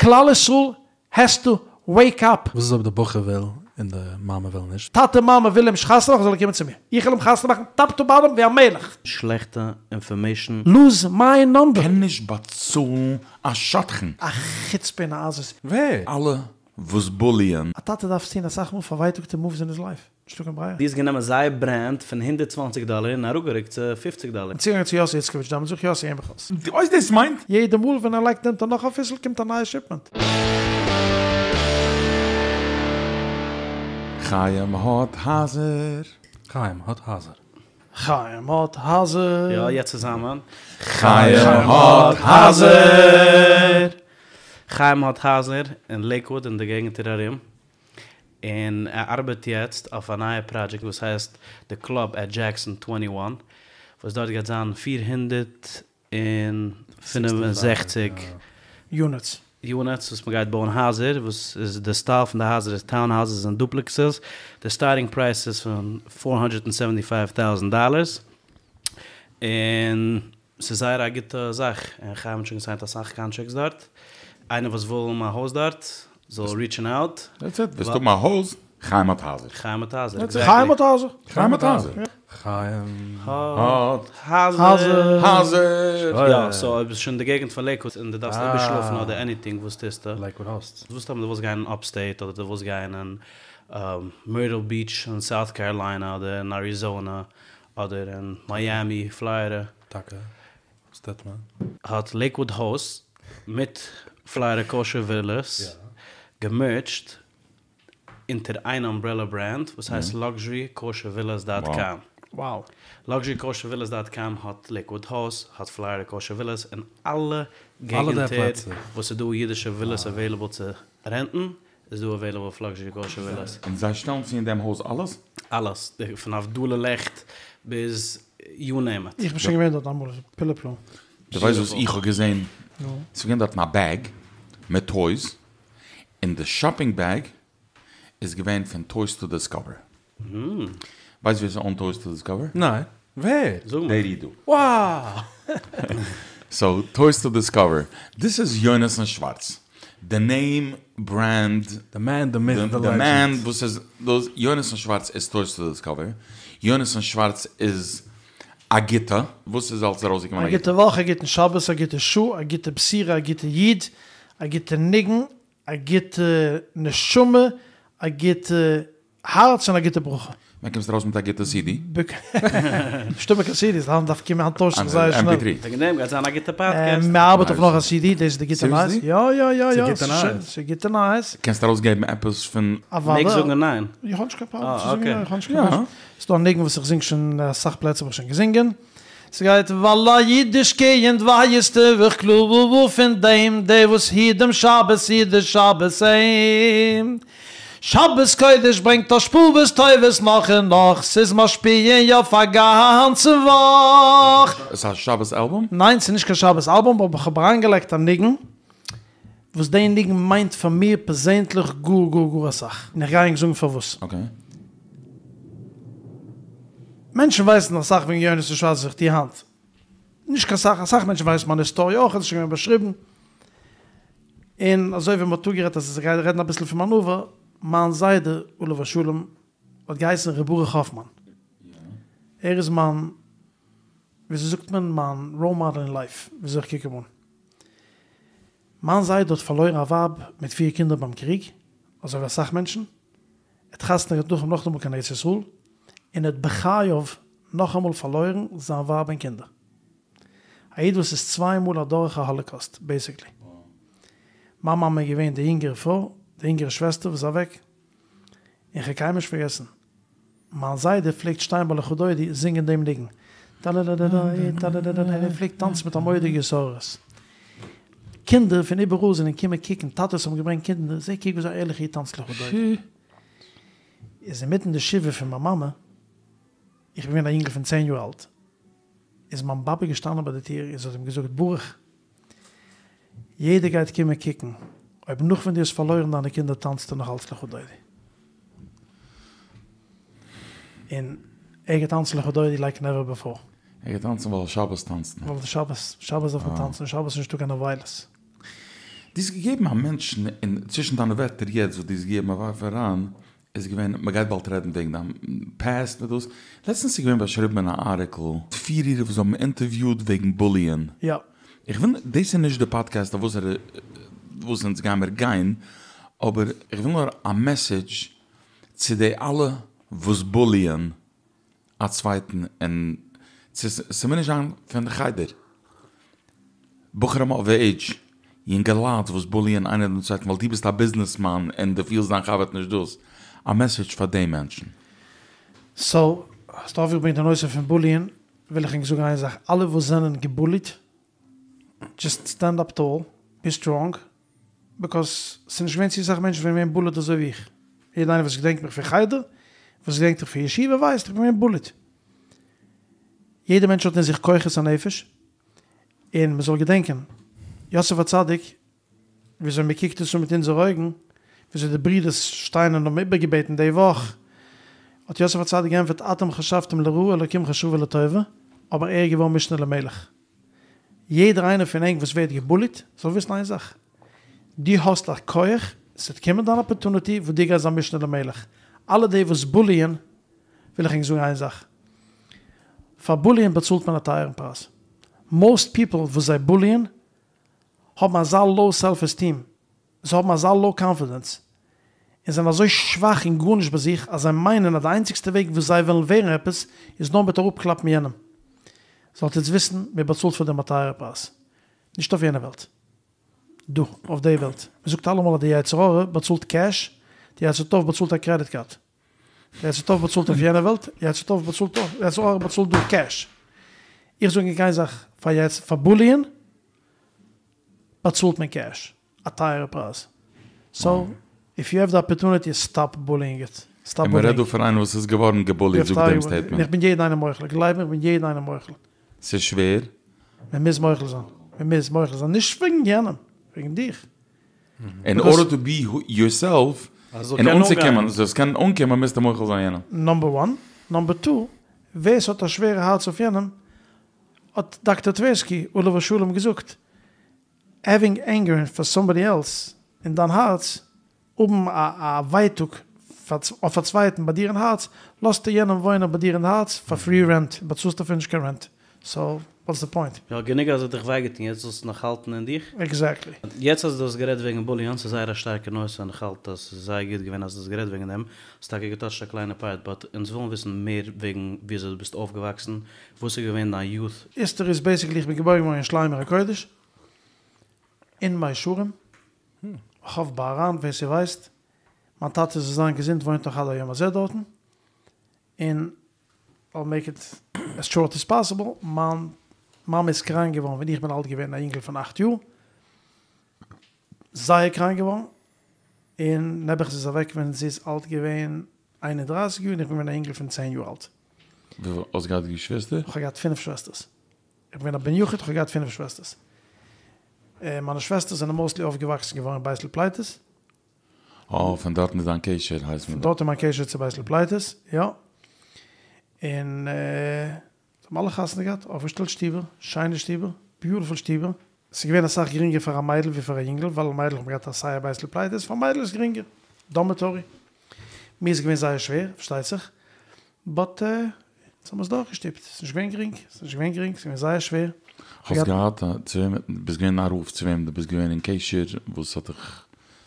כלל ישראל העז טו וועיק אפ! וואס איז אויב די בחור וויל און די מאמע וויל נישט? טאטע מאמע וויל אים נישט חתונה מאכן זאל ער קומען צו מיר איך וועל אים חתונה מאכן טאפ טו באטאם ווי א מלך. שלעכטע אינפארמעישן. לוז מיי נאמבער. קען נישט באצאלן א שדכן. א חוצפה און א עזות. ווער? אלע וואס בוליען. א טאטע דארף טון אסאך מאל פארווייטאגטע מאווס אין היז לייף. נישטא קיין ברירה. דו האסט גענומען זייער ברענד פון הונדערט צוואַנציק דאלער און אראפגערוקט צו פופציג דאלער. און צוגעגאנגען צו יאסי איצקאוויטש דעמאלטס זאג איך יאסי הער מיך אויס. דו ווייסט דאס מיינט? יעדע מאל ווען ער לייגט אונטער נאך א פיסל קומט א נייע שיפמענט. חיים האט הייזער. חיים האט הייזער. חיים האט הייזער. יא, יעצט צוזאמען. חיים האט הייזער. חיים האט הייזער אין לעיקוואוד און די געגנטער ארום. און ער ארבעט יעצט אויף א נייע פראדזשעקט וואס הייסט די קלאב עט דזשעקסאן טווענטי וואן וואס דארט גייט זיין פיר הונדערט און פינף און זעכציק יוניטס. יוניטס וואס מ'גייט בויען הייזער וואס איז די סטייל פון די הייזער איז טאון האוזעס און דופלעקסעס די סטארטינג פרייס איז פון פאר הונדערט און סעווענטי פייוו טאוזענט דאלערס און ס'איז זייער א גוטע זאך, און חיים האט שוין געסיינט אסאך קאנטרעקטס דארט, איינער וואס וויל האבן א הויז דארט זאל ריטשן אוט. דעטס איט, ווילסט האבן א הויז, חיים האט הייזער. חיים האט הייזער, עקזעקטלי. חיים האט הייזער. חיים האט הייזער. חיים האט הייזער. הייזער. יא, סאו אויב ביסט שוין אין די געגנט פון לעיקוואד און דו דארפסט איבערשלאפן אדער עניטינג, וואס טוסטו? לעיקוואד האוסטס. וואס טאמער דו ווילסט גיין אין אפסטעיט אדער דו ווילסט גיין אין מירטל ביטש אין סאוט קאראליינע אדער אין אריזאנע אדער אין מיאמי פלארידע. טאקע? וואס טוט מען? האט לעיקוואד האוסטס מיט פלארידע קאושער ווילעס געמערדזשט אונטער איין אמברעלא ברענד וואס הייסט לאקזשערי קאושער ווילעס דאט קאם. וואו. לאקזשערי קאושער ווילעס דאט קאם האט לעיקוואד האוסטס, האט פלארידע קאושער ווילעס און אלע געגענטער וואס איז דא אידישע ווילעס עוועילעבל צו רענטן איז דא אוועילעבל אויף לאקזשערי קאושער ווילעס. און זיי שטעלן צו אין דעם הויז אלעס? אלעס, פון הבדלה לעכט ביז יו נעים איט. איך בין שוין געווען דארט אמאל, ס'איז פלא פלאים. דו ווייסט וואס איך האב געזען? ס'איז געווען דארטן א בעג מיט טויס, און די שאפינג בעג איז געווען פון טויס טו דיסקאווער. ווייסט ווער ס'אונט טויס טו דיסקאווער? ניין. ווער? זאג מיר. דער איד דא. Wow! סאו טויס טו דיסקאווער, דיס איז יונתן שווארץ, די נעים, ברענד, די מען, די מיט, די די מען וואס איז דאס, יונתן שווארץ איז טויס טו דיסקאווער, יונתן שווארץ איז א גוטע, וואס איז אלס ארויסגעקומען א גוטע וואך, א גוטן שבת, א גוטע שעה, א גוטע בשורה, א גוטע איד, א גוטע ניגון, א גוטע נשמה, א גוטע הארץ און א גוטע ברכה. ווען קומסטו ארויס מיט א גוטע סידי? נישטא מער קיין סידיס, היינט דארף קומען, היינט טוישט זיך זייער שנעל. עם פי טרי. וועגן דעם גייט זיין א גוטע פאדקעסט. מען ארבעט אויף נאך א סידי, דאס איז די גוטע נייעס. סיריעסלי? יא יא יא יא, ס'איז גוטע נייעס. ס'איז גוטע נייעס. קענסט ארויסגעבן עפעס פון. אוודאי. מעגסט זאגן ניין. איך האב נישט קיין פראבלעם צו זאגן יא, איך האב נישט קיין פראבלעם. ס'איז דא א ניגון וואס איך זינג שוין אין אסאך פלעצער האב איך שוין געזינגען. ס'גייט ווייל א אידיש קינד ווייסט דאך קלאר פון דעם, דער וואס היט דעם שבת היט דער שבת אים. שבת קודש ברענגט השפעות טובות נאך און נאך, ס'איז משפיע אויף א גאנצע וואך. איז א שבת אלבום? ניין ס'איז נישט קיין שבת אלבום אבער כ'האב אריינגעלייגט א ניגון וואס די ניגון מיינט פאר מיר פערזענדליך גאר גאר גאר אסאך און איך גיי ענק זאגן פארוואס. אקעי. מענטשן ווייסן אסאך וועגן יונתן שווארץ וואס איך טו היינט. נישט קיין סאך, אסאך מענטשן ווייסן מיין היסטאריע אויך, עס איז שוין געווען באשריבן. און אזוי ווי מ'האט אפגערעדט אז איך גיי רעדן אביסל פון מיין עבר, מיין זיידע עליו השלום האט געהייסן ר' ברוך האפמאן. ער איז מיין, וויאזוי זאגט מען, מיין ראול מאדעל אין לייף, וויאזוי איך קוק אים אן. מיין זיידע האט פארלוירן א ווייב מיט פיר קינדער ביים קריג, אזוי ווי אסאך מענטשן. ער האט חתונה געהאט נאכדעם נאכאמאל קיין ארץ ישראל, און ער האט בחייו נאכאמאל פארלוירן זיין ווייב און קינדער. א איד וואס איז צוויי מאל אדורך א האלאקאוסט, בעיסיקלי. מיין מאמע איז געווען די יונגערע פרוי, די יונגערע שוועסטער וואס איז אוועק, און כ'האב קיינמאל נישט פארגעסן, מיין זיידע פלעגט שטיין ביי לכה דודי זינגען דעם ניגון, טאלעלעלעלעי טאלעלעלעלעי, ער פלעגט טאנצן מיט א מורא'דיגע התעוררות. קינדער פון איבעראל זענען געקומען קוקן, טאטעס האבן געברענגט קינדער, זע קוק וויאזוי א ערליכע איד טאנצט לכה דודי. איז אינמיטן די שבעה פון מיין מאמע, איך בין געווען א יונגל פון צען יאר אלט, איז מיין באבע געשטאנען ביי די טיר און זי האט אים געזאגט, ברוך, יעדער גייט קומען קוקן, אויב נאך ווען דו האסט פארלוירן דיינע קינדער טאנצטו נאך אלץ לכה דודי. און ער געטאנצן לכה דודי לייק נעווער בעפאר. ער געטאנצן ווייל שבת טאנצט מען. ווייל שבת, שבת דארף מען טאנצן, שבת איז נישטא קיין אבילות. דו האסט געגעבן א מענטשן, און צווישן דיינע ווערטער יעצט וואס דו האסט געגעבן א ווארף אריין, איז געווען, מען גייט באלד רעדן וועגן דיין פעסט מיט דאס, לעצטנס איז געווען באשריבן אין א ארטיקל, פירער וואס האבן אינטערוויוט וועגן בוליען, יא. איך וויל, דאס איז נישט די פאדקעסט אויף וואס וואס אונז גיימיר גיין, אבער איך וויל נאר א מעסעדזש צו די אלע וואס בוליען א צווייטן, און ס'מוז נישט זיין פון די חדר, בחורים אוו עידזש, יונגעלייט וואס בוליען איינער דעם צווייטן ווייל דו ביסט א ביזנעסמאן און דו פילסט דיין חבר האט נישט דאס, א מעסעדזש פאר די מענטשן. סאו, האסט אויפגעברענגט די נושא פון בוליען, וויל איך ענק זאגן איין זאך, אלע וואס זענען געבוליט, דזשאסט סטענד אפ טאל, בי סטראנג, ביקאוז ס'איז נישט געווען צו סאך מענטשן וואס זענען געווען בוליט אזוי ווי איך, יעדער איינער וואס געדענקט מיך פון חדר, וואס געדענקט מיך פון ישיבה ווייסט איך בין געווען בוליט. יעדער מענטש האט אין זיך כוחות הנפש, און מ'זאל געדענקען, יוסף הצדיק, וויאזוי מ'קוקט עס אן מיט אונזערע אויגן, וויאזוי די ברידערס שטייען און האבן איבערגעבעטן די וואך, האט יוסף הצדיק געענטפערט אתם חשבתם לרעה אלקים חשבה לטובה, אבער ער איז געווארן משנה למלך. יעדער איינער פון ענק וואס ווערט געבוליט זאל וויסן איין זאך, דו האסט א כח, ס'וועט קומען דיין אפערטוניטי וואס דו גייסט זיין משנה למלך. אלע די וואס בוליען, וויל איך ענק זאגן איין זאך, פאר בוליען באצאלט מען א טייערן פרייז. מאוסט פיפל וואס זיי בוליען האבן אזא לאו סעלף עסטיעם, זיי האבן אזא לאו קאנפידענס, און זענען אזוי שוואך און גארנישט ביי זיך, אז זיי מיינען אז די איינציגסטע וועג וואס זיי וועלן ווערן עפעס איז נאר מיט אראפקלאפן יענעם. זאלט עטס וויסן, מען באצאלט פאר דעם א טייערע פרייז. נישט אויף יענע וועלט. דא, אויף די וועלט. מען זאגט אלעמאל אז די יצר הרע באצאלט קעש, די יצר טוב באצאלט א קרעדיט קארד. די יצר טוב באצאלט אויף יענע וועלט, די יצר טוב באצאלט דא, די יצר הרע באצאלט דא קעש. איך זאג ענק איין זאך, פאר יצ פאר בוליען באצאלט מען קעש, א טייערע פרייז. סאו, איף יו העוו די אפערטוניטי, סטאפ בוליאינג איט. סטאפ און מ'רעדט בוליאינג. דא פון איינער וואס איז געווארן געבוליט זאגט דעם סטעיטמענט. איך בין יעדן איינעם מוחל, גלייב מיר איך בין יעדן איינעם מוחל. ס'איז שווער. מען מוז מוחל זיין, מען מוז מוחל זיין, נישט וועגן יענעם, וועגן דיך. אין ארדער טו בי יורסעלף, און אנצוקומען, זאלסט קענען אנקומען מוזטו מוחל זיין יענעם. נאמבער וואן. נאמבער טו, ווער ס'האט א שווערע הארץ אויף יענעם, האט דאקטער טווערסקי עליו השלום געזאגט, העווינג ענגער פאר סאמבאדי עלס אין דיין הארץ, האבן א ווייטאג אויף א צווייטן ביי דיר אין הארץ, לאזטו יענעם וואוינען ביי דיר אין הארץ פאר פרי רענט, באצאלסט דערפאר נישט קיין רענט, סאו וואטס די פוינט? יא, גענוג אז ער האט דיך וויי געטון, יעצט זאלסטו נאך האלטן אין דיך? עקזעקטלי. יעצט אז דו האסט גערעדט וועגן בוליאן, ס'איז זייער א שטארקע נושא און איך האלט אז ס'איז זייער גוט געווען אז דו האסט גערעדט וועגן דעם, האסט טאקע געטאטשט א קליינע פארט, באט אונז ווילן וויסן מער וועגן וויאזוי דו ביסט אויפגעוואקסן, וואס איז געווען דיין יוט? היסטארי איז בעיסיקלי איך בין געבוירן געווארן אין ירושלים עיר הקודש, אין מאה שערים, רחוב בהר"ן ווער ס'ווייסט, מיין טאטע זאל זיין געזונט וואוינט נאך עד היום הזה דארטן, און I'll make it as short as possible, מיין מאמע איז קראנק געווארן ווען איך בין אלט געווען א יונגל פון אכט יאר, זייער קראנק געווארן, און נעבעך זי איז אוועק ווען זי איז אלט געווען איין און דרייסיג יאר און איך בין געווען א יונגל פון צען יאר אלט. וויפיל האסט געהאט געשוויסטער? איך האב געהאט פינף שוועסטערס. איך בין געווען א בן יחיד, איך האב געהאט פינף שוועסטערס. מיינע שוועסטערס זענען מאוסטלי אויפגעוואקסן געווארן אין בית לפליטות. אה, פון דארטן איז דיין קשר הייסט פון דארט איז מיין קשר צו בית לפליטות, יא. און זיי האבן אלע חתונה געהאט, אויפגעשטעלט שטיבער, שיינע שטיבער, ביוטיפול שטיבער. ס'איז געווען אסאך גרינגער פאר א מיידל ווי פאר א יונגל, ווייל מיידלעך האבן געהאט סיי א בית לפליטות, פאר מיידל איז גרינגער, דארמעטארי. מיר איז געווען זייער שווער, פארשטייט זיך, באט אונז האבן עס דורכגעשטופט, ס'איז נישט געווען גרינג, ס'איז נישט געווען גרינג, ס'איז געווען זייער שווער. האסט געהאט א, צו וועם, ביסט געווען א רב צו וועם דו ביסט געווען אין קשר, וואס האט דיך.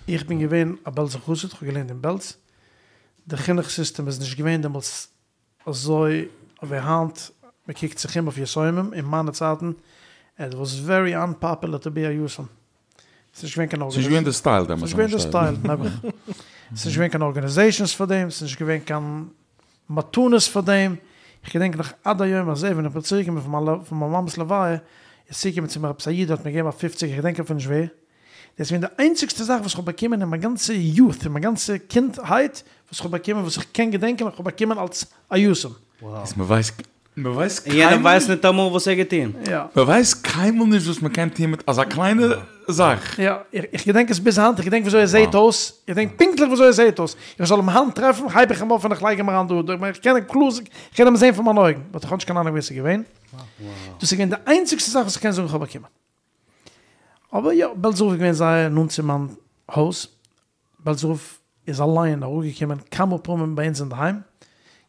איך בין געווען א בעלזער חסיד, כ'האב געלערנט אין בעלז, די חינוך סיסטעם איז נישט געווען דעמאלטס אזוי ווי היינט, מען קוקט זיך אום אויף יתומים, אין מיינע צייטן איט וואס ווערי אנפאפולער טו בי א יתום, ס'איז נישט געווען קיין ס'איז נישט געווען די סטייל דעמאלטס. ס'איז נישט געווען די סטייל, נעבעך. ס'איז נישט געווען קיין ארגאניזעישאנס פאר דעם, ס'איז נישט געווען קיין מתנות פאר דעם. איך געדענק נאך עד היום הזה ווען איך בין צוריקגעקומען פון מיין מאמע'ס לוויה, איז צוגעקומען צו מיר עפעס א איד האט מיר געגעבן א פופציגער, איך געדענק אפילו נישט ווער. דאס איז געווען די איינציגסטע זאך וואס איך האב באקומען אין מיין גאנצע יוט, אין מיין גאנצע קינדהייט, וואס איך האב באקומען, וואס איך קען געדענקען, איך האב באקומען אלס א יתום. איז מ'ווייסט מ'ווייסט און יענער ווייסט ניטאמאל וואס ער האט געטון. יא. מ'ווייסט קיינמאל נישט וואס מ'קען טון מיט אזא קליינע זאך. יא, איך געדענק עס ביז היינט, איך געדענק וויאזוי ער זעהט אויס, איך געדענק פונקטליך וויאזוי ער זעהט אויס, איך זאל אים היינט טרעפן הייב איך אים אויף און איך לייג אים אריין דא, איך קען אים קלאר, איך קען אים זעהן פאר מיינע אויגן, באט איך האב נישט קיין אנונג ווער עס איז געווען. דאס איז געווען די איינציגסטע זאך וואס איך קען זאגן איך האב באקומען. אבער יא, בעלזער רב איז געווען זייער נאנט צו מיין הויז, בעלזער רב איז אליין אראפגעקומען כמה פעמים ביי אונז אינדערהיים,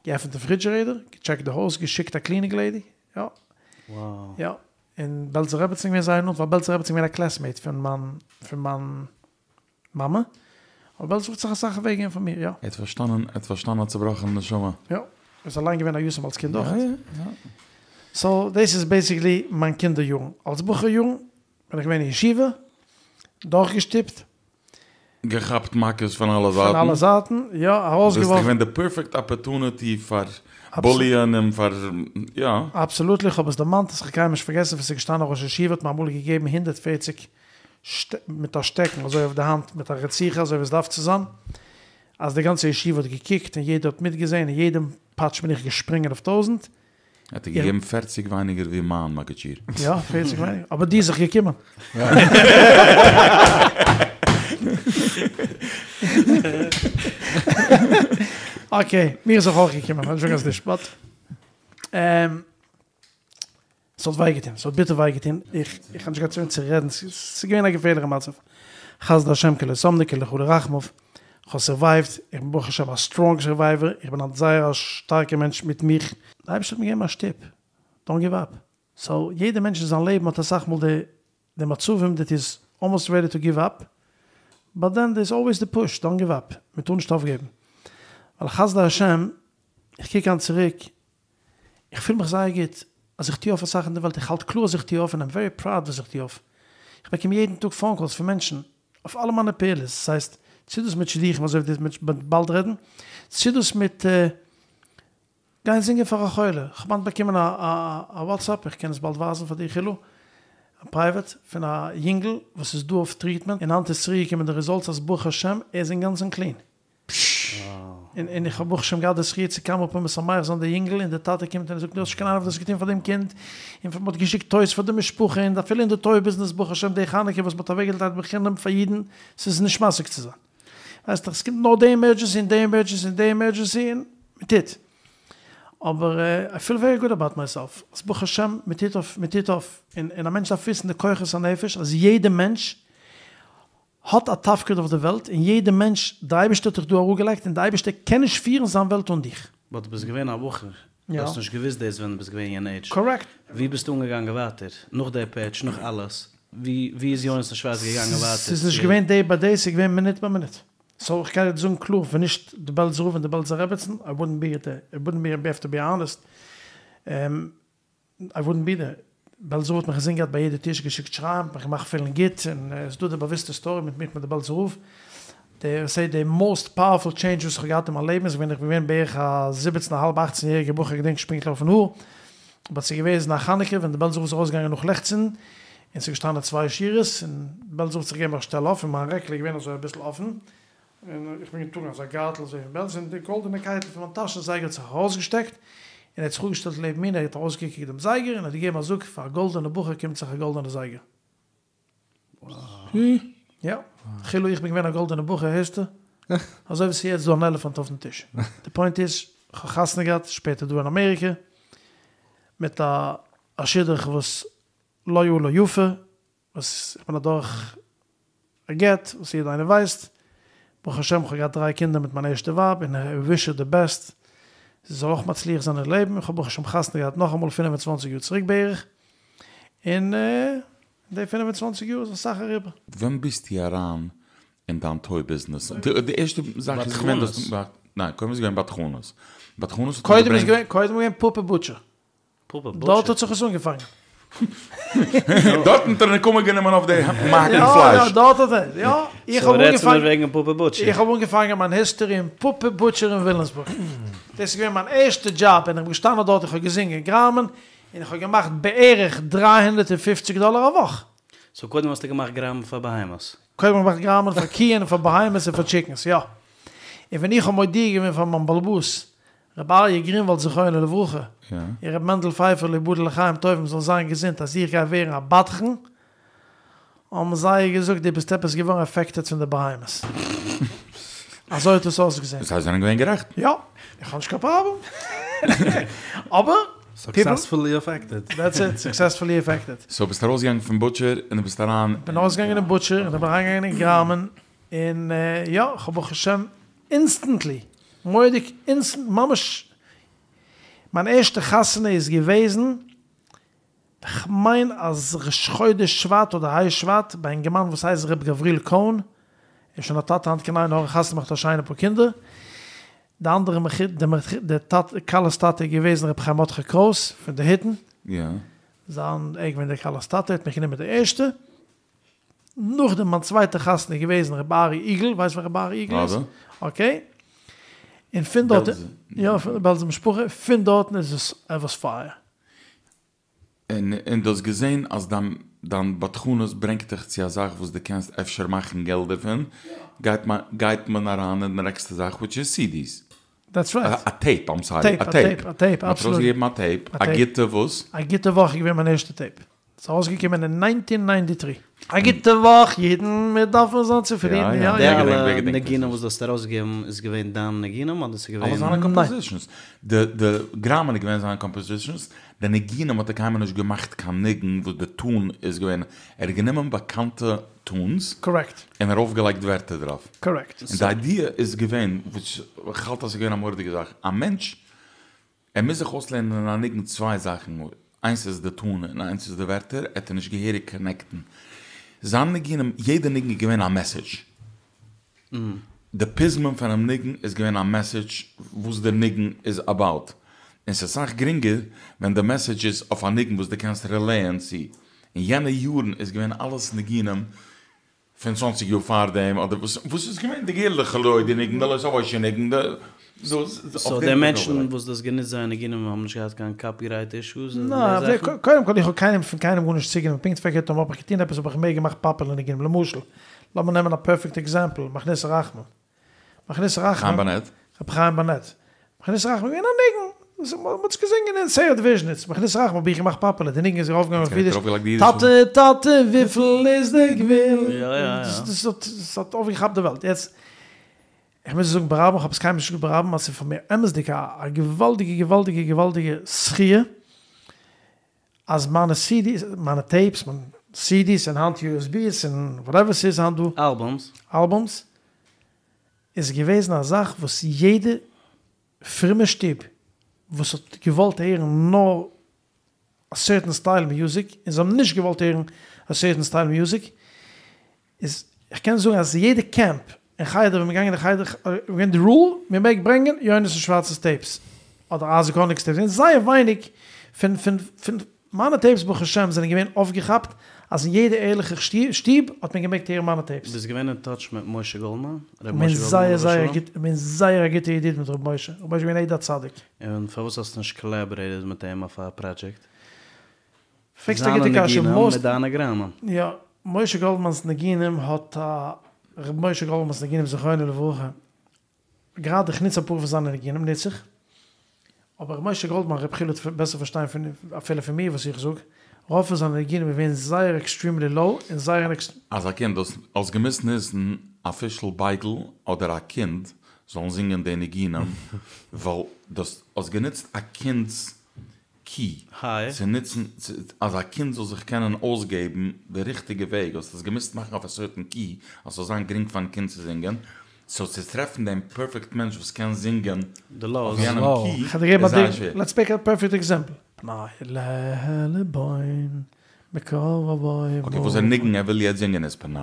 געעפנט די פרידזשערעיטער, געטשעקט די הויז, געשיקט א קלינינג לעידי, יא. יא. און בעלזער רעבעצן איז געווען זייער נאנט, ווייל בעלזער רעבעצן איז געווען א קלעסמעיט פון מיין פון מיין מאמע, אבער בעלזער רב האט זיך אסאך אוועק געגעבן פאר מיר, יא. ער האט פארשטאנען, ער האט פארשטאנען א צובראכענע נשמה. יא, ער איז אליין געווען א יתום אלס קינד אויך. יא יא. סאו דאס איז בעיסיקלי מיין קינדער יארן. אלס בחור יארן בין איך געווען אין ישיבה, דורכגעשטופט. געכאפט מכות פון אלע זייטן. פון אלע זייטן, יא, ארויסגעווארפן. ביסט געווען די פערפעקט אפערטוניטי פאר בוליען און פאר, יא. אבסאלוטלי, איך האב עס דערמאנט, איך האב קיינמאל נישט פארגעסן וואס איז געשטאנען א ראש ישיבה האט מיר אמאל געגעבן 140 מיט א שטעקן אזוי אויף די האנט מיט א רציחה אזוי ווי עס דארף צו זיין, אז די גאנצע ישיבה האט געקוקט און יעדער האט מיטגעזען און יעדעם פאטש בין איך געשפרינגען אויף טויזענט. ער האט דיר געגעבן פערציג ווייניגער ווי מיין מגיד שיעור. יא, פערציג ווייניגער, אבער דיר איז זיך געקומען. אקעי, מיר איז זיך אויך געקומען, כ'וועל נישט זאגן אז נישט, באט ס'האט וויי געטון, ס'האט ביטער וויי געטון, איך איך האב נישט געהאט צו וועם צו רעדן, ס'איז געווען א געפערליכע מצב, חסדי השם כי לא תמנו כי לכו לרחמיו, כ'האב סורווייווט, איך בין ברוך השם א סטראנג סורווייווער, איך בין א זייער א שטארקע מענטש מיט מיך, די אייבערשטער האט מיר געגעבן א שטופ, דאנט גיוו אפ, סאו יעדע מענטש אין זיין לעבן האט אסאך מאל די די מצבים דעט איז אלמאסט רעדי טו גיוו אפ, באט דען דער איז אלוועיס די פוש, דאנט גיוו אפ, מען טאר נישט אויפגעבן, ווייל חסדי השם, איך קוק היינט צוריק, איך פיל מיך זייער גוט אז איך טו אויף אסאך אין די וועלט, איך האלט קלאר אז איך טו אויף און איים ווערי פראוד וואס איך טו אויף, איך באקום יעדן טאג פאון קאלס פון מענטשן אויף אלע מיינע פעולות, ס'הייסט צו דאס מיט שידוכים אזוי ווי דאס מ'וועט באלד רעדן, צו דאס מיט גיין זינגען פאר א חולה, איך האב היינט באקומען א וואטסעפפ, איך קען עס באלד ווייזן פאר דיר חילו, פרייוועט, פון א יונגל וואס איז דא אויף טריטמענט און היינט איז צוריק געקומען די רעזאלטס אז ברוך השם ער איז אינגאנצן קלין. און איך האב ברוך השם געהאט די זכי' צו כמה פעמים משמח זיין די יונגל, און די טאטע קומט און ער זאגט דו האסט נישט קיין אהנונג וואס דו האסט געטון פאר דעם קינד, און מען האט געשיקט טויס פאר די משפחה, און אפילו אין די טוי ביזנעס ברוך השם די חנוכה וואס מען האט אוועקגעלייגט בחינם פאר אידן, ס'איז נישט משיג צו זיין. ווייסט דאך, ס'קומט נאר די עמערדזשענסי און די עמערדזשענסי און די עמערדזשענסי און מען טוט. אבער איי פיל ווערי גוד אבאוט מייסעלף, אז ברוך השם מען טוט אויף, מען טוט אויף, און א מענטש דארף וויסן די כוחות הנפש אז יעדע מענטש האט א תפקיד אויף די וועלט און יעדע מענטש, די אייבערשטער האט דיך דא אראפגעלייגט און די אייבערשטער קען נישט פירן זיין וועלט אן דיך. באט דו ביסט געווען א בחור, דו האסט נישט געוואוסט דאס ווען דו ביסט געווען יענע עידזש. קארעקט. ווי ביסטו אנגעגאנגען ווייטער, נאך די פעטש, נאך אלעס, ווי ווי איז יונתן שווארץ געגאנגען ווייטער? ס'איז נישט געווען דעי ביי דעי, ס'איז געווען מינוט ביי מינוט. סאו איך קען דיר זאגן קלאר, ווען נישט די בעלזער רב און די בעלזער רעבעצן, איי וואודנט בי דער, איי וואודנט בי, איי העוו טו בי האנעסט, איי וואודנט בי דער. בעלזער רב האט מיך אינזין געהאט ביי יעדע טיש, געשיקט שיריים, מיך געמאכט פילן גוט, און עס איז דא די באוויסטע סטארי מיט מיך מיט די בעלזער רב, די סעי די מאוסט פאוערפול טשעינדזש וואס איך האב געהאט אין מיין לעבן איז ווען איך בין געווען בערך א זיבעצן א האלב אכצן יעריגע בחור כ'געדענק נישט פונקטליך אויפן האר, באט ס'איז געוועזן א חנוכה ווען די בעלזער רב איז ארויסגעגאנגען נאך לעכט צינדן, און ס'איז געשטאנען צוויי שורות, און די בעלזער רב האט זיך געגעבן א שטעל אויף, און מיין רעקל איז געווען אזוי אביסל אפן, און איך בין געטראגן אזא גארטל אזוי פון בעלז, און די גאלדענע קייטל פון מיין טאשן זייגער האט זיך ארויסגעשטעקט, און ער האט זיך אפגעשטעלט לעבן מיר און ער האט ארויסגעקוקט דעם זייגער און האט געגעבן א זאג, פאר א גאלדענע בחור קומט זיך א גאלדענע זייגער. יא, כאילו איך בין געווען א גאלדענע בחור, הערסטו? אזוי ווי ס'איז יעצט דא אן עלעפאנט אויפן טיש. די פוינט איז, כ'האב חתונה געהאט שפעטער דא אין אמעריקע, מיט א א שידוך וואס לא עלה יפה, וואס איך בין אדורך א גט, וואס יעדער איינער ווייסט, ברוך השם כ'האב געהאט דריי קינדער מיט מיין ערשטע ווייב און איי וויש הער די בעסט, זי זאל אויך מצליח זיין אין לעבן, איך האב ברוך השם חתונה געהאט נאכאמאל 25 יאר צוריק בערך, און די 25 יאר איז אסאך אריבער. ווען ביסטו אריין אין דיין טוי ביזנעס? די ערשטע זאך איז געווען דאס, ניין קודם איז געווען בדחנות, בדחנות האט קודם איז געווען קודם איז געווען פאפא בוטשער. דארט האט זיך עס אנגעפאנגען. דארט האט ער נקמה גענומען אויף די מאכן פלייש. יא דארט האט ער, יא. איך האב אנגעפאנגען וועגן פאפא בוטשער. איך האב אנגעפאנגען מיין היסטערי אין פאפא בוטשער אין וויליאמסבורג. דאס איז געווען מיין ערשטע דזשאב און איך בין געשטאנען דארט איך האב געזינגען גראמען און איך האב געמאכט בערך 350 דאלער א וואך. סאו קודם האסטו געמאכט גראמען פאר בהמות? קודם האב איך געמאכט גראמען פאר קיען און פאר בהמות און פאר טשיקנס, יא. און ווען איך האב מודיע געווען פאר מיין באלעבאס רבי אריה גרינוואלד זכרונו לברכה, און רבי מענדל פייפער יבדל לחיים טובים זאלן זיין געזונט אז איך גיי ווערן א בדחן, האבן זיי געזאגט דו ביסט עפעס געווארן עפעקטעד פון די בהמות. אזוי האט עס אויסגעזען. זיי זענען געווען גערעכט. יא, איך האב נישט קיין פראבלעם. אבער. סוקסעספולי עפעקטעד. דעטס איט, סוקסעספולי עפעקטעד. סאו ביסט ארויסגעגאנגען פון בוטשער און דו ביסט אריין. כ'בין ארויסגעגאנגען אין בוטשער און כ'בין אריינגעגאנגען אין גראמען, און יא, כ'האב ברוך השם אינסטענטלי, מורא'דיג אינסטענט, ממש מיין ערשטע חתונה איז געוועזן, כ'מיין אז ראש חודש שבט אדער ה' שבט, ביי א אינגערמאן וואס הייסט ר' גבריאל קאהן, ער איז שוין א טאטע היינט קיין עין הרע חתונה געמאכט א שיינע פאר קינדער, די אנדערע מחותן, די די טאטע, כלה'ס טאטע איז געוועזן ר' חיים מרדכי קרויס פון די היטן, זיין, ער איז געווען די כלה'ס טאטע, ער האט מיך גענומען די ערשטע. נאכדעם מיין צווייטע חתונה איז געוועזן רבי ארי איגל, ווייסט ווער רבי ארי איגל איז? אקעי. און פון דארט, יא פון די בעלזער משפחה, פון דארטן איז עס איט וואס פייער. און און דו האסט געזען אז דיין דיין בדחנות ברענגט דיך צו א זאך וואס דו קענסט אפשר מאכן געלט דערפון, גייט מען גייט מען אריין אין די נעקסטע זאך וויטש איז סידיס. דעטס רייט. א טעיפ, איים סארי, א טעיפ. א טעיפ, מ'האט אבסאלוטלי. ארויסגעגעבן א טעיפ, א גוטע וואס? א גוטע וואך איז געווען מיין ערשטע טעיפ. ס'איז ארויסגעקומען אין ניינטין ניינטי טרי. א גוטע וואך אידן, מיר דארפן זיין צופרידן, יא יא. די אלע ניגונים וואס דו האסט ארויסגעגעבן איז געווען דיין ניגונים אדער ס'איז געווען? אלע זיינע קאמפאזישאנס. די די גראמען איז געווען זיינע קאמפאזישאנס, די ניגונים האט ער קיינמאל נישט געמאכט קיין ניגון וואס די טון איז געווען, ער האט גענומען באקאנטע טונס קארעקט. און ארויפגעלייגט ווערטער דערויף. קארעקט. און די איידיע איז געווען, וואס כ'האלט אז ס'איז געווען א מורא'דיגע זאך, א מענטש ער מוז זיך אויסלערנען אין א ניגון צוויי זאכן, איינס איז די טאן און איינס איז די ווערטער, עט ער נישט געהעריג קאנעקטן. זיין ניגונים, יעדע ניגון איז געווען א מעסעדזש. די פזמון פונעם ניגון איז געווען א מעסעדזש וואס די ניגון איז אבאוט. און ס'איז אסאך גרינגער ווען די מעסעדזש איז אויף א ניגון וואס דו קענסט רילעיען צו. אין יענע יארן איז געווען אלעס ניגונים פון צוואנציג יאר פארדעם אדער וואס וואס איז געווען די גערליכע לוי ניגון די לא תבוא ניגון די סאו די מענטשן וואס דו האסט גענוצט זייער ניגונים האבן נישט געהאט קיין קאפירייט אישוס און די זאכן? קודם כל איך האב קיינעם פון קיינעם גארנישט צוגענומען פונקט פארקערט אויב האב איך געטון עפעס האב איך מער געמאכט פאפולער ניגונים למשל לאמיר נעמען א פערפעקט עקזעמפל מכניס רחמים מכניס רחמים. חיים באנעט. רבי חיים באנעט. מכניס רחמים איז געווען א ניגון. וואס מען האט עס געזינגען אין סערט וויזשניץ. מכניס רחמים האב איך געמאכט פאפולער. די ניגון איז ארויפגעגאנגען אויף אידיש. טאטע טאטע וויפיל איז די גבול. דאס האט דאס האט אויפגעכאפט די וועלט. יעצט איך מוז עס זאגן ברבים, איך האב עס קיינמאל נישט געזאגט ברבים, אז ס'איז פאר מיר אמת'דיג א געוואלדיגע געוואלדיגע געוואלדיגע זכיה אז מיינע סידיס, מיינע טעיפס, מיינע סידיס און היינט יו עס בי'ס און וואטעווער ס'איז היינט דא. אלבומס. אלבומס. איז געוועזן א זאך וואס יעדע פרומע שטוב וואס האט געוואלט הערן נאר א סערטען סטייל מיוזיק און זיי האבן נישט געוואלט הערן א סערטען סטייל מיוזיק איז איך קען זאגן אז יעדע קעמפ אין חדר ווען מ'איז געגאנגען אין חדר איז געווען די רול מען מעג ברענגען יונתן שווארצ'ס טעיפס אדער אייזיק האניג'ס טעיפס געווען זייער ווייניג פון פון פון מיינע טעיפס ברוך השם זענען געווען אויפגעכאפט אז אין יעדע ערליכע שטוב האט מען געמעגט הערן מיינע טעיפס. ביסט געווען אין טאטש מיט משה גאלדמאן? ר' כ'בין משה גאלדמאן זייער עליו זייער השלום? גוט, כ'בין זייער א גוטע ידיד מיט ר' משה, ר' משה איז געווען א איד א צדיק. און פארוואס האסטו נישט קאלעבארעיטעד מיט אים אויף א פראדזשעקט? פרעגסט א גוטע קשיא, זיינע ניגונים מיט דיינע גראמען. יא, משה גאלדמאן'ס ניגונים האט א, ר' משה גאלדמאן'ס ניגונים זכרונו לברכה, גראדע איך נוץ אפאר פון זיינע ניגונים נוץ איך, אבער ר' משה גאלדמאן ר' חילי וועט בעסער פארשטיין פון אפילו פון מיר וואס איך זאג, רוב פון זיינע ניגונים איז געווען זייער עקסטרימלי לאו און זייער אן. אז א קינד, האסט האסט געמוזט נוצן א פישל בייגל אדער א קינד זאלן זינגען די ניגונים, ווייל דו האסט גענוצט א קינד'ס קי צו נוצן אז א קינד זאל זיך קענען אויסגעבן די ריכטיגע וועג האסטו עס געמוזט מאכן אויף א סערטען קי אז ס'זאל זיין גרינג פארן קינד צו זינגען, סאו צו טרעפן דעם פערפעקט מענטש וואס קען זינגען אויף יענעם קי איז זייער שווער. לעטס פיק א פערפעקט עקזעמפל, פני לעלבון מקור אקעי וואס א ניגון ער וויל יעצט זינגען איז פני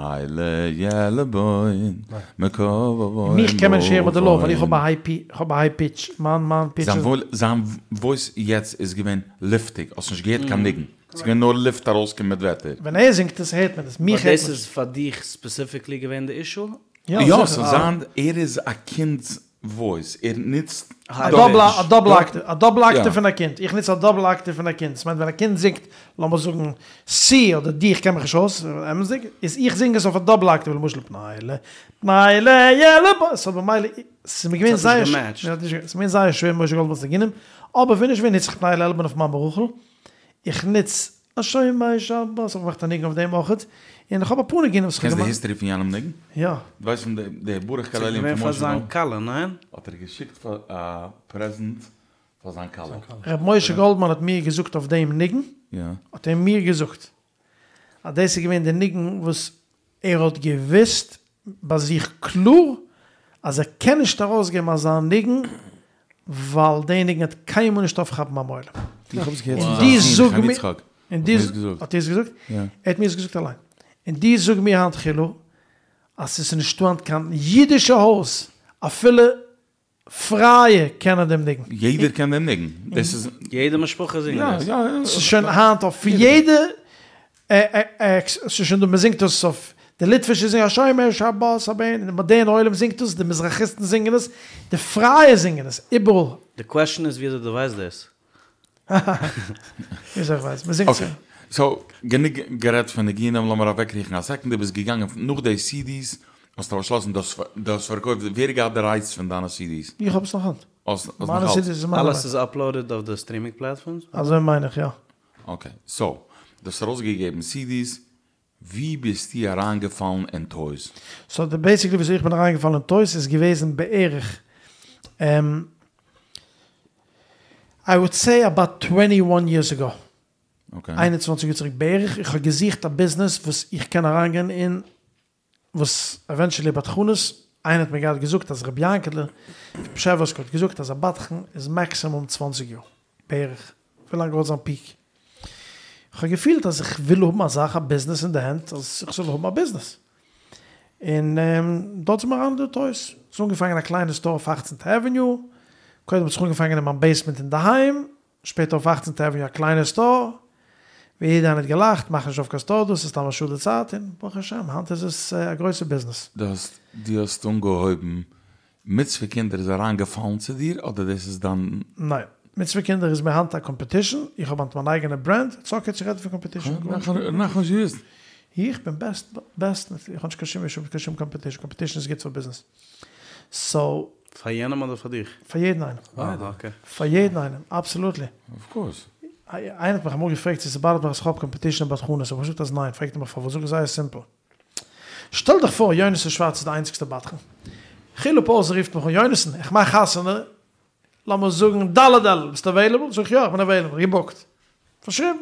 לעלבון מקור מיך קען מען נישט הערן ביי די לאו ווייל איך האב א היי פי איך האב א היי פיטש מיין מיין פיטש איז. זיין וואויס יעצט איז געווען לופטיג האסט נישט געהערט קיין ניגון ס'איז געווען נאר לופט ארויסקומען מיט ווערטער. ווען ער זינגט עס הערט מען עס מיך הערט מען נישט. באט דאס איז פאר דיך ספעסיפיקלי געווען די אישו? יא ס'זאל זיין ער איז א קינד'ס וואויס, ער נוצט א דאבל א דאבל אקטעוו, א דאבל אקטעוו פון א קינד, איך נוץ א דאבל אקטעוו פון א קינד, ס'מיינט ווען א קינד זינגט, לאמיר זאגן סי אדער די, איך קען מיך נישט אויס, אמת'דיג, איז איך זינג עס אויף א דאבל אקטעוו, למשל פני ל, פני ל י ל ב, סאו במילא, ס'איז מיר געווען זייער, ס'איז מיר געווען זייער שווער משה גאלדמאן'ס ניגונים, אבער ווען נישט ווען נוץ איך פני לעלבון אויף מאמע רחל, איך נוץ השומר שבת, האב געמאכט א ניגון אויף דעם אויכעט, און איך האב אפאר ניגונים וואס איך האב קענסט די געמאכט. היסטערי פון יענעם ניגון? יא. דו ווייסט פון די ברוך ס'איז קל עליון געווען פון פאר משה זיין גאלד? כלה, ניין? האט ער געשיקט פאר א פרעזענט. פאר זיין כלה. ר' משה גאלדמאן האט מיר געזאגט אויף דעם ניגון, האט ער מיר געזאגט אז דאס איז געווען די ניגון וואס ער האט געוואוסט ביי זיך קלאר אז ער קען נישט ארויסגעבן אזא ניגון ווייל די ניגון וועט קיינמאל נישט אויפכאפן ביים עולם. איך האב עס געהערט פון זיין זון חיים יצחק האט מיר עס געזאגט. האט ער עס געזאגט? ער האט מיר עס געזאגט אליין. און דו זאג מיר היינט חילו אז ס'איז נישטא היינט קיין אידישע הויז אפילו פרייע קענען דעם ניגון. יעדער קען דעם ניגון. דאס איז. יעדע משפחה זינגט דאס. יא יא. ס'איז שוין היינט אויף יעדע, ס'איז שוין דא, מ'זינגט עס אויף די ליטווישע זינגען השומר שבת הבן, די מאדערנע עולם זינגט עס, די מזרחיסטן זינגען עס, די פרייע זינגען עס, איבעראל. די קוועשאן איז וויאזוי דו ווייסט דאס. וויאזוי איך ווייס? מ'זינגט אקעי, סאו גענוג גערעדט פון ניגונים, לאמיר אוועקקריכן א סעקונד, דו ביסט געגאנגען נאך די סידיס, האסטו באשלאסן דו האסט פארקויפט, ווער האט געהאט די רייטס פון דיינע סידיס? איך האב עס נאך היינט. האסט מיינע נאך אלץ? סידיס איז מיינע. אלעס איז אפלאודעד אויף די סטרימינג פלאטפארמס? אזוי מיין איך, יא. אקעי, סאו דו האסט ארויסגעגעבן סידיס, ווי ביסטו אריינגעפאלן אין טויס? סאו די בעיסיקלי וויאזוי איך בין אריינגעפאלן אין טויס איז געוועזן בערך איי וואלד סעי אבאוט טווענטי וואן יערס עגאו, 21 יאר צוריק בערך, איך האב געזוכט א ביזנעס וואס איך קען אריינגיין אין וואס עווענטשעלי בדחנות, איינער האט מיר געהאט געזאגט אז רבי יענקעלע פון פשעווארסק האט געזאגט אז א בדחן איז מעקסימום צוואנציג יאר בערך ווילאנג ער האט זיין פיק. איך האב געפילט אז איך וויל האבן א זאך א ביזנעס אין די הענט אז איך זאל האבן א ביזנעס. און דארט זעמער אריין אין די טויס. ס'איז אנגעפאנגען א קליינע סטאר אויף אכצנטע עוועניו. קודם האט זיך אנגעפאנגען אין מיין בעיסמענט אינדערהיים. שפעטער אויף אכצנטע עוועניו א קליינע סטאר. ווי יעדער איינער האט געלאכט, מאך נישט אויף קיין סטאר דאס איז סתם א שאד די צייט. און ברוך השם היינט איז עס א גרויסע ביזנעס. דו האסט דו האסט אנגעהויבן מצוה קינדער איז אריין געפאלן צו דיר אדער דאס איז דיין? ניין, מצוה קינדער איז מיר היינט א קאמפעטישן, איך האב היינט מיין אייגענע ברענד, איטס אקעי צו רעדן פון קאמפעטישן, גארנישט. נאכנישט געוואוסט. איך בין בעסט בעסט, איך האב נישט קיין שום אישו מיט קיין שום קאמפעטישן, קאמפעטישן איז גוט פאר ביזנעס, סאו. פאר יענעם אדער פאר דיך? פאר יעדן איינעם. אה אקעי. פאר יעדן איינעם, אבסאלוטלי. אוו קאורס. איינער האט מיך אמאל געפרעגט צו ס'באדערט מיך אז כ'האב קאמפעטישן אין בדחנות, האב איך געזאגט אז ניין, פרעגט ער מיך פארוואס, זאג איך זייער סימפל. שטעל דיך פאר יונתן שווארץ איז די איינציגסטע בדחן. חילו פאוזן רופט מיך אן, יונתן, איך מאך חתונה, לאמיר זאגן ד' אלול, ביסט עוועילעבל? זאג איך יא, איך בין עוועילעבל, געבוקט. פארשריבן.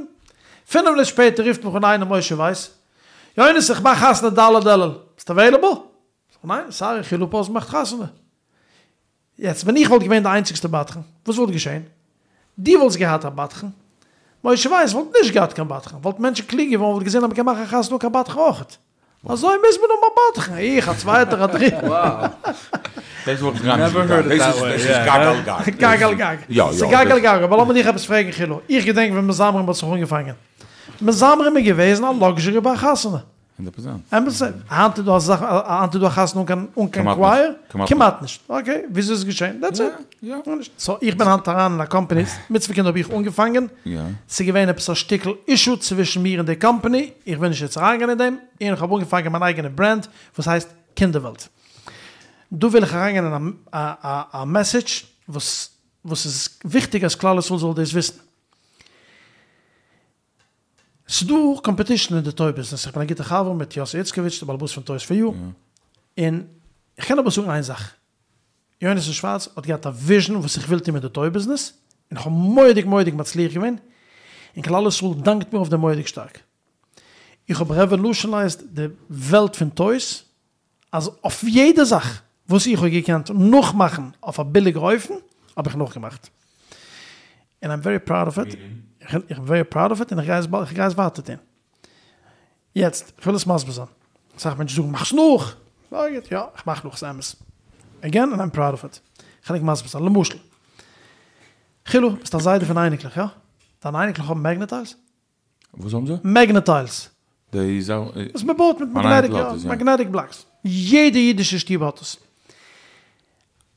פינף מינוט שפעטער רופט מיך אן איינער משה ווייס, יונתן, איך מאך חתונה ד' אלול, ביסט עוועילעבל? זאג איך ניין, סארי, חילו פאוזן מאכט חתונה. יעצט ווען איך וואלט געווען די איינציגסטע בדחן, וואס וואלט געשען? דו וואלסט געהאט א בדחן, משה ווייס וואלט נישט געהאט קיין בדחן, וואלט מענטשן קלוג געווארן וואלט געזען אז מ'קען מאכן א חתונה אן קיין בדחן אויכעט. אזוי מוז מען האבן א בדחן, איך, א צווייטער, א דריטער. דאס וואלט איך גארנישט געטאן, דאס איז גג על גג. גג על גג. יא יא. ס'איז גג על גג, אבער לאמיר דיך עפעס פרעגן חילו, איך געדענק ווען מזמרים האט זיך אנגעפאנגען. מזמרים איז געוועזן א לאקזשערי ביי א חתונה. הונדערט פראצענט. אמת? היינט איז דא אזא זאך, היינט איז דא א חתונה אן קיין אן קיין קווייער? כמעט נישט. אקעי, וויאזוי איז עס געשען? דעטס איט. גארנישט. סאו איך בין היינט אריין אין א קאמפאני, מצוה קינדער האב איך אנגעפאנגען, ס'איז געווען עפעס א שטיקל אישו צווישן מיר און די קאמפאני, איך וויל נישט יעצט אריינגיין אין דעם, און איך האב אנגעפאנגען מיין אייגענע ברענד וואס הייסט קינדערוועלט. דא וויל איך אריינגיין אין א א מעסעדזש וואס וואס איז וויכטיג אז כלל ישראל זאל דאס וויסן. ס'דא קאמפעטישן אין די טוי ביזנעס, איך בין א גוטע חבר מיט יאסי איצקאוויטש די בעל הבית פון טויס פאר יו, און איך קען אבער זאגן איין זאך, יונתן שווארץ האט געהאט א וויזשן וואס איך וויל טון מיט די טוי ביזנעס, און איך האב מורא'דיג מורא'דיג מצליח געווען, און כלל ישראל דאנקט מיר אויף דעם מורא'דיג שטארק. איך האב רעוועלושענייזד די וועלט פון טויס, אז אויף יעדע זאך וואס איך האב געקענט נאכמאכן אויף א ביליגער אופן האב איך נאכגעמאכט, און איים ווערי פראוד אוו איט, איך בין ווערי פראוד אוו איט און איך גיי עס איך גיי עס ווייטער טון. יעצט, איך וויל עס מסביר זיין, אסאך מענטשן זאגן מאכסט נאך, זייער גוט, יא איך מאך נאך, ס'אמת, עגעין און איים פראוד אוו איט, כ'על ענק מסביר זיין, למשל, חילו, ביסט א זיידע פון אייניקלעך, יא? דיינע אייניקלעך האבן מעגנעטיילס? וואס האבן זיי? מעגנעטיילס. די זאך. וואס מען בויט מיט מעגנעטיק, יא, מעגנעטיק בלאקס. יעדע אידישע שטוב האט עס.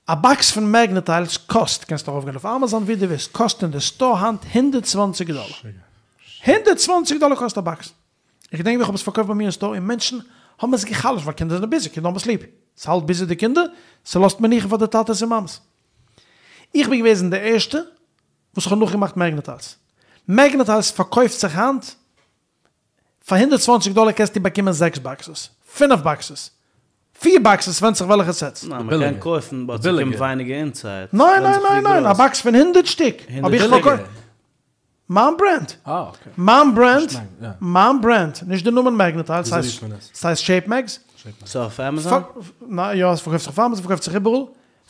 א באקס פון מעגנעטיילס קאסט, קענסט ארויפגיין אויף אמאזאן ווי דו ווילסט, קאסט אין די סטאר היינט הונדערט צוואַנציק דאלער. הונדערט צוואַנציק דאלער קאסט א באקס. איך געדענק ווי איך האב עס פארקויפט ביי מיר אין סטאר און מענטשן האבן עס גע'חלש'ט ווייל קינדער זענען ביזי, קינדער האבן עס ליב. ס'האלט ביזי די קינדער, ס'לאזט מנוחה פאר די טאטעס און מאמעס. איך בין געוועזן די ערשטע וואס כ'האב נאכגעמאכט מעגנעטיילס. מעגנעטיילס פארקויפט זיך היינט פאר הונדערט צוואַנציק דאלער קענסטו באקומען זעקס באקסעס, פינף באקסעס. פיר באקסעס ווענדט זיך וועלכע סעטס. ניין מען קען קויפן באט ס'קומט ווייניגער אינסייד. ניין ניין ניין ניין א באקס פון הונדערט שטיק האב איך פארקויפט. מיין ברענד. מיין ברענד. מיין ברענד. נישט די נאמען מעגנעטייל. ס'הייסט שעיפ מעגס. ס'איז אויף עמעזאן? יא עס פארקויפט זיך אויף עמעזאן פארקויפט זיך איבעראל.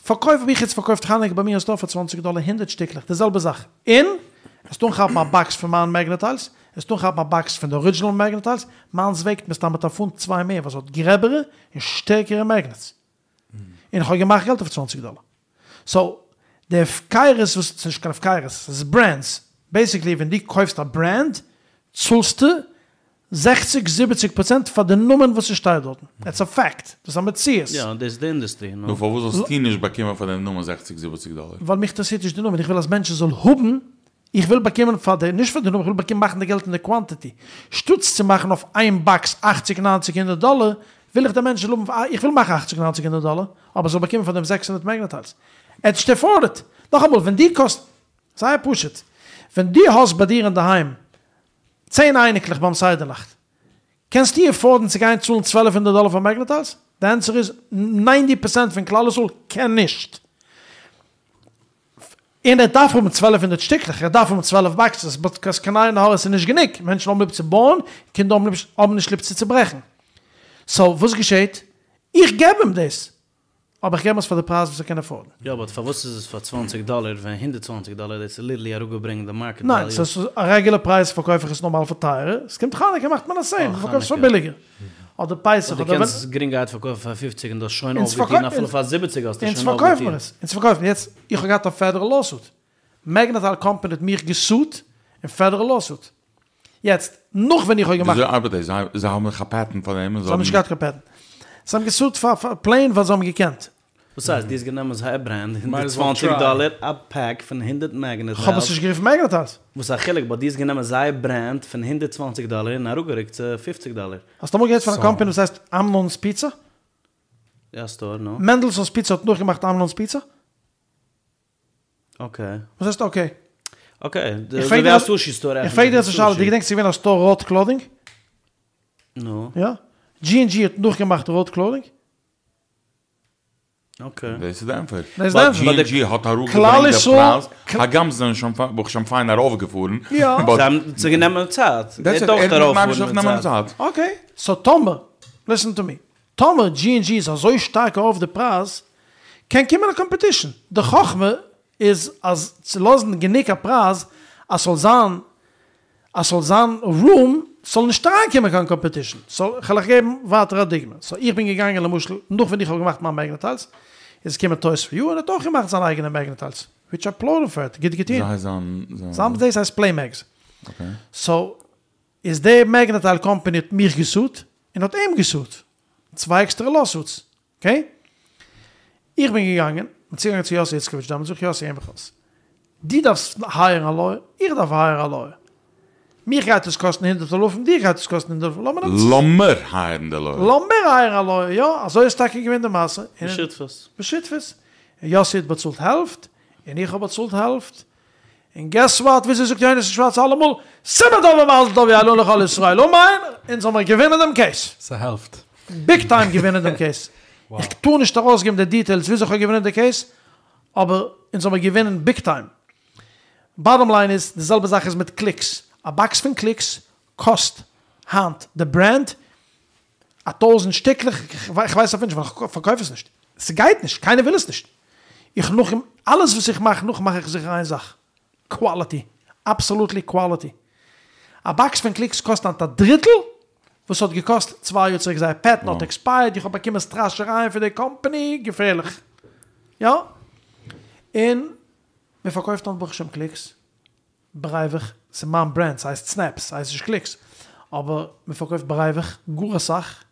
פארקויף האב איך יעצט פארקויפט חנוכה ביי מיר אין סטאר פאר צוואנציג דאלער הונדערט שטיקלעך די זעלבע זאך און עסט אנכאפן א באקס פון מיין מעגנעטיילס עסט אנכאפן א באקס פון די ארידזשינעל מעגנעטיילס מיינס וועגט מסתם מיט א פונט צוויי מער ווייל ס'האט גרעבערע און שטערקערע מעגנעטס און כ'האב געמאכט געלט אויף צוואנציג דאלער סאו די הפקרות וואס ס'איז נישט קיין הפקרות ס'איז ברענדס בעיסיקלי ווען דו קויפסט א ברענד צאלסטו זעכציג זיבעציג פראצענט פאר די נאמען וואס ס'שטייט דארטן. איטס א פעקט. דאס איז א מציאות. יא, דאס איז די אינדוסטרי, נו. נו פארוואס זאלסטו נישט באקומען פאר דעם נאמען זעכציג זיבעציג דאלער? ווייל מיך אינטערעסירט נישט די נאמען, איך וויל אז מענטשן זאל האבן, איך וויל באקומען פאר די, נישט פאר די נאמען, איך וויל באקומען מאכן די געלט אין די קוואנטיטי. שטאטס צו מאכן אויף איין באקס אכציג ניינציג הונדערט דאלער, וויל איך די מענטש זאל האבן, איך וויל מאכן אכציג ניינציג הונדערט דאלער, אבער זאל באקומען פאר דעם זעקס הונדערט מעגנעטיילס. ער וועט נישט עפארד איט. נאכאמאל, ווען דו קאסט, זייער פשוט, ווען דו האסט ביי דיר אינדערהיים צען אייניקלעך ביים סדר נאכט. קענסטו עפארדן צו גיין צאלן צוועלף הונדערט דאלער פאר מעגנעטיילס? די ענסער איז, ניינטי פערסענט פון כלל ישראל קען נישט. און ער דארף האבן צוועלף הונדערט שטיקלעך, ער דארף האבן צוועלף באקסעס, ביקאז קיין עין הרע עס איז נישט גענוג, מענטשן האבן ליב צו בויען, קינדער האבן ליב האבן נישט ליב צו צוברעכן. סאו וואס געשעט? איך געב אים דאס. אבער איך געב אים עס פאר די פרייז וואס ער קען עפארדן. יא באט פארוואס איז עס פאר צוואנציג דאלער ווען הונדערט צוואנציג דאלער דאס איז ליטערלי אראפגעברענגט די מארקעט ניין וועליו. ס'איז א רעגולער פרייז פארקויף איך עס נארמאל פאר טייערער, ס'קומט חנוכה מאכט מען א סעיל מען פארקויפט עס פאר ביליגער, אדער פסח באט דו אדער ווען. קענסט עס גרינגערהייט פארקויפן פאר פופציג און דו האסט שוין אונז אויפגעטון אפילו פאר זיבעציג האסטו אונז שוין פארקויף מיר אויפגעטון. עס, אונז פארקויפן יעצט, איך האב געהאט א פעדערל לאוסוט, מעגנעטייל קאמפאני האט מיך געסוט אין פעדערל לאוסוט, יעצט נאך ווען איך האב געמאכט. וויאזוי ארבעט דאס? זיי האבן דאך א פעטענט פאר דעם און זיי האבן נישט געהאט קיין פעטענט. זיי האבן געסוט פאר פלעין ווייל זיי האבן געקענט. וואס הייסט? דו האסט גענומען זייער ברענד, הונדערט צוואַנציק דאלער א פעק פון הונדערט מעגנעט כ'האב עס נישט גערופן מעגנעטיילס. וואס א חילוק? באט דו האסט גענומען זייער ברענד פון הונדערט צוואַנציק דאלער און אראפגערוקט צו פופציג דאלער. האסט אמאל געהערט פון א קאמפאני וואס הייסט אמנון'ס פיצא? יא סטאר, נו. מענדלסאן'ס פיצא האט נאכגעמאכט אמנון'ס פיצא? אקעי. וואס הייסט אקעי? אקעי, אזוי ווי א סושי סטאר איך פרעג דיר יעצט א שאלה, דו געדענקסט ס'איז געווען א סטאר ראט קלאדינג? נו. יא? דזשי ענד דזשי האט נאכגעמאכט ראט קלאדינג? אקעי. דאס איז די ענטפער. דאס איז די ענטפער. דזשי ענד דזשי האט אראפגעברענגט די פרייז, הגם זיי זענען שוין ברוך השם פיין ארויפגעפארן. יא. זיי האבן צו גענומען צייט. דעטס איט, ער האט ממש אויפנעמען צייט. אקעי, סאו טאמער, ליסען טו מי, טאמער דזשי ענד דזשי איז אזוי שטארק ארויף די פרייז, קען קומען א קאמפעטישן, די חכמה איז אז צו לאזן גענוג א פרייז אז ס'זאל זיין אז ס'זאל זיין רום ס'זאל נישט אריינקומען קיין קאמפעטישן, סאו כ'על אייך געבן ווייטער א דוגמא, סאו איך בין געגאנגען למשל נאך ווען איך האב געמאכט מיין מעגנעטיילס איז געקומען טויס פאר יו און האט אויך געמאכט זיין אייגענע מעגנעטיילס וויטש איי אפלאוד פאר איט, גוט געטון. וויאזוי הייסט זיין? זיין דאס הייסט פלעי מעגס. סאו איז די מעגנעטייל קאמפאני האט מיך געסוט און האט אים געסוט, צוויי עקסטערע לאוסוטס. אקעי? איך בין געגאנגען, בין צוגעגאנגען צו יאסי איצקאוויטש דעמאלטס, זאג איך יאסי הער מיך אויס, דו דארפסט הייערן א לויער, איך דארף הייערן א לויער, מיך גייט עס קאסטן הונדערט אלפים, דיר גייט עס קאסטן הונדערט אלפים, לאמיר נעמען. לאמיר הייערן די לויער. לאמיר הייערן א לויער, יא, אזוי איז טאקע געווען די מעשה. בשותפות. בשותפות. און יאסי האט באצאלט העלפט, און איך האב באצאלט העלפט, און געס וואט, וויאזוי זאגט יונתן שווארץ אלעמאל, סימן טוב ומזל טוב יהא לנו ולכל ישראל, אמן, אונז האמיר געווינען דעם קעיס. ס'העלפט. ביג טיים געווינען דעם קעיס. איך טאר נישט ארויסגעבן די דיטעילס וויאזוי כ'האב געווינען די קעיס, אבער אונז האמיר געווינען ביג טיים. באטאם ליין איז, די זעלבע זאך איז מיט קליקס. א באקס פון קליקס קאסט היינט די ברענד א טויזענט שטיקלעך, כ'ווייס אפילו נישט ווייל כ'פארקויף עס נישט. ס'גייט נישט, קיינער וויל עס נישט. איך נאך אלעס וואס איך מאך נאך מאך איך זיכער איין זאך, קוואליטי, אבסאלוטלי קוואליטי. א באקס פון קליקס קאסט היינט א דריטל וואס ס'האט געקאסט צוויי יאר צוריק, זייער פעטענט האט עקספייערט, איך האב באקומען סטראשערייען פון די קאמפאני, געפערליך. יא. און מ'פארקויפט היינט ברוך השם קליקס. בריווח, ס'איז מיין ברענד, ס'הייסט סנעפס, ס'הייסט נישט קליקס, אבער מ'פארקויפט בריווח גאר אסאך,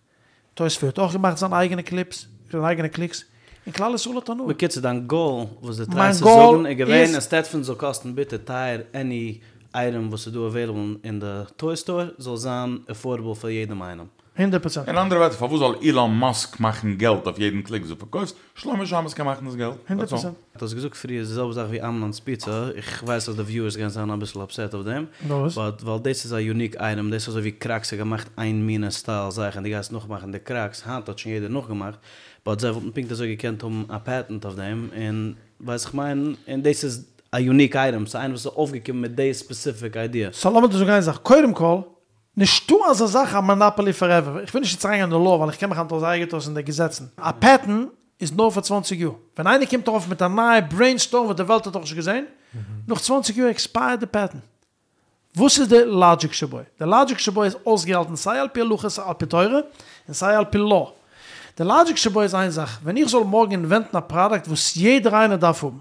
טויס פאר יו האט אויך געמאכט זיין אייגענע קליפס, זיין אייגענע קליקס, און כלל ישראל האט הנאה. בקיצור דיין גאול וואס דו מיין טרייסט צו גאול זאגן איז געווען איז. אינסטעד פון ס'זאל קאסטן ביטער טייער עני אייטעם וואס איז דא עוועילעבל אין די טוי סטאר זאל זיין עפארדעבל פאר יעדעם איינעם. הונדערט פראצענט. אין אנדערע ווערטער פארוואס זאל אילאן מאסק מאכן געלט אויף יעדן קליק וואס דו פארקויפסט, שלמה שמש קען מאכן דאס געלט, הונדערט דעטס אלל. פראצענט. דו האסט געזאגט פריער די זעלבע זאך ווי אמנון'ס פיצא, איך ווייס אז די וויוערס גייען זיין אביסל אפסעט אויף דעם, וואס? באט ווייל דאס איז א יוניק אייטעם, דאס איז אזוי ווי קראקס האט געמאכט איין מינע סטייל זאך און דו גייסט נאכמאכן די קראקס, היינט האט שוין יעדער נאכגעמאכט, באט זיי וואלטן פונקט אזוי געקענט האבן א פעטענט אויף דעם, און ווייסט איך מיין, און דאס איז א יוניק אייטעם, ס'איז איינער וואס איז אויפגעקומען מיט די ספעסיפיק איידיע. סא לאמיר דיר זאגן איין זאך, קודם כל, נישטא אזא זאך א מאנאפאלי פארעווער, איך וויל נישט יעצט אריינגיין אין די לאו ווייל איך קען מיך היינט אויס זייער גוט אויס אין די געזעצן, א פעטענט איז נאר פאר צוואנציג יאר, ווען איינער קומט ארויף מיט א נייע ברעין סטארם וואס די וועלט האט נאכנישט געזען, נאך צוואנציג יאר עקספייערט די פעטענט. וואס איז די לאגיק שבו? די לאגיק שבו איז אויסגעהאלטן סיי על פי הלכה סיי על פי תורה און סיי על פי לאו. די לאגיק שבו איז איין זאך, ווען איך זאל מארגן אינווענטן א פראדאקט וואס יעדער איינער דארף האבן,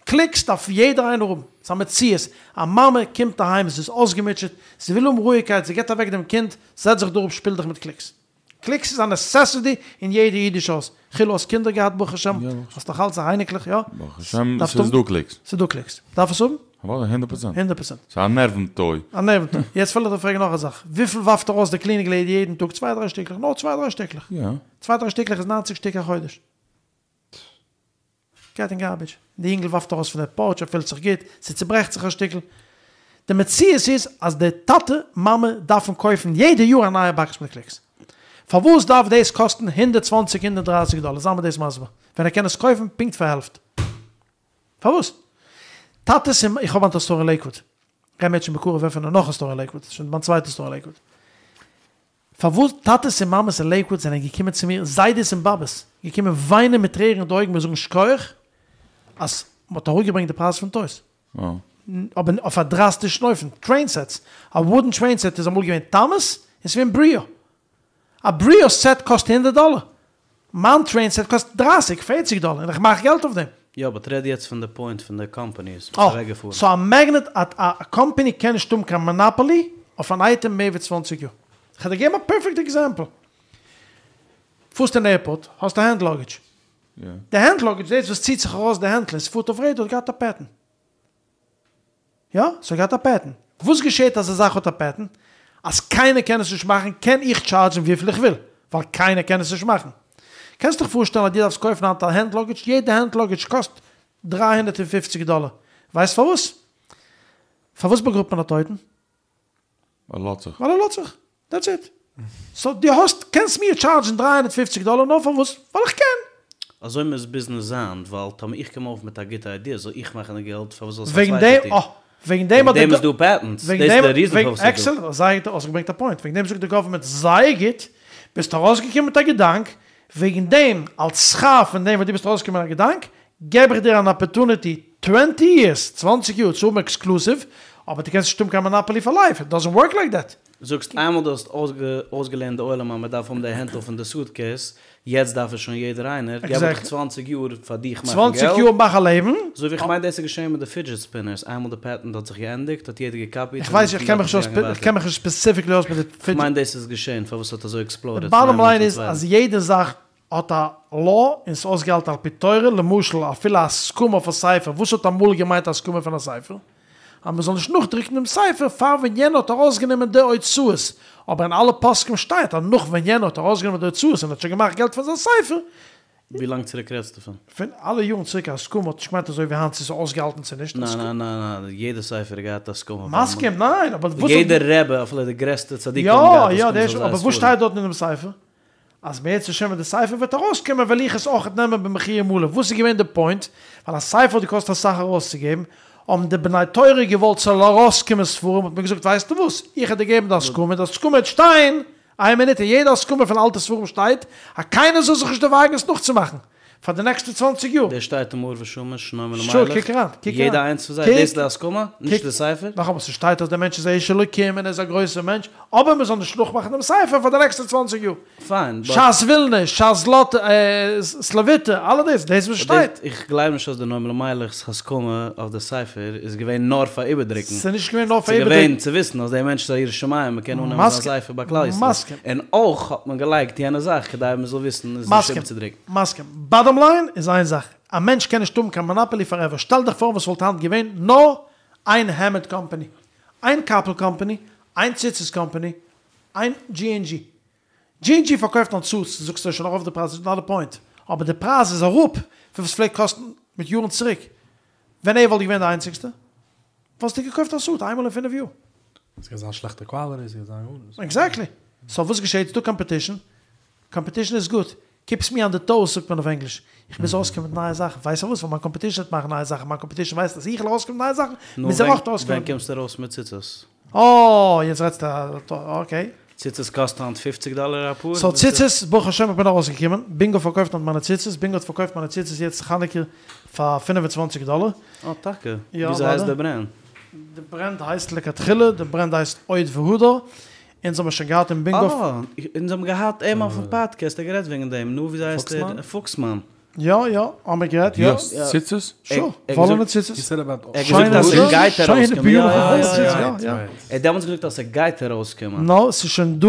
קליקס דארף יעדער איינער האבן, ס'איז א מציאות, א מאמע קומט אהיים זי איז אויסגעמוטשעט, זי וויל האבן רואיגקייט, זי געבט אוועק דעם קינד, זעץ זיך דא אראפ שפיל דיך מיט קליקס. קליקס איז א נעסעסיטי אין יעדע אידיש הויז. חילו האסט קינדער געהאט ברוך השם, האסט נאך אלץ אייניקלעך יא? ברוך השם ס'איז דא קליקס. ס'איז דא קליקס. דארף עס האבן? אוודאי הונדערט פראצענט. הונדערט פראצענט. ס'איז א נערוון טוי. א נערוון טוי. יעצט וויל איך דיר פרעגן נאך א זאך. וויפיל ווארפט ארויס די קלינינג לעידי יעדן טאג? צוויי דריי שטיקלעך. נאר צוויי דריי שטיקלעך. יא. צוויי דריי שטיקלעך איז ניינציג שטיק א חודש. גייט אין גארבידזש, די אינגל ווארפט ארויס פון די פארטש, ער פילט זיך גוט, ס'צוברעכט זיך א שטיקל. די מציאות איז אז די טאטע מאמע דארפן קויפן יעדע יאר א נייע באקס מיט קליקס. פארוואס דארף דאס קאסטן הונדערט צוואַנציק הונדערט דרײַסיק דאלער? זיי מיר דאס מסביר. ווען ער קען עס קויפן פונקט פאר העלפט. פארוואס? טאטעס און איך האב היינט א סטאר אין לעיקוואד. גיי מיר שוין בקרוב עפענען נאך א סטאר אין לעיקוואד. ס'איז שוין מיין צווייטע סטאר אין לעיקוואד. פארוואס טאטעס און מאמעס אין לעיקוואד זענען געקומען צו מיר, זיידעס און באבעס, געקומען וויינען מיט טרערן אין די אויגן מיר זאגן שכוח אז מ'האט אראפגעברענגט די פרייז פון טויס. אבער אויף א דראסטישן אופן. טרעין סעטס, א וואודען טרעין סעט איז אמאל געווען טאמאס און ס'איז געווען בריאו. א בריאו סעט קאסט הונדערט דאלער. מיין טרעין סעט קאסט דרייסיג פערציג דאלער און איך מאך געלט אויף דעם. יא באט רעד יעצט פון די פוינט פון די קאמפאניס וואס איז אה, אוועקגעפארן. סאו א מעגנעט א א קאמפאני קען נישט האבן קיין מאנאפאלי אויף אן אייטעם מער ווי צוואנציג יאר. כ'על דיר געבן א פערפעקט עקזעמפל. פארסט אין עירפארט, האסט א הענד לאגעדזש. די הענד לאגעדזש, דאס וואס ציט זיך ארויס די הענטל און ס'פארט אויף רעדער האט געהאט א פעטענט. יא, ס'האט געהאט א פעטענט. וואס געשעהט אז א זאך האט א פעטענט? אז קיינער קען עס נישט מאכן קען איך טשארדזשן וויפיל איך וויל, ווייל קיינער קען עס נישט מאכן. קענסט דיך פארשטעלן אז דו דארפסט קויפן היינט א הענד לאגעדזש, יעדע הענד לאגעדזש קאסט דרײַ הונדערט און פֿופֿציק דאלער. ווייסט פארוואס? פארוואס באגראבט מען א טויטן? ווייל ער לאזט זיך. ווייל ער לאזט זיך. דעטס איט. סאו דו האסט, קענסט מיר טשארדזשן דרײַ הונדערט פֿופֿציק דאלער נאר פארוואס? ווייל איך קען. אזוי מוז ביזנעס זיין, ווייל טאמער איך קום אויף מיט א גוטע איידיע זאל איך מאכן די געלט, פארוואס זאל עס א וועגן צווייטער דעם, טון? אה, וועגן דעם האט וועגן די דעם איז דא פעטענטס, וועגן דאס איז דעם, די ריזען פארוואס ס'איז דא. עקסעלענט, זייער גוט, האסט געברענגט א פוינט, וועגן דעם זאגט די גאווערמענט זייער גוט, ביסט ארויסגעקומען מיט א געדאנק, וועגן דעם, אלס שכר פון דעם וואס דו ביסט ארויסגעקומען מיט א געדאנק, געב איך דיר אן אפערטוניטי טווענטי יערס, צוואנציג יאר, צו האבן עקסקלוסיוו, אבער דו קענסט נישט האבן קיין מאנאפאלי פאר לייף, איט דאזענט ווארק לייק דעט. זאגסט איינמאל דו האסט אויסגעלערנט די עולם אז מען דארף האבן די הענטל פון די סוטקעיס, יעצט דארף עס שוין יעדער איינער, געב איך דיך צוואנציג יאר פאר דיך מאכן געלט. צוואנציג יאר מאך א לעבן. אזוי ווי איך מיין דאס איז געשען מיט די פידזשעט ספינערס, איינמאל די פעטענט האט זיך געענדיגט האט יעדער געקאפיט איך ווייס נישט, איך קען מיך נישט ספעסיפיקלי אויס מיט די פידזשעט. איך מיין דאס איז געשען פארוואס ס'האט אזוי עקספלאודעד. די באטאם ליין איז אז יעדע זאך האט א law און ס'איז אויסגעהאלטן על פי תורה, למשל אפילו א הסכמה אויף א ספר, וואס האט אמאל געמיינט א הסכמה פון א ספר? אז מ'זאל נישט נאכדרוקן דעם ספר פאר ווען יענער האט ארויסגענומען די הוצאות, אבער אין אלע פוסקים שטייט אז נאך ווען יענער האט ארויסגענומען די הוצאות און האט שוין געמאכט געלט פון זיין ספר, ווי לאנג צוריק רעדסטו פון? פון אלע יארן צוריק א הסכמה האט נישט געמיינט אזוי ווי היינט צו ס'איז אויסגעהאלטן צו נישט. ניין ניין ניין ניין, יעדע ספר האט געהאט הסכמה. מסכים, ניין, אבער וואס. יעדע רבי אפילו די גרעסטע צדיקים האבן געהאט יא הסכמות יא, אויף זייער אבער וואס ספרים. שטייט דארט אין דעם ספר? אז אם ירצה השם ווען די ספר וועט ארויסקומען וועל איך עס אויכעט נעמען במחיר מלא, וואס איז געווען די פוינט? ווייל א ספר האט געקאסט אסאך ארויסצוגעבן, האבן די בני תורה געוואלט ס'זאל ארויסקומען ספרים, האט מען געזאגט ווייסטו וואס, איך וועל דיר געבן די הסכמה, די הסכמה וועט שטיין, איין מינוט, אין יעדע הסכמה פון אלטע ספרים שטייט אז קיינער זאל זיך נישט דערוואגן עס נאכצומאכן, פאר די נעקסטע צוואנציג יאר. דער שטייט אין מאור ושמש, נועם שור, אלימלך, קוק אריין, קוק אריין. יעדע איינס פון זיי, דאס איז די הסכמה? נישט די ספר? נאכאמאל, ס'שטייט אז דער מענטש איז א איש אלוקים און ער איז א גרויסער מענטש, אבער מ'זאל נישט נאכמאכן דעם ספר פאר די נעקסטע צוואנציג יאר. פיין, באט. ש"ס ווילנא, ש"ס זלאטע, סלאוויטע, אלע דאס, דאס וואס שטייט. איך גלייב נישט אז די נועם אלימלך'ס הסכמה אויף די ספר איז געווען נאר פאר איבערדרוקן. ס'איז נישט געווען נאר פאר איבערדרוקן. ס'איז געווען צו וויסן אז דער מענטש איז א ירא שמים, מ'קען אננעמען זיין ספר ביי כלל ישראל. מסכים. און אויך האט מען געלייגט יענע זאך כדי מ'זאל וויסן עס נישט איבערצודרוקן. מסכים. באטאם ליין איז איין זאך, א מענטש קען נישט האבן קיין מאנאפעלי פארעווער, שטעל דיך פאר וואס וואלט היינט געווען נאר איין העמד קאמפאני, איין קאפל קאמפאני, איין ציצית קאמפאני, איין דזשי ענד דזשי. דזשי ענד דזשי פארקויפט היינט סוטס, זאגסטו שוין ארויף די פרייז, איז נאט די פוינט, אבער די פרייז איז אראפ פון וואס ס'פלעגט קאסטן מיט יארן צוריק, ווען ער וואלט געווען די איינציגסטע, וואלסטו געקויפט א סוט איינמאל אין פינף יאר. ס'גייט זיין שלעכטע קוואליטי, ס'גייט זיין גארנישט. עקזעקטלי. סאו וואס געשעט? ס'דא קאמפעטישן, קאמפעטישן איז גוט, קיפס מי אן די טאוס זאגט מען אויף ענגליש, איך מוז ארויסקומען מיט נייע זאכן, ווייסט פארוואס? ווייל מיין קאמפעטישן וועט מאכן נייע זאכן, מיין קאמפעטישן ווייסט אז איך וועל ארויסקומען מיט נייע זאכן, מוז ער אויך ארויסקומען. ווען קומסטו ארויס מיט ציצית? אה, יעצט רעדסטו, אקעי. ציצית קאסט היינט פופציג דאלער א פאר? סאו ציצית, ברוך השם איך בין ארויסגעקומען, בינגא פארקויפט היינט מיינע ציצית, בינגא האט פארקויפט מיינע ציצית יעצט חנוכה פאר 25 דאלער. אה טאקע? וויאזוי הייסט די ברענד? די ברענד הייסט לכתחילה, די ברענד הייסט עוד והדר, אונז האבן שוין געהאט אין בינגא. אה, אונז האבן געהאט אים אויפן פאדקעסט, ער האט גערעדט וועגן דעם, נו וויאזוי הייסט ער? פוקסמאן. יא יא, האמיר גערעדט, יא. דו האסט ציצית? שור, וואלענע ציצית. ער האט געזאגט אז ס'גייט ארויסקומען, יא יא יא. ער האט דעמאלטס געזאגט אז ס'גייט ארויסקומען. נא, ס'איז שוין דא,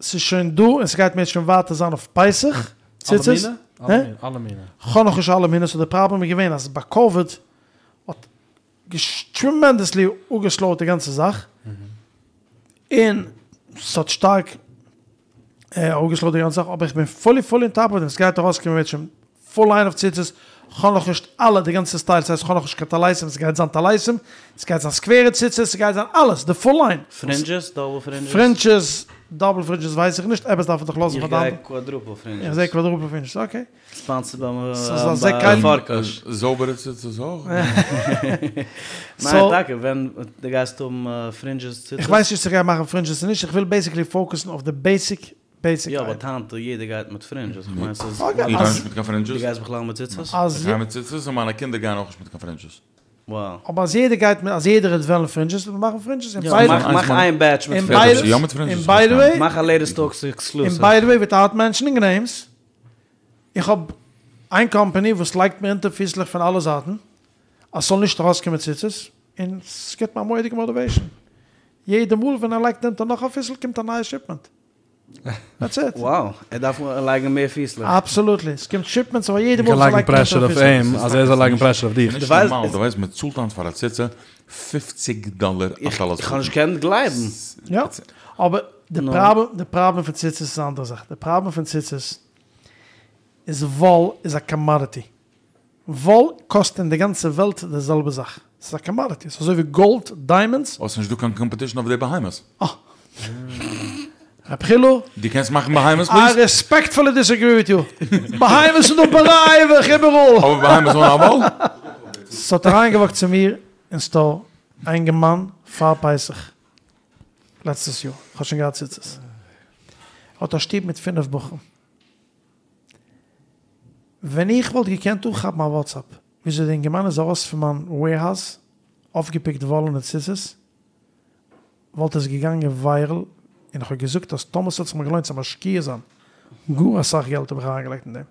ס'איז שוין דא, און ס'גייט אם ירצה השם ווייטער זיין אויף פסח, ציצית. אלע מיני? אלע מיני. כ'האב נאכנישט אלע מיני, סאו די פראבלעם איז געווען אז ביי קאוויד האט טרעמענדעסלי אפגעסלאוט די גאנצע זאך, און ס'האט שטארק אפגעסלאוט די גאנצע זאך, אבער איך בין פולי פולי אן טאפ אוו דעם, ס'גייט ארויסקומען אם ירצה השם פול ליין אוו ציצית, כ'האב נאכנישט אלע די גאנצע סטיילס, ס'הייסט כ'האב נאכנישט קיין טליתים, ס'גייט זיין טליתים, ס'גייט זיין סקווערע ציצית, ס'גייט זיין אלעס, די פול ליין. פרינדזשעס? דאבל פרינדזשעס? פרינדזשעס, דאבל פרינדזשעס ווייס איך נישט, עפעס דארף מען דאך לאזן פאר די איך אנדערע. גיי קוואדרופל פרינדזשעס. איך זעה קוואדרופל פרינדזשעס, אקעי. ספאנסערד ביי פארקאש. זויבערע ציצית אויך? ניין טאקע, ווען דו גייסט האבן פרינדזשעס ציצית? איך ווייס נישט צו איך גיי מאכן פרינדזשעס צו נישט, איך וויל בעיסיקלי פאוקעסן אויף די בעיסיק בעיסיק. יא באט היינט יעדער גייט מיט פרינדזשעס, איך מיין ס'איז. איך גיי נישט מיט קיין פרינדזשעס. דו גייסט בכלל מיט ציצית? איך גיי מיט ציצית און מיינע קינדער גייען אויך נישט מיט קיין פרינדזשעס. וואו. אבער אז יעדער גייט מיט, אז יעדער וועט וועלן פרינדזשעס, וועט מען מאכן פרינדזשעס. און יא, מאך איין בעטש מיט פרינדזשעס. און ביי די וועי. מאך א לעיטעסט טאלקס עקסקלוסיוו. און ביי די וועי וויטאוט מענשענינג נעימס, איך האב איין קאמפאני וואס לייגט מיר אונטער פיסלעך פון אלע זייטן אז ס'זאל נישט ארויסקומען ציצית, און ס'גיבט מיר א מורא'דיגע מאטיוועישן. יעדע מאל ווען ער לייגט אונטער נאך א פיסל קומט א נייע שיפמענט. דעטס איט. Wow, ער דארף לייגן מער פיסלעך. אבסאלוטלי, ס'קומט שיפמענטס אבער יעדע מאל מ'קען וואס ער לייגן לייגט אונטער פרעשור א אויף פיסל. אים אז ער זאל לייגן פרעשור אויף דיך. ס'נישט נארמאל, דו ווייסט מ'צאלט היינט פאר א ציצה פופציג דאלער א טלית קטן. איך האב נישט געקענט גלייבן. יא, אבער די פראבלעם, די פראבלעם פון ציצית איז א אנדערע זאך. די פראבלעם פון ציצית איז וואל איז א קאמאדיטי. וואל קאסט אין די גאנצע וועלט די זעלבע זאך. ס'איז א קאמאדיטי. ס'איז אזוי ווי גאלד, דיימאנדס. אוי, ס'נישט דא קיין קאמפעטישן אויף די בהמות. אה. רב חילו. דו קענסט מאכן בהמות פליז? איי רעספעקטפולי דיסעגרי וויט יו. בהמות איז דא ברייוועך איבעראל. אבער בהמות אן א וואל? ס'האט אריינגעוואקט צו מיר אין סטאר א אינגערמאן פאר פסח לעצטעס יאר, כ'האב שוין געהאט ציצית. ער האט א שטוב מיט פינף בחורים. ווען איך וואלט געקענט אנכאפן א וואטסעפפ וויאזוי די אינגערמאן איז ארויס פון מיין וועירהאוז אויפגעפיקט וואלענע ציצית וואלט עס געגאנגען וויירעל און איך האב געזאגט אז טאמער ס'האט זיך מיר געלוינט צו משקיע זיין גאר אסאך געלט האב איך אריינגעלייגט אין דעם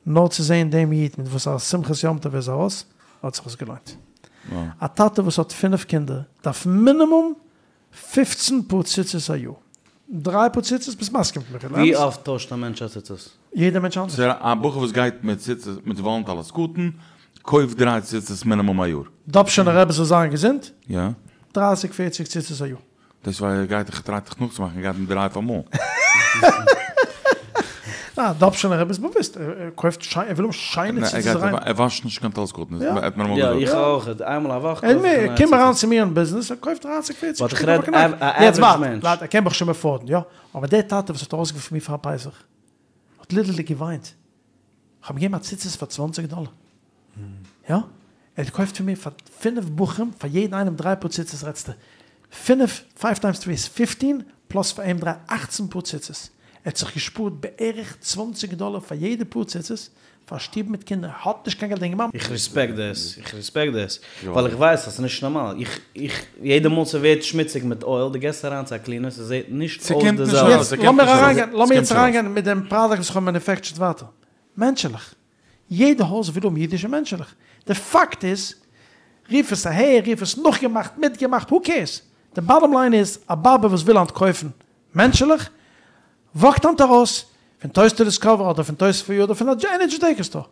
נאר צו זעהן דעם איד מיט וואס א שמחת יום טוב ער איז ארויס האט זיך עס געלוינט. א טאטע וואס האט פינף קינדער דארף מינימום פופצן פאר ציצית א יאר. דריי פאר ציצית? ביסט מסכים מיט מיר? ווי אפט טוישט א מענטש א ציצית? יעדער מענטש אנדערש. סאו א בחור וואס גייט מיט ציצית מיט וואלן טלית קטן קויפט דריי ציצית מינימום א יאר. דאבשינער רבי זאל זיין געזונט, יא. דרייסיג פערציג ציצית א יאר. דאס ווייל ער גייט איך טריי דיך נאכצומאכן ער גייט מיט דריי אויף אמאל. ניין, דאבשינער רבי איז באוואוסט, ער קויפט שיין, ער וויל האבן שיינע ציצית ריין. ער וואשט נישט קיין טלית קטן, ער האט מיר אמאל יא, געזאגט. איך אויך, איינמאל א וואך קויף איך א נייע קום ציצית. אריין צו מיר אין ביזנעס, ער קויפט דרייסיג פערציג באט איך שטיקל רעד אויף א קנאק. א יעצט עווערידזש ווארט, מענטש. ווארט, ער קען ברוך השם עפארדן, יא, אבער דער טאטע וואס האט ארויסגעווארפן פון מיר פאר פסח, האט ליטערלי געוויינט. איך האב געגעבן א ציצית פאר צוואנציג דאלער. יא, ער האט געקויפט פון מיר פאר פינף בחורים, פאר יעדן איינעם דריי פאר ציצית רעדסטו פינף, פייוו טיימס טרי איז פיפטין, פלאס פאר אים דריי, אכצן פאר ציצית. ער האט זיך געשפארט בערך צוואנציג דאלער פאר יעדע פאר ציצית, פאר א שטוב מיט קינדער, ער האט נישט קיין געלט, דער אינגערמאן. איך רעספעקט דאס, איך רעספעקט דאס, ווייל איך ווייס אז ס'איז נישט נארמאל, איך, איך, יעדע מאל ס'ווערט שמוציג מיט אויל, דו געסט אריין צו א קלינער, ס'זעט נישט אויס די זעלבע. יעצט לאמיר אריינגיין, לאמיר יעצט אריינגיין מיט דעם פראדאקט וואס איך האב מענופעקטשערט ווייטער. מענטשעלעך. יעדע הויז וויל האבן אידישע מענטשעלעך. די פאקט איז, רוף עס אהער, רוף עס נאכגעמאכט, מיטגעמאכט, הו קעירס? די באטאם ליין איז, א באבע וואס וויל היינט קויפן מענטשעלעך, וואקט היינט ארויס פון טויס טו דיסקאווער אדער פון טויס פאר יו אדער פון א עני דזשודעיקא סטאר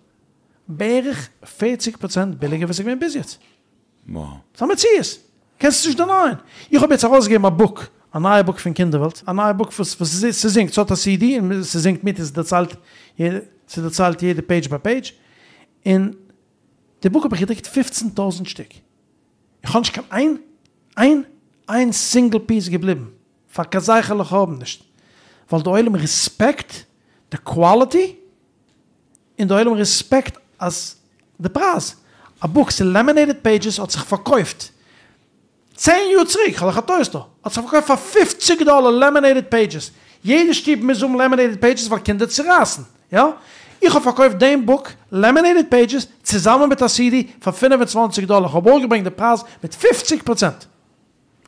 בערך פערציג פראצענט ביליגער ווי עס איז געווען ביז יעצט. וואו. ס'איז א מציאות. קענסט עס נישט דענייען. איך האב יעצט ארויסגעגעבן א בוק, א נייע בוק פון קינדערוועלט, א נייע בוק וואס וואס ס'זינגט, ס'האט א סי די און ס'זינגט מיט און ס'דערציילט ס'דערציילט יעדע פעידזש ביי פעידזש, און די בוק האב איך געדרוקט פופצן טויזנט שטיק, איך האב נישט קיין איין איין איין סינגל פיס געבליבן, פאר קיין זכר לחורבן נישט, ווייל די עולם ריספעקט די קוואליטי, און די עולם ריספעקט אז די פרייז, א בוק ס'איז לעמינעיטעד פעידזשעס האט זיך פארקויפט צען יאר צוריק, כ'האב דאך א טויסטער, האט זיך פארקויפט פאר פופציג דאלער לעמינעיטעד פעידזשעס, יעדע שטוב מוז האבן לעמינעיטעד פעידזשעס ווייל קינדער צורייסן, יא? איך האב פארקויפט דעם בוק לעמינעיטעד פעידזשעס צוזאמען מיט א סידי פאר פינף און צוואנציג דאלער, כ'האב אראפגעברענגט די פרייז מיט פופציג פראצענט,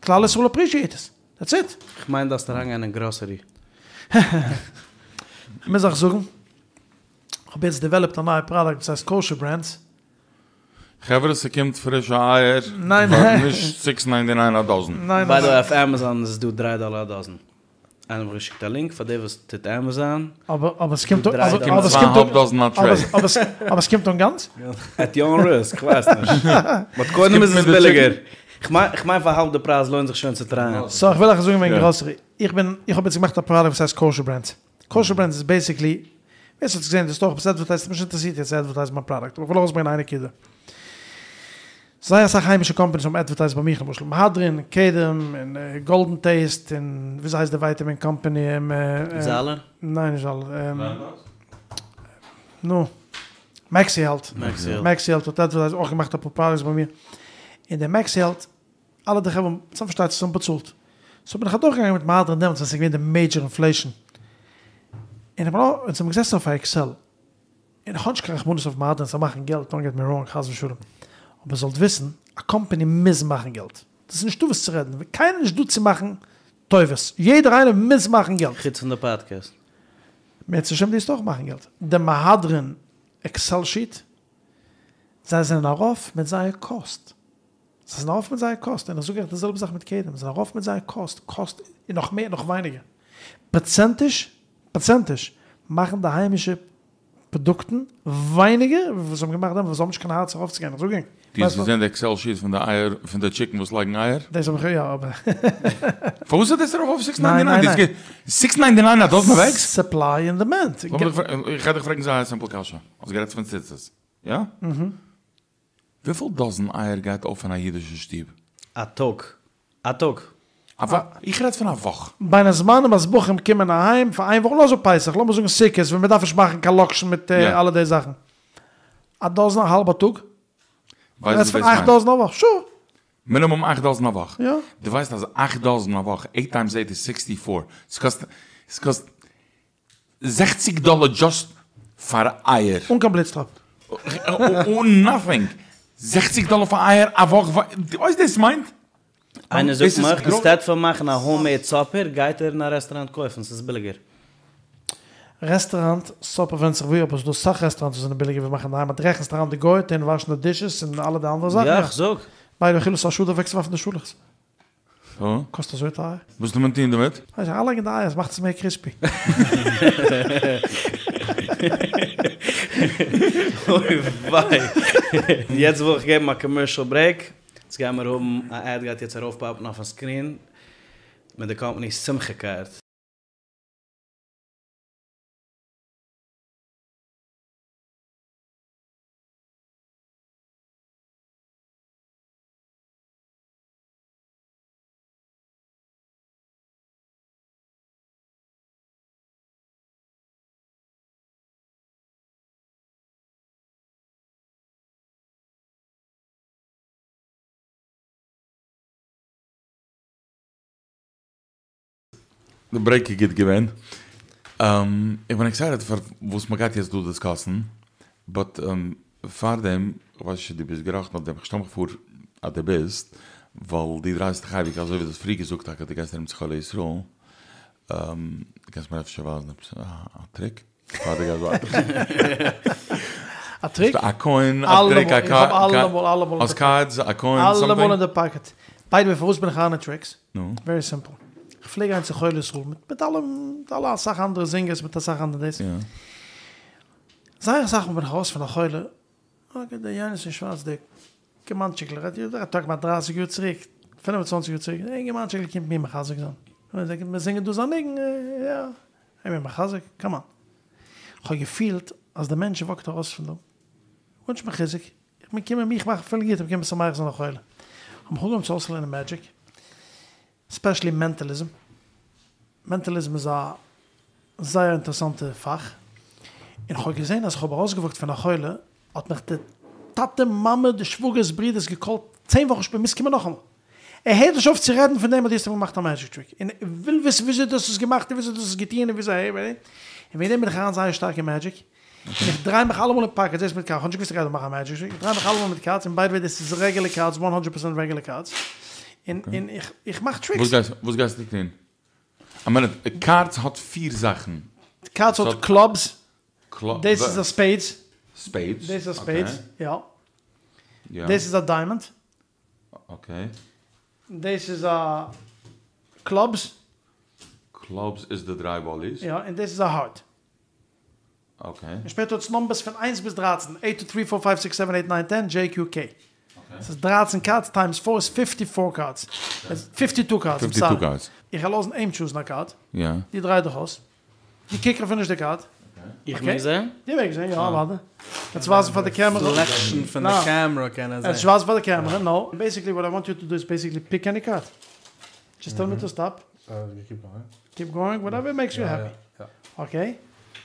כלל ישראל אפרישיעט עס, דעטס איט. כ'מיין דארפסט אריינגיין אין גראסערי. מוז איך זאגן, כ'האב יעצט דעוועלאפט א נייע פראדאקט וואס הייסט קאושער ברענדס. חברה ס'קומט פרישע אייער ניין פאר נישט סיקס ניינטי ניין א דאזען. ניין ביי די וועי אויף עמעזאן איז עס דא דריי דאלער א דאזען. איינער האט מיר געשיקט א לינק פאר דער וואס טוט עמעזאן. אבער אבער ס'קומט אן דריי אבער דאלער. ס'קומט צוויי האלב דאזען א טרעי. אבער ס'קומט אן גאנץ? עט יור און ריסק, כ'ווייס נישט. באט קודם איז עס ביליגער. כ'מיין פאר האלב די פרייז לוינט זיך שוין צו טרייען. סאו איך וויל אייך זאגן וועגן גראסערי. איך בין איך האב יעצט געמאכט א פראדאקט וואס הייסט קאושער ברענדס. קאושער ברענדס איז בעיסיקלי, ווער ס'האט עס געזען די סטאר, כ'האב עס עדווערטייזט, ס'האט מיך נישט אינטערעסירט יעצט צו עדווערטייזן מיין פראדאקט, אבער כ'וויל ארויסברענגען איין נקודה. זייער אסאך היימישע קאמפאניס האבן עדווערטייזט ביי מיך, למשל מהדרין, קדם, און גאלדען טעיסט, און וויאזוי הייסט די ווייטעמין קאמפאני? זאלער? ניין נישט זאלער. נו. מעקסי העלט. מעקסי העלט האט עדווערטייזט, אויך געמאכט אפאר פראדאקטס ביי מיר. און די מעקסי העלט אלע די חברה האבן פארשטייט זיך באצאלט. סאו בין איך אדורכגעגאנגען מיט מהדרין דעמאלטס ווען ס'איז געווען די מעידזשער אינפלעישאן. און איך בין אונז האבן געזעסן אויף א עקסעל. און איך האב נישט קיין רחמנות אויף מהדרין זיי מאכן געלט, דאנט געט מי ראנג חס ושלום. אבער זאלט וויסן, א קאמפאני מוז מאכן געלט. דאס איז נישטא וואס צו רעדן. קיינער איז נישט דא צו מאכן טובות. יעדער איינער מוז מאכן געלט. חוץ פון די פאדקעסט. אם ירצה השם דו וועסט אויך מאכן געלט. די מהדרין עקסעל שיט, זיי זענען ארויף מיט זייער קאסט. זיי זענען ארויף מיט זייער קאסט, און איך זאג אייך די זעלבע זאך מיט קדם, זיי זענען ארויף מיט זייער קאסט, קאסט און נאך מער נאך ווייניגער. פראצענטיש, פראצענטיש, מאכן די היימישע פראדוקטן ווייניגער ווי וואס זיי האבן געמאכט דעמאלט, ווייל זיי האבן נישט קיין הארץ ארויפצוגיין, איך זאג ענק. דו האסט געזען די עקסעל שיט פון די אייער, פון די טשיקן וואס לייגן אייער? דאס האב איך יא, אבער. פארוואס איז דאס ארויף אויף סיקס ניינטי ניין? סיקס ניינטי ניין א דאזן אוו עגס? סופליי און דימענד. איך גיי דיך פרעגן זייער א סימפל קשיא, האסט גערעדט פון ציצית, יא? וויפיל דאזן אייער גייט אויף אין א אידישע שטוב? א טאג. א טאג. א וואך? איך רעד פון א וואך. בין הזמנים אז בחורים קומען אהיים פאר איין וואך, לאז אפ פסח, לאמיר זאגן סוכות ווען מען דארף נישט מאכן קיין לאקשן מיט אלע די זאכן. א דאזן א האלבע טאג? ווייסט וואס רעדסט פון דאס אכט מיינט? דאזן א וואך? שור! מינימום אכט דאזן א וואך. יא. דו ווייסט אז אכט דאזן א וואך, עיט טיימס עיט איז סיקסטי פאר, ס'קאסט, ס'קאסט זעכציג דאלער דזשאסט פאר אייער. אן קיין בלוטסטראפ. אן נאטינג. זעכציג דאלער פאר אייער א וואך. דו ווייסט דאס מיינט? איינער זאגט מיך, אינסטעד פון מאכן א האום מעיד סאפער, גייט ער אין א רעסטוראנט קויפן, ס'איז ביליגער. רעסטוראנט סאפער ווענדט זיך וואו, אבער ס'איז דא סאך רעסטוראנטס וואס זענען ביליגער ווי מאכן אינדערהיים, אז דו רעכנסט אריין די גוי'טע און וואשן די דישעס און אלע די אנדערע זאכן. יא, כ'זאג. ביי די אכילה ס'איז א שאד אוועקצוווארפן די שאלעכץ. קאסט אזוי טייער? וואס טוט מען טון דערמיט? ווייס איך, אריינלייגן די אייער, עס מאכט עס מער קריספי. אוי וויי. יעצט וויל איך געבן א קאמערשעל ברעיק. יעצט גייען מיר האבן א עד גייט יעצט ארויפפאפן אויפן סקרין מיט די קאמפאני שמחה קארד. די ברעיק איז גוט געווען. איך בין עקסייטעד פאר וואס מ'גייט יעצט דא דיסקאסן, באט פארדעם, כ'ווייס נישט צו דו ביסט גערעכט אויף דעם, כ'שטעל מיך פאר אז דו ביסט, ווייל דו דרייסט דיך אייביג אזוי ווי דו האסט פריער געזאגט טאקע דו גייסט ארום צו חולי ישראל, קענסט מיר אפשר ווייזן עפעס א טריק פאר דו גייסט ווייטער? א טריק? א קוין, א טריק, א קארד, האסט קארדס, א קוין, סאמטינג? אלעמאל אין די פאקעט. ביי די וועי פארוואס בין איך אריין אין טריקס? ווערי סימפל. כ'פלעג גיין צו חולי ישראל מיט אלע מיט אלע אסאך אנדערע זינגערס מיט אסאך אנדערע דאס. זייער אסאך מאל בין איך ארויס פון א חולה, אקעי דער יונתן שווארץ דער אינגערמאנטשיקל, רעדט איר דא טאקע כמעט דרייסיג יאר צוריק, פינף און צוואנציג יאר צוריק, דער אינגערמאנטשיקל קומט מיר מחזק זיין. מיר זינגען דא זיין ניגון, יא, ער מיר מחזק, קאם אן. כ'האב געפילט אז די מענטש וואקט ארויס פון דא, גארנישט מחוזק, איך בין געקומען מיך מאכן פילן גוט, איך בין געקומען משמח זיין א חולה. האב מיך אנגעהויבן צו אויסלערנען מעדזשיק, ספעשעלי מענטעליזם. מענטעליזם איז א זייער אינטערעסאנטע פאך, און כ'האב געזען אז כ'האב ארויסגעוואקט פון א חולה, האט מיך די טאטע מאמע די שוואגערס ברידערס געקאלט צען וואכן שפעטער מוזט קומען נאכאמאל, ער הערט נישט אויף צו רעדן פון דעם אז דו האסט אים געמאכט א מעדזשיק טריק, און ער וויל וויסן וויאזוי דו האסט עס געמאכט און וויאזוי דו האסט עס געטון און וויאזוי אהער און וועגן דעם בין איך אריין זייער שטארק אין מעדזשיק, און איך דריי מיך אלעמאל אין פאקעט, זעסט מיט קארטס, כ'האב נישט געוואוסט איך גיי דא מאכן א מעדזשיק טריק, איך דריי מיך אלעמאל מיט קארטס, און ביי די וועי דאס איז רעגולער קארטס, וואן הונדרעט פערסענט רעגולער קארטס, און און איך מאך טריקס. וואס גייסטו טון? א מינוט, קארטס האט פיר זאכן. קארטס האט קלאבס, דאס איז א ספעידס. ספעידס? דאס איז א ספעידס, יא. דאס איז א דיימאנד. אקעי. דאס איז א קלאבס. קלאבס איז די דריי באליס. יא, און דאס איז א הארט. אקעי. און שפעטער האט עס נומבערס פון איינס ביז דרייצן, עיט טו טרי פאר פייוו סיקס סעווען עיט ניין טען דזשעי קיו קעי. ס'איז דרייצן קארדס טיימס פאר איז פיפטי פאר קארדס. פיפטי טו קארדס, איים סארי. איך גיי לאזן אים טשוזן א קארד. יא. דו דריי דיך אויס. דו קוק אפילו נישט די קארד. איך מעג זען? דו מעגסט זען, יא אוודאי. יעצט ווייזן פאר די קעמערע. רעפלעקשאן פון די קעמערע קען ער זען. יעצט ווייזן פאר די קעמערע, נאו. בעיסיקלי וואט איי וואנט יו טו דו איז בעיסיקלי פיק עני קארד. דזשאסט טעל מי טו סטאפ. קיפ גאוינג, וואטעווער מעיקס יו העפי. אקעי,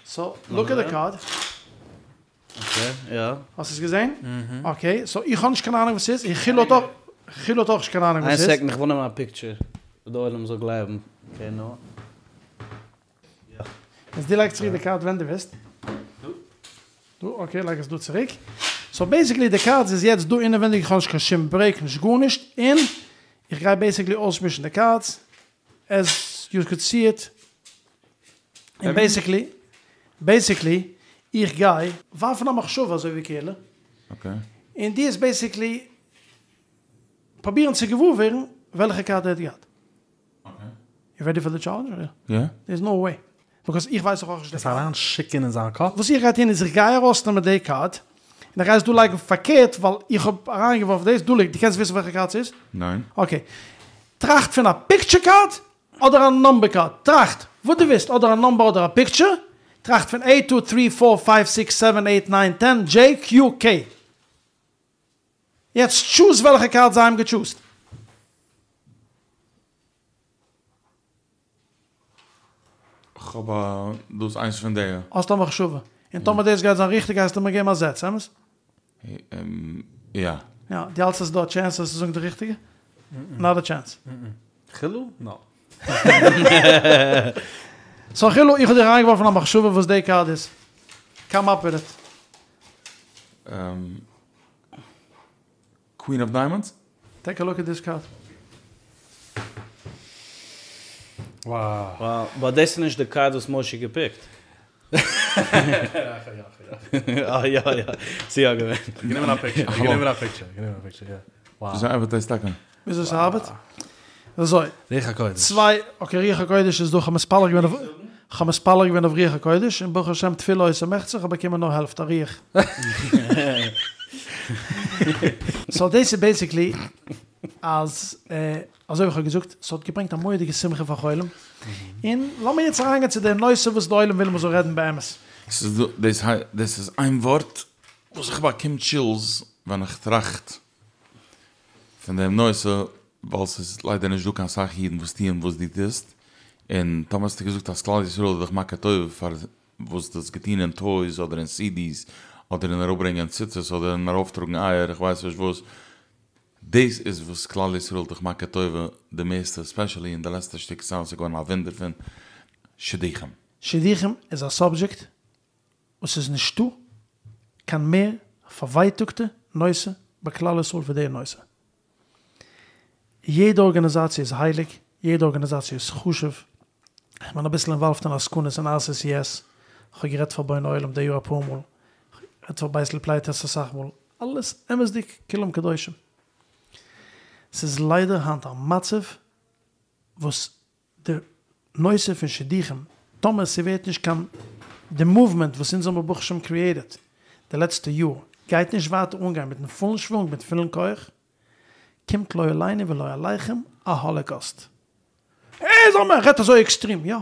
סאו לוק עט די קארד. אקעי, יא. האסט עס געזען? אקעי, סאו איך האב נישט קיין אהנונג וואס ס'איז, און חילו האט אויך, חילו האט אויך נישט קיין אהנונג וואס איין ס'איז. סעקונד איך וויל נעמען א פיקטשער, די עולם זאל גלייבן. אקעי נו. יא. יעצט דו לייג צוריק די קארד ווען דו ווילסט. דא. דא, אקעי לייג עס דא צוריק. סאו בעיסיקלי די קארדס איז יעצט דא אינעווענדיג, איך האב נישט קיין שום ברעיק נישט גארנישט, און איך גיי בעיסיקלי אויסמישן די קארדס, עז יו קוד סי איט, און בעיסיקלי, בעיסיקלי, איך גיי ווארפן א מחשבה אזוי ווי כאילו, און דו וועסט בעיסיקלי פרובירן צו געוואר ווערן וועלכע קארד ער האט געהאט. יו רעדי פאר די טשאלענדזש? יא. דער איז נאו וועי. ביקאוז איך ווייס דאך אויך נישט די עס אריין שיקען אין זיין קאפ. וואס איך גיי טון איז איך גיי ארויסנעמען די קארד, און איך גיי עס דא לייגן פארקערט ווייל איך האב אריינגעווארפן דאס דא ליגט, דו קענסט וויסן וועלכע קארד ס'איז? ניין. אקעי. טראכט פון א פיקטשער קארד אדער א נאמבער קארד. טראכט וואס דו ווילסט, אדער א נאמבער אדער א פיקטשער. טראכט פון עיט טו טרי פאר פייוו סיקס סעווען עיט ניין טען דזשעי קיו קעי. יעצט טשוז וועלכע קארד זיי האבן געטשוזט. כ'האב א, דאס איינס פון די. האסט א מחשבה. און טאמער דאס גייט זיין ריכטיג גייסטו מיר געבן א זעץ, אמת? יא. יא, דו האלטסט אז ס'איז דא א טשענס אז צו זאגן די ריכטיגע? נאט א טשענס. חילו? נאו. סאו חילו, איך האב דיר אריינגעווארפן א מחשבה וואס די קארד איז. קאם אפ וויט איט. קווין אוו דיימאנדס? טעיק א לוק עט דיס קארד. וואו. וואו, באט דאס איז נישט די קארד וואס מושי געפיקט. אה יא יא, ס'איז יא געווען. גענומען א פיקטשער, גענומען א פיקטשער, גענומען א פיקטשער, יא. וואו. וויאזוי ארבעט דאס טאקע? וויאזוי ס'ארבעט? אזוי. רוח הקודש. צוויי, אקעי רוח הקודש איז דא, כ'האב מתפלל געווען אויף, כ'האב מתפלל געווען אויף רוח הקודש, און ברוך השם תפילה עושה מחצה, כ'האב באקומען נאר העלפט א רוח. סאו דאס איז בעיסיקלי אז אזוי ווי כ'האב געזאגט, ס'האט געברענגט א מורא'דיגע שמחה פאר חולים, און לאמיר יעצט אריינגיין צו די נושא וואס די עולם וויל מ'זאל רעדן באמת. ס'איז דא, דאס היי, דאס איז איין ווארט וואס איך באקום טשילס ווען איך טראכט פון דעם נושא, ווייל ס'איז ליידער נישט דא קיין סאך אידן וואס טוען וואס דו טוסט, און טאמער האסטו געזאגט אז כלל ישראל איז דיך מכיר טובה פאר וואס דו האסט געטון אין טויס אדער אין סידיס אדער אין אראפברענגען ציצית אדער אין ארויפטראגן אייער איך ווייס נישט וואס, דאס איז וואס כלל ישראל איז דיך מכיר טובה די מערסטע ספעשעלי אין די לעצטע שטיק צייט וואס איז געווארן א וואונדער פון שידוכים. שידוכים איז א סאבדזשעקט וואס איז נישטא קיין מער פארווייטאגטע נושא בכלל ישראל ווי די נושא. יעדע ארגאניזאציע איז הייליג, יעדע ארגאניזאציע איז חשוב, איך בין אביסל אינוואלווד אין עסקנות אין RCCS, איך האב גערעדט פאר בוני עולם די יאר אפאר מאל, גערעדט פאר בית לפליטות אסאך מאל, אלעס אמת'דיג כולם קדושים. ס'איז ליידער היינט א מצב וואס די נושא פון שידוכים, טאמער ס'ווערט נישט קיין, די מאוומענט וואס אונז האבן ברוך השם קריעטעד די לעצטע יאר, גייט נישט ווייטער אנגיין מיטן פולן שוואונג מיט פולן כח, קומט לא עלינו ולא עליכם א האלאקאסט. זאל מען, ער רעדט אזוי עקסטרים, יא.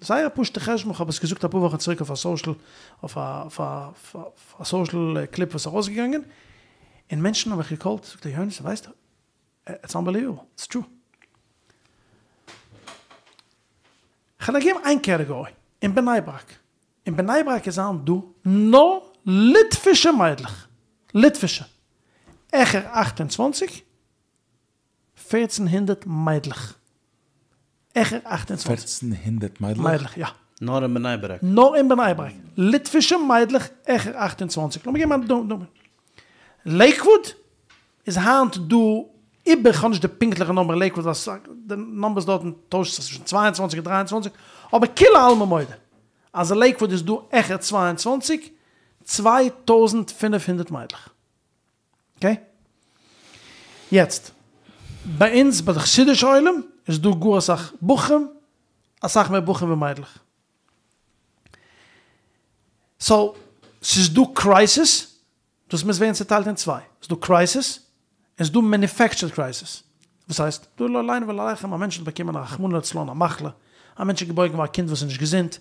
זייער א פשוט'ע חשבון, כ'האב עס געזאגט אפאר וואכן צוריק אויף א סאושעל, אויף א אויף א סאושעל קליפ וואס איז ארויסגעגאנגען, און מענטשן האבן מיך געקאלט, זאגט ער יונתן ווייסט, איטס אנבעליוועבל, איטס טרו. כ'וועל דיר געבן איין קעטעגארי, אין בני ברק, אין בני ברק איז היינט דא נאר ליטווישע מיידלעך, ליטווישע, העכער אכט און צוואנציג, פערצן הונדערט מיידלעך. העכער אכט און צוואנציג. פערצן הונדערט מיידלעך? מיידלעך, יא. נאר אין בני ברק? נאר אין בני ברק. ליטווישע מיידלעך העכער אכט און צוואנציג. לאמיר געבן א דוגמא. לעיקוואוד איז היינט דא איבער, כ'האב נישט די פונקטליכע נומבער אין לעיקוואוד ווייל די נומבערס דארטן טוישט זיך צווישן צוויי און צוואנציג און דריי און צוואנציג, אבער כולי עלמא מודה אז אין לעיקוואוד איז דא העכער צוויי און צוואנציג, צוויי טויזנט פינף הונדערט מיידלעך. אקעי? יעצט, ביי אונז ביי די חסידישע עולם איז דא גאר אסאך בחורים, אסאך מער בחורים ווי מיידלעך. סאו, ס'איז דא קרייסיס, דאס מוז ווערן צוטיילט אין צוויי. ס'איז דא קרייסיס, און ס'איז דא מעניפעקטשערד קרייסיס. וואס הייסט? דא לא עלינו ולא עליכם, א מענטש האט באקומען א רחמנא לצלן א מחלה, א מענטש איז געבוירן געווארן א קינד וואס איז נישט געזונט,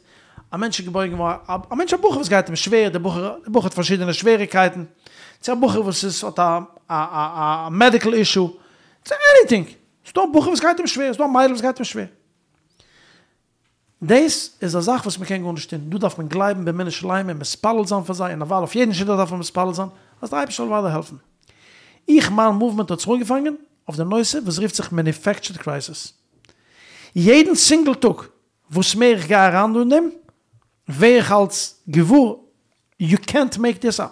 א מענטש איז געבוירן געווארן א א מענטש א בחור וואס גייט אים שווער, דער בחור דער בחור האט פארשידענע שוועריקייטן, צו א בחור וואס איז האט א א א א מעדיקל אישו, צו עניטינג, ס'איז דא א בחור וואס גייט אים שווער, ס'איז דא א מיידל וואס גייט אים שווער. דאס איז א זאך וואס מ'קען גארנישט טון, דא דארף מען גלייבן באמונה שלימה און מתפלל זיין פאר זיי, און אוודאי אויף יעדן שידוך דארף מען מתפלל זיין אז דער אייבערשטער זאל אוודאי העלפן. איך מיין מאוומענט האט זיך אנגעפאנגען אויף די נושא וואס רופט זיך מעניפעקטשערד קרייזיס. יעדן סינגל טאג וואס מער איך גיי אריין דא אין דעם, ווער איך אלץ געוואר, יו קענט מעיק דיס אפ.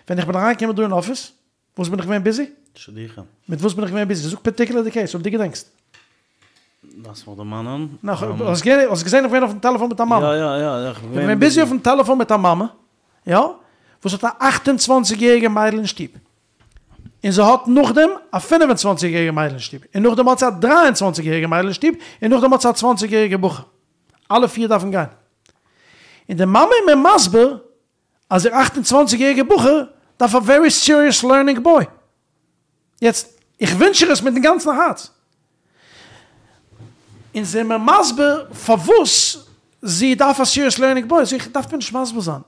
ווען איך בין אריינגעקומען דא אין אפיס, וואס בין איך געווען ביזי? שידוכים. מיט וואס בין איך געווען ביזי? זאג פארטיקולער די קעיס אויב דו געדענקסט. לאזט מיך דערמאנען. נאך, האסט געזען איך בין אויפן טעלעפאן מיט א מאמע? יא יא יא, איך בין געווען ביזי אויפן טעלעפאן מיט א מאמע, יא, וואס האט א אכט און צוואנציג יעריגע מיידל אין שטוב. און זי האט נאכדעם א פינף און צוואנציג יעריגע מיידל אין שטוב, און נאכדעם האט זי א דריי און צוואנציג יעריגע מיידל אין שטוב, און נאכדעם האט זי א צוואנציג יעריגע בחור. אלע פיר דארפן גיין. און די מאמע איז מיר מסביר אז איר אכט און צוואנציג יעריגע בחור דארף א ווערי סיריעס לערנינג בוי. יעצט, איך ווינטש איר עס מיטן גאנצן הארץ. און זי איז מיר מסביר פארוואס זי דארף א סיריעס לערנינג בוי. זאג איך, דארפט מיר נישט מסביר זיין.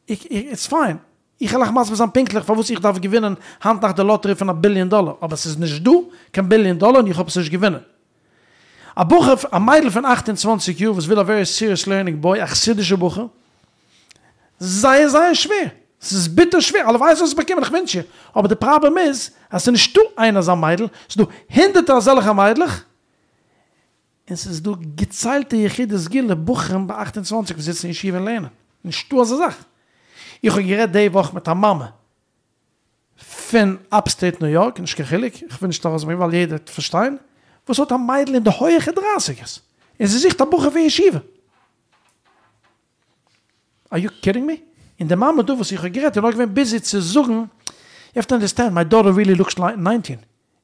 איטס פיין. איך וועל אייך מסביר זיין פונקטליך פארוואס איך דארף געווינען היינט נאכט די לאטערי פון א ביליאן דאלער, אבער ס'איז נישט דא קיין ביליאן דאלער און איך האב עס נישט געווינען. א בחור, א מיידל פון אכט און צוואנציג יאר וואס וויל א ווערי סיריעס לערנינג בוי, א חסידישע בחור, זייער זייער שווער, ס'איז ביטער שווער, הלוואי זאל עס באקומען, איך ווינטש איר, אבער די פראבלעם איז אז ס'איז נישטא איין אזא מיידל, ס'איז דא הונדערטער אזעלכע מיידלעך, און ס'איז דא געציילטע יחידי סגולה בחורים ביי אכט און צוואנציג וואס זיצן אין ישיבה און לערנען, נישטא אזא זאך. איך האב גערעדט די וואך מיט א מאמע פון אפסטעיט ניו יארק, נישט קיין חילוק, איך וויל נישט ארויסברענגען ווייל יעדער וועט פארשטיין, וואס האט א מיידל אין די הויעכע דרייסיגערס, און זי זוכט א בחור פון ישיבה. אר יו קידינג מי? און די מאמע דא וואס איך האב גערעדט איז נאר געווען ביזי צו זאגן, יו העוו טו אנדערסטענד, מיי דאטער ריעלי לוקס לייק ניינטין,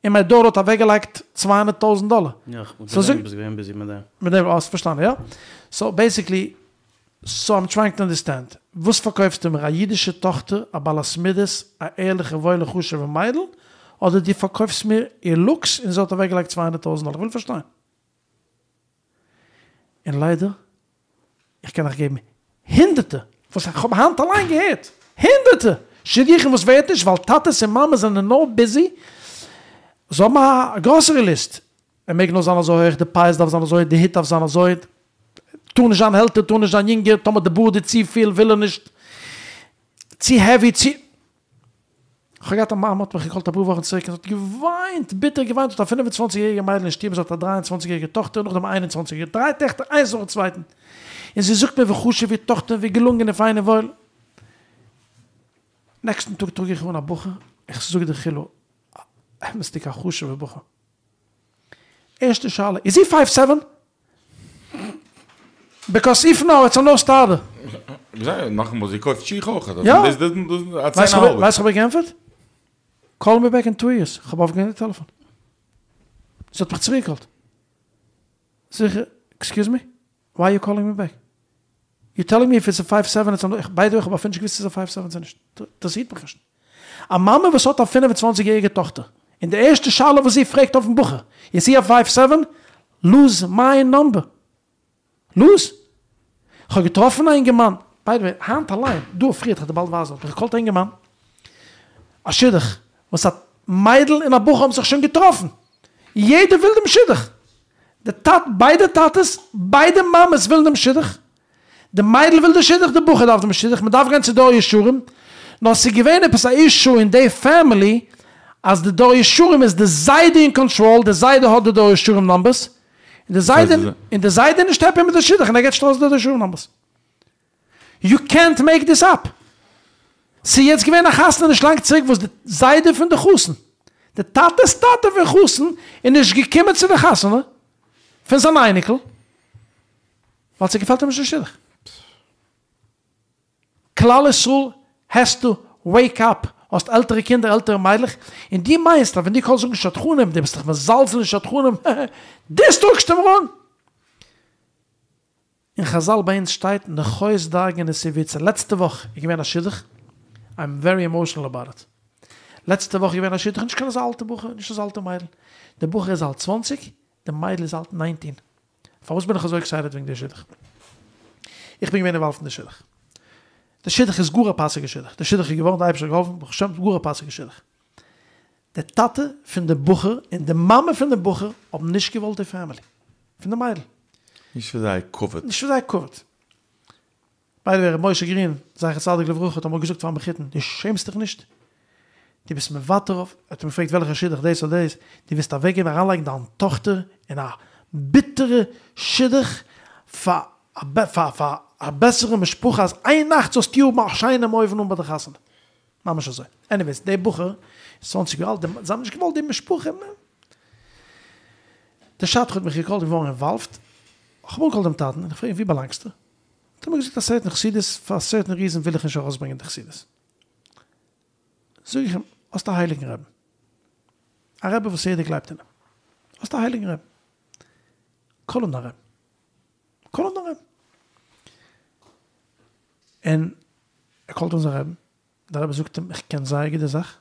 און מיין דאטער האט אוועקגעלייגט צוויי הונדערט טויזנט דאלער. יא, איך געדענק ביסט געווען ביזי מיט דעם. מיט דעם, האסט פארשטאנען, יא? סאו בעיסיקלי, סאו איים טרייאינג טו אנדערסטענד, וואס פארקויפסטו מיר, א אידישע טאכטער, א בעלת מידות, א ערליכע וואוילע חשוב'ע מיידל, אדער דו פארקויפסט מיר איר לוקס און זי האט אוועקגעלייגט צוויי הונדערט טויזנט דאלער? איך וויל פארשטיין. און ליידער, איך קען אייך געבן הונדערטער, וואס איך האב היינט אליין געהערט, הונדערטער שידוכים וואס ווערט נישט ווייל טאטעס און מאמעס זענען נאר ביזי, זיי האבן א גראסערי ליסט, ער מעג נאר זיין אזוי הויך, די פאות דארף זיין אזוי, די הוט דארף זיין אזוי, טאר נישט זיין עלטער, טאר נישט זיין יונגער, טאמער די בארד איז צופיל וויל ער נישט, צו העווי, צו. כ'האב געהאט א מאמע האט מיך געקאלט אפאר וואכן צוריק און זי האט געוויינט, ביטער געוויינט, זי האט א פינף און צוואנציג יעריגע מיידל אין שטוב, זי האט א דריי און צוואנציג יעריגע טאכטער, נאכדעם א איין און צוואנציג יעריגע, דריי טעכטער איינס נאכן צווייטן, און זי זאגט מיר ווי חשוב איר טאכטער, ווי געלונגען און פיין און וואויל. נעקסטן טאג טראג איך אן א בחור, איך זאג דיר חילו, אמת'דיג א חשוב'ער בחור. ערשטע שאלה, איז הי פייוו סעווען? ביקאוס איף נאו איטס א נאו סטארטער. נאכאמאל זי קויפט שיך אויך. יא. ווייסט וואס כ'האב איר געענטפערט? קאל מי בעק אין טו יערס. כ'האב אויפגעלייגט די טעלעפאן. זי האט מיך צוריקגעקאלט. זאג איך, עקסקיוז מי? וויי אר יו קאלינג מי בעק? יו טעלינג מי איף איטס א פייוו סעווען איטס א נאו, ביי די וועי כ'האב אפילו נישט געוואוסט צו ס'איז א פייוו סעווען צו נישט. אינטערעסירט מיך נישט. א מאמע וואס האט א פינף און צוואנציג יעריגע טאכטער, און די ערשטע שאלה וואס זי פרעגט אויפן בחור, איז הי א פייוו סעווען? לוז מיי נאמבער. לוז! כ'האב געטראפן א אינגערמאן, ביי די וועי, היינט אליין, דא פריער, כ'וועל דיר באלד ווייזן, האט מיך געקאלט א אינגערמאן, א שידוך, וואס א מיידל און א בחור האבן זיך שוין געטראפן, יעדער וויל דעם שידוך, די טאט, ביידע טאטעס, ביידע מאמעס ווילן דעם שידוך, די מיידל וויל די שידוך, די בחור דארף דעם שידוך, מען דארף גיין צו דור ישרים, נאר ס'איז געווען עפעס א אישו אין די פעמילי, אז די דור ישרים איז די זיידע אין קאנטראל, די זיידע האט די דור ישרים נאמבערס, און די זיידע און די זיידע איז נישט העפי מיט די שידוך און ער געט נישט ארויס די דור ישרים נאמבערס. יו קענט מעיק דיס אפ. ס'איז יעצט געווען א חתונה נישט לאנג צוריק וואס די זיידע פון די חתן, די טאטע'ס טאטע פון חתן איז נישט געקומען צו די חתונה פון זיין אייניקל ווייל ס'געפעלט אים נישט די שידוך. כלל ישראל העז טו וועיק אפ, האסט עלטערע קינדער עלטערע מיידלעך, און דו מיינסט אז ווען דו קאלסט זאגן שדכנים, דו ביסט דיך מזלזל אין שדכנים, הע הע, דאס טראגסטו מיר אן! אין חזל ביי אונז שטייט נחות דרגא נסיב יצהר, לעצטע וואך איז געווען א שידוך, איים ווערי עמאושענעל אבאוט איט, לעצטע וואך איז געווען א שידוך, נישט קיין אזא אלטע בחור, נישט אזא אלטע מיידל, די בחור איז אלט צוואנציג, די מיידל איז אלט ניינטין, פארוואס בין איך אזוי עקסייטעד וועגן די שידוך? איך בין געווען אינוואלווד אין די שידוך. די שידוך איז גאר א פאסיגע שידוך. די שידוך איז געווארן, די אייבערשטער האט געהאלפן, ברוך השם, גאר א פאסיגע שידוך. די טאטע פון די בחור און די מאמע פון די בחור האבן נישט געוואלט די פעמילי פון די מיידל. נישט פאר זייער כבוד. נישט פאר זייער כבוד. ביי די וועי ר' משה גרין זכר צדיק לברכה האט אמאל געזאגט פארן מחותן דו שעמסט דיך נישט? דו ביסט מוותר אויף, ער האט אים געפרעגט וועלכע שידוך דאס אדער דאס, דו ווילסט אוועקגעבן אריינלייגן דיין טאכטער אין א ביטערע שידוך פאר פאר א בעסערע משפחה אז איין נאכט זאלסטו האבן א שיינעם אויבן אן ביי די חתונה. ממש אזוי. עניוועיס, דער בחור איז צוואנציג יאר אלט, זיי האבן נישט געוואלט די משפחה. דער שדכן האט מיך געקאלט געווארן אינוואלווד, איך האב אנגעקאלט דעם טאטן און איך פרעג אים ווי באלאנגסטו? האט ער מיר געזאגט א סערטען חסידות, פאר א סערטען ריזען וויל איך נישט ארויסברענגען די חסידות. זאג איך אים, האסט א הייליגן רעבן. א רבי וואס יעדער גלייבט אין אים. האסט א הייליגן רעבן. קאל אן דיין רעבן. קאל אן דיין רעבן. און ער קאלט אן זיין רעבן. דער רבי זאגט אים, איך קען זייער גוט די זאך.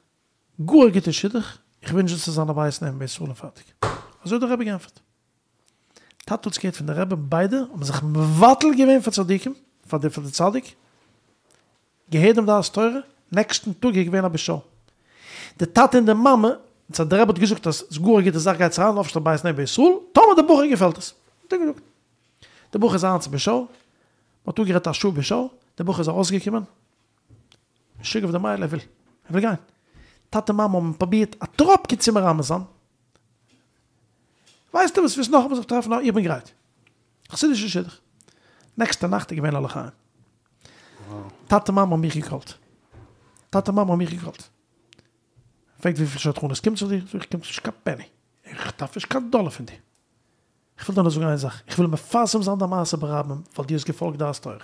גאר א גוטע שידוך. איך ווינטש דיר ס'זאל זיין א בית נאמן בישראל און פארטיג. אזוי האט דער רבי געענטפערט. טאטע האט עס געהערט פון די רבי, ביידע האבן זיך מבטל געווען פאר צדיקים, פאר די פאר די צדיק, געהערט דעם דעת תורה, נעקסטן טאג איז געווען א בשאו, די טאטע און די מאמע, די רבי האט געזאגט אז ס'איז גאר א גוטע זאך גייטס אריין אויפשטעלן בית נאמן בישראל, טאמער די בחור געפעלט עס, האט ער געזאגט. די בחור איז אריין צום בשאו, מען האט אפגערעדט א שעה בשאו, די בחור איז ארויסגעקומען, משוגע אויף די מיידל, ער וויל, ער וויל גיין. טאטע מאמע האבן פרובירט א טראפקע צו מרמז זיין, ווייסטו וואס, ווילסט נאכאמאל זיך טרעפן? איך בין גרייט. חסידישע שידוך. נעקסטע נאכט איז געווען א לחיים. טאטע מאמע האבן מיך געקאלט. טאטע מאמע האבן מיך געקאלט. פרעגט וויפיל שדכנות קומט זיך דיר? זאג איך קומט זיך נישט קיין פעני. איך דארף נישט קיין דאלער פון דיר. איך וויל דיר נאר זאגן איין זאך, איך וויל מפרסם זיין די מעשה ברבים ווייל דו האסט געפאלגט דעת תורה.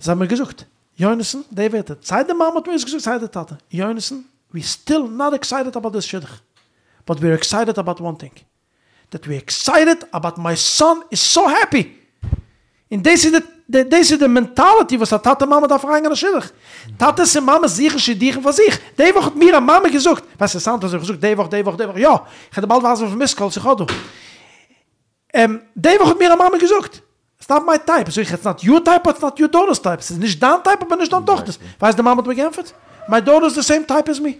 זיי האבן מיר געזאגט, יונתן, די ווערטער, סיי די מאמע האט מיר עס געזאגט סיי די טאטע, יונתן, ווי סטיל נאט עקסייטעד אבאוט דיס שידוך, באט ווי אר עקסייטעד אבאוט וואן טינג, דעט ווי אר עקסייטעד אבאוט מיי סאן איז סאו העפי! און דאס איז די דאס איז די מענטאליטי וואס א טאטע מאמע דארף אריינגיין אין א שידוך. טאטעס און מאמעס זוכן שידוכים פאר זיך. די וואך האט מיר א מאמע געזאגט, ווייסט עס סאונדט אזוי, איך זאג די וואך די וואך די וואך, יא, איך וועל דיר באלד ווייזן וויפיל מיסד קאלס איך האב דא. די וואך האט מיר א מאמע געזאגט, איטס נאט מיי טייפ, זאג איך איטס נאט יור טייפ באט איטס נאט יור דאטערס טייפ, ס'איז נישט דיין טייפ אבער נישט דיין טאכטערס, ווייסט די מאמע האט מיר געענטפערט, מיי דאטער איז די סעים טייפ עז מי.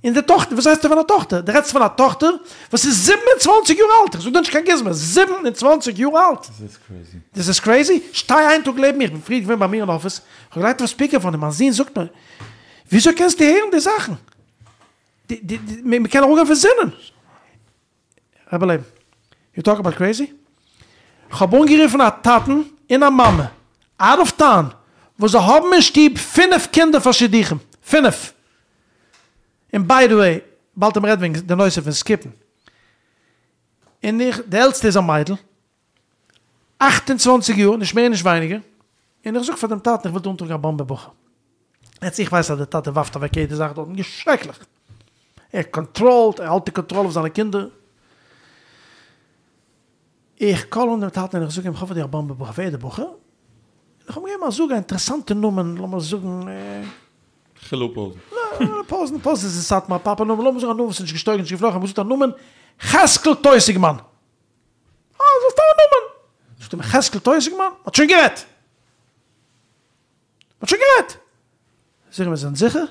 און די טאכטער, וואס רעדסטו פון א טאכטער? דו רעדסט פון א טאכטער וואס איז 27 יאר אלט, איך זאג דיר נישט קיין גוזמא, 27 יאר אלט! דאס איז קרעזי. דאס איז קרעזי? שטיי איין טאג לעבן מיר, איך בין פריער געווען ביי מיר אין אפיס, איך האב געלייגט אויף ספיקערפאון און מיין זון זאגט מיר, וויאזוי קענסטו הערן די זאכן? מען קען אראפגיין פון זינען. רבי לעבן, יו טאלק אבאוט קרעזי? כ'האב אנגערופן א טאטן און א מאמע אוט אוו טאון וואס זיי האבן אין שטוב פינף קינדער פאר שידוכים, פינף! און ביי די וועי, באלד וועט מען רעדן וועגן די נושא פון סקיפן, און איך, די עלטסטע איז א מיידל, אכט און צוואנציג יאר, נישט מער נישט ווייניגער, און איך זאג פאר דעם טאטן איך וויל דיר אנטראגן א באמבע בחור. יעצט איך ווייס אז דער טאטע ווארפט אוועק יעדע זאך דארטן, שרעקליך! ער קאנטראלט, ער האלט די קאנטראל אויף זיינע קינדער. איך קאל אן דעם טאטן און איך זאג אים, כ'האב פאר דיר א באמבע בחור, ווער איז דער בחור? און איך האב אים געגעבן א זאג, א אינטערעסאנטע נאמען, לאמיר זאגן. חילו פאזן. פאזן, פאזן איז אין סאטמאר פאפא נאמען, לאמיר זאגן א נאמען וואס איז נישט געשטויגן נישט געפלויגן, כ'האב געזאגט א נאמען, חזקאל טויסיגמאן. אה, זאגסט א נאמען. זאגט ער מיר חזקאל טויסיגמאן? מ'האט שוין גערעדט. מ'האט שוין גערעדט. זאג איך אים, איר זענט זיכער?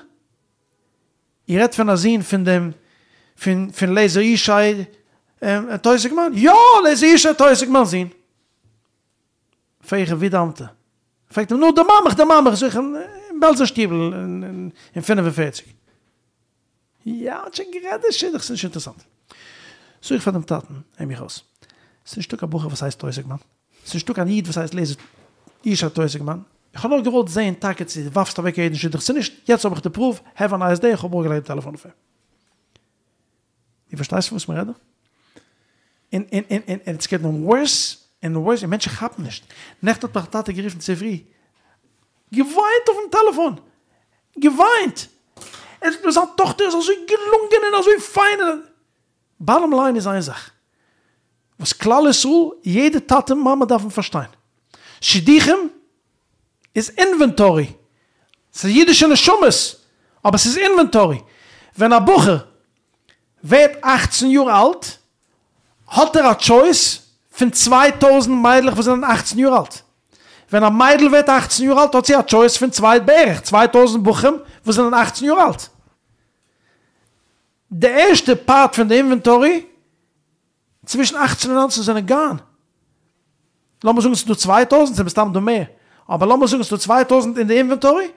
איר רעדט פון א זון פון דעם פון פון לעזער ישי טויסיגמאן? יא! לעזער ישי טויסיגמאן'ס זון. פרעג איך אים ווי דאוונט ער? פרעגט ער נו דערמאן מיך דערמאן מיך, זאג איך אים אין בעלזער שטיבל אין 45. יא, מ'האט שוין גערעדט די שידוך, ס'איז נישט אינטערעסאנט. זאג איך פאר דעם טאטן, הער מיך אויס, ס'איז נישטא קיין בחור וואס הייסט טויסיגמאן, ס'איז נישטא קיין איד וואס הייסט לעזער ישי טויסיגמאן, איך האב נאר געוואלט זעהן טאקע צו דו ווארפסט אוועק יעדן שידוך צו נישט, יעצט האב איך די פרוף, העוו א נייס דעי, איך האב אראפגעלייגט די טעלעפאן אויף אים. דו פארשטייסט פון וואס מ'רעדט דא? און און און און איטס געטינג ווארס און ווארס און מענטשן כאפן נישט. נעכטן האט מיך א טאטע גערופן צופרי, געוויינט אויפן טעלעפאן, געוויינט! ער זאגט מיר זיין טאכטער איז אזוי געלונגען און אזוי פיין און. באטאם ליין איז איין זאך וואס כלל ישראל, יעדע טאטע און מאמע דארפן פארשטיין, שידוכים איז אינווענטארי, ס'איז אידישע נשמות, אבער ס'איז אינווענטארי, ווען א בחור ווערט אכצן יאר אלט, האט ער א טשויס פון צוויי טויזנט מיידלעך וואס זענען אכצן יאר אלט. ווען א מיידל ווערט אכצן יאר אלט האט זי א טשויס פון צוויי בערך 2000 בחורים וואס זענען אכצן יאר אלט. די ערשטע פארט פון די אינווענטארי צווישן אכצן און ניינצן זענען גאן. לאמיר זאגן ס'איז דא 2000, ס'איז מסתם דא מער, אבער לאמיר זאגן ס'איז דא 2000 אין די אינווענטארי,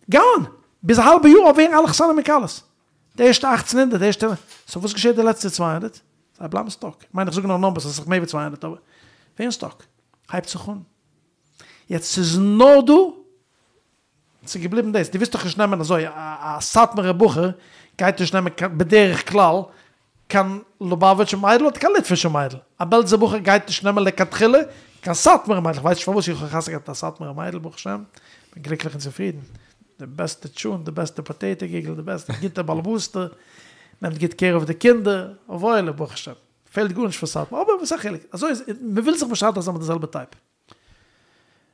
גאן! ביז א האלבע יאר ווערן אלע חתנים און כלות. די ערשטע אכצן הונדערט, די ערשטע, סאו וואס געשעט די לעצטע 200? זיי בלייבן סטאק. כ'מיין איך זאג נאר נומבערס, עס איז מער ווי 200 אבער ווערן סטאק. הייבט זיך אן. יעצט ס'איז נאר דא ס'איז געבליבן דאס, דו ווילסט דאך נישט נעמען אזוי, א סאטמארער בחור גייט נישט נעמען בדרך כלל קיין לובאוויטשער מיידל אדער קיין ליטווישע מיידל, א בעלזער בחור גייט נישט נעמען לכתחילה קיין סאטמארע מיידל, כ'ווייס נישט פארוואס, איך האב חתונה געהאט מיט א סאטמארע מיידל ברוך השם, כ'בין גליקליך און צופרידן, די בעסטע טשולנט, די בעסטע פאטעיטא קוגל, די בעסטע גוטע באלעבאסטע, נעמט גוט קעיר אויף די קינדער, וואוילע ברוך השם, פעלט גארנישט פון סאטמאר, אבער וואס א חילוק, אזוי איז, מ'וויל זיך משדך זיין מיט די זעלבע טייפ.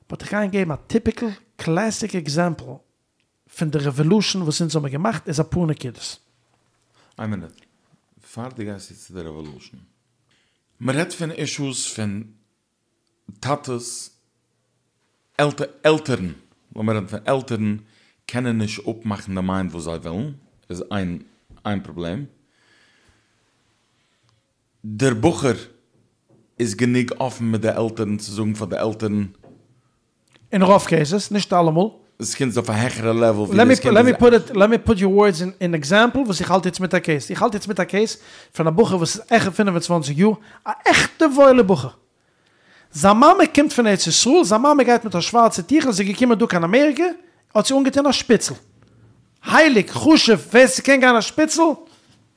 באט איך גיי געבן א טיפיקל קלעסיק עקזעמפל פון די רעוואלושען וואס אונז האמיר געמאכט איז אפאר נקודות. איין מינוט, פאר דו גייסט יעצט צו די רעוואלושען. מ'רעדט פון אישוס פון טאטעס, עלטערן, לאמיר רעדן פון עלטערן קענען נישט אפמאכן די מיינד וואס זיי ווילן, איז איין איין פראבלעם. דער בחור איז גענוג אפן מיט די עלטערן צו זאגן פאר די עלטערן. אין רוב קעיסעס, נישט אלעמאל. דאס קינד איז אויף א העכערע לעוועל ווי דאס קינד איז. לעט מי פוט יור ווארדס אין עקזעמפל וואס איך האלט יעצט מיט א קעיס. איך האלט יעצט מיט א קעיס פון א בחור וואס איז העכער 25 יאר, א עכטע וואוילע בחור. זיין מאמע קומט פון ארץ ישראל, זיין מאמע גייט מיט א שווארצע טיכל, זי איז געקומען דא קיין אמעריקע, האט זי אנגעטון א שפיצל. הייליג, חשוב, ווער ס'קען גיין א שפיצל,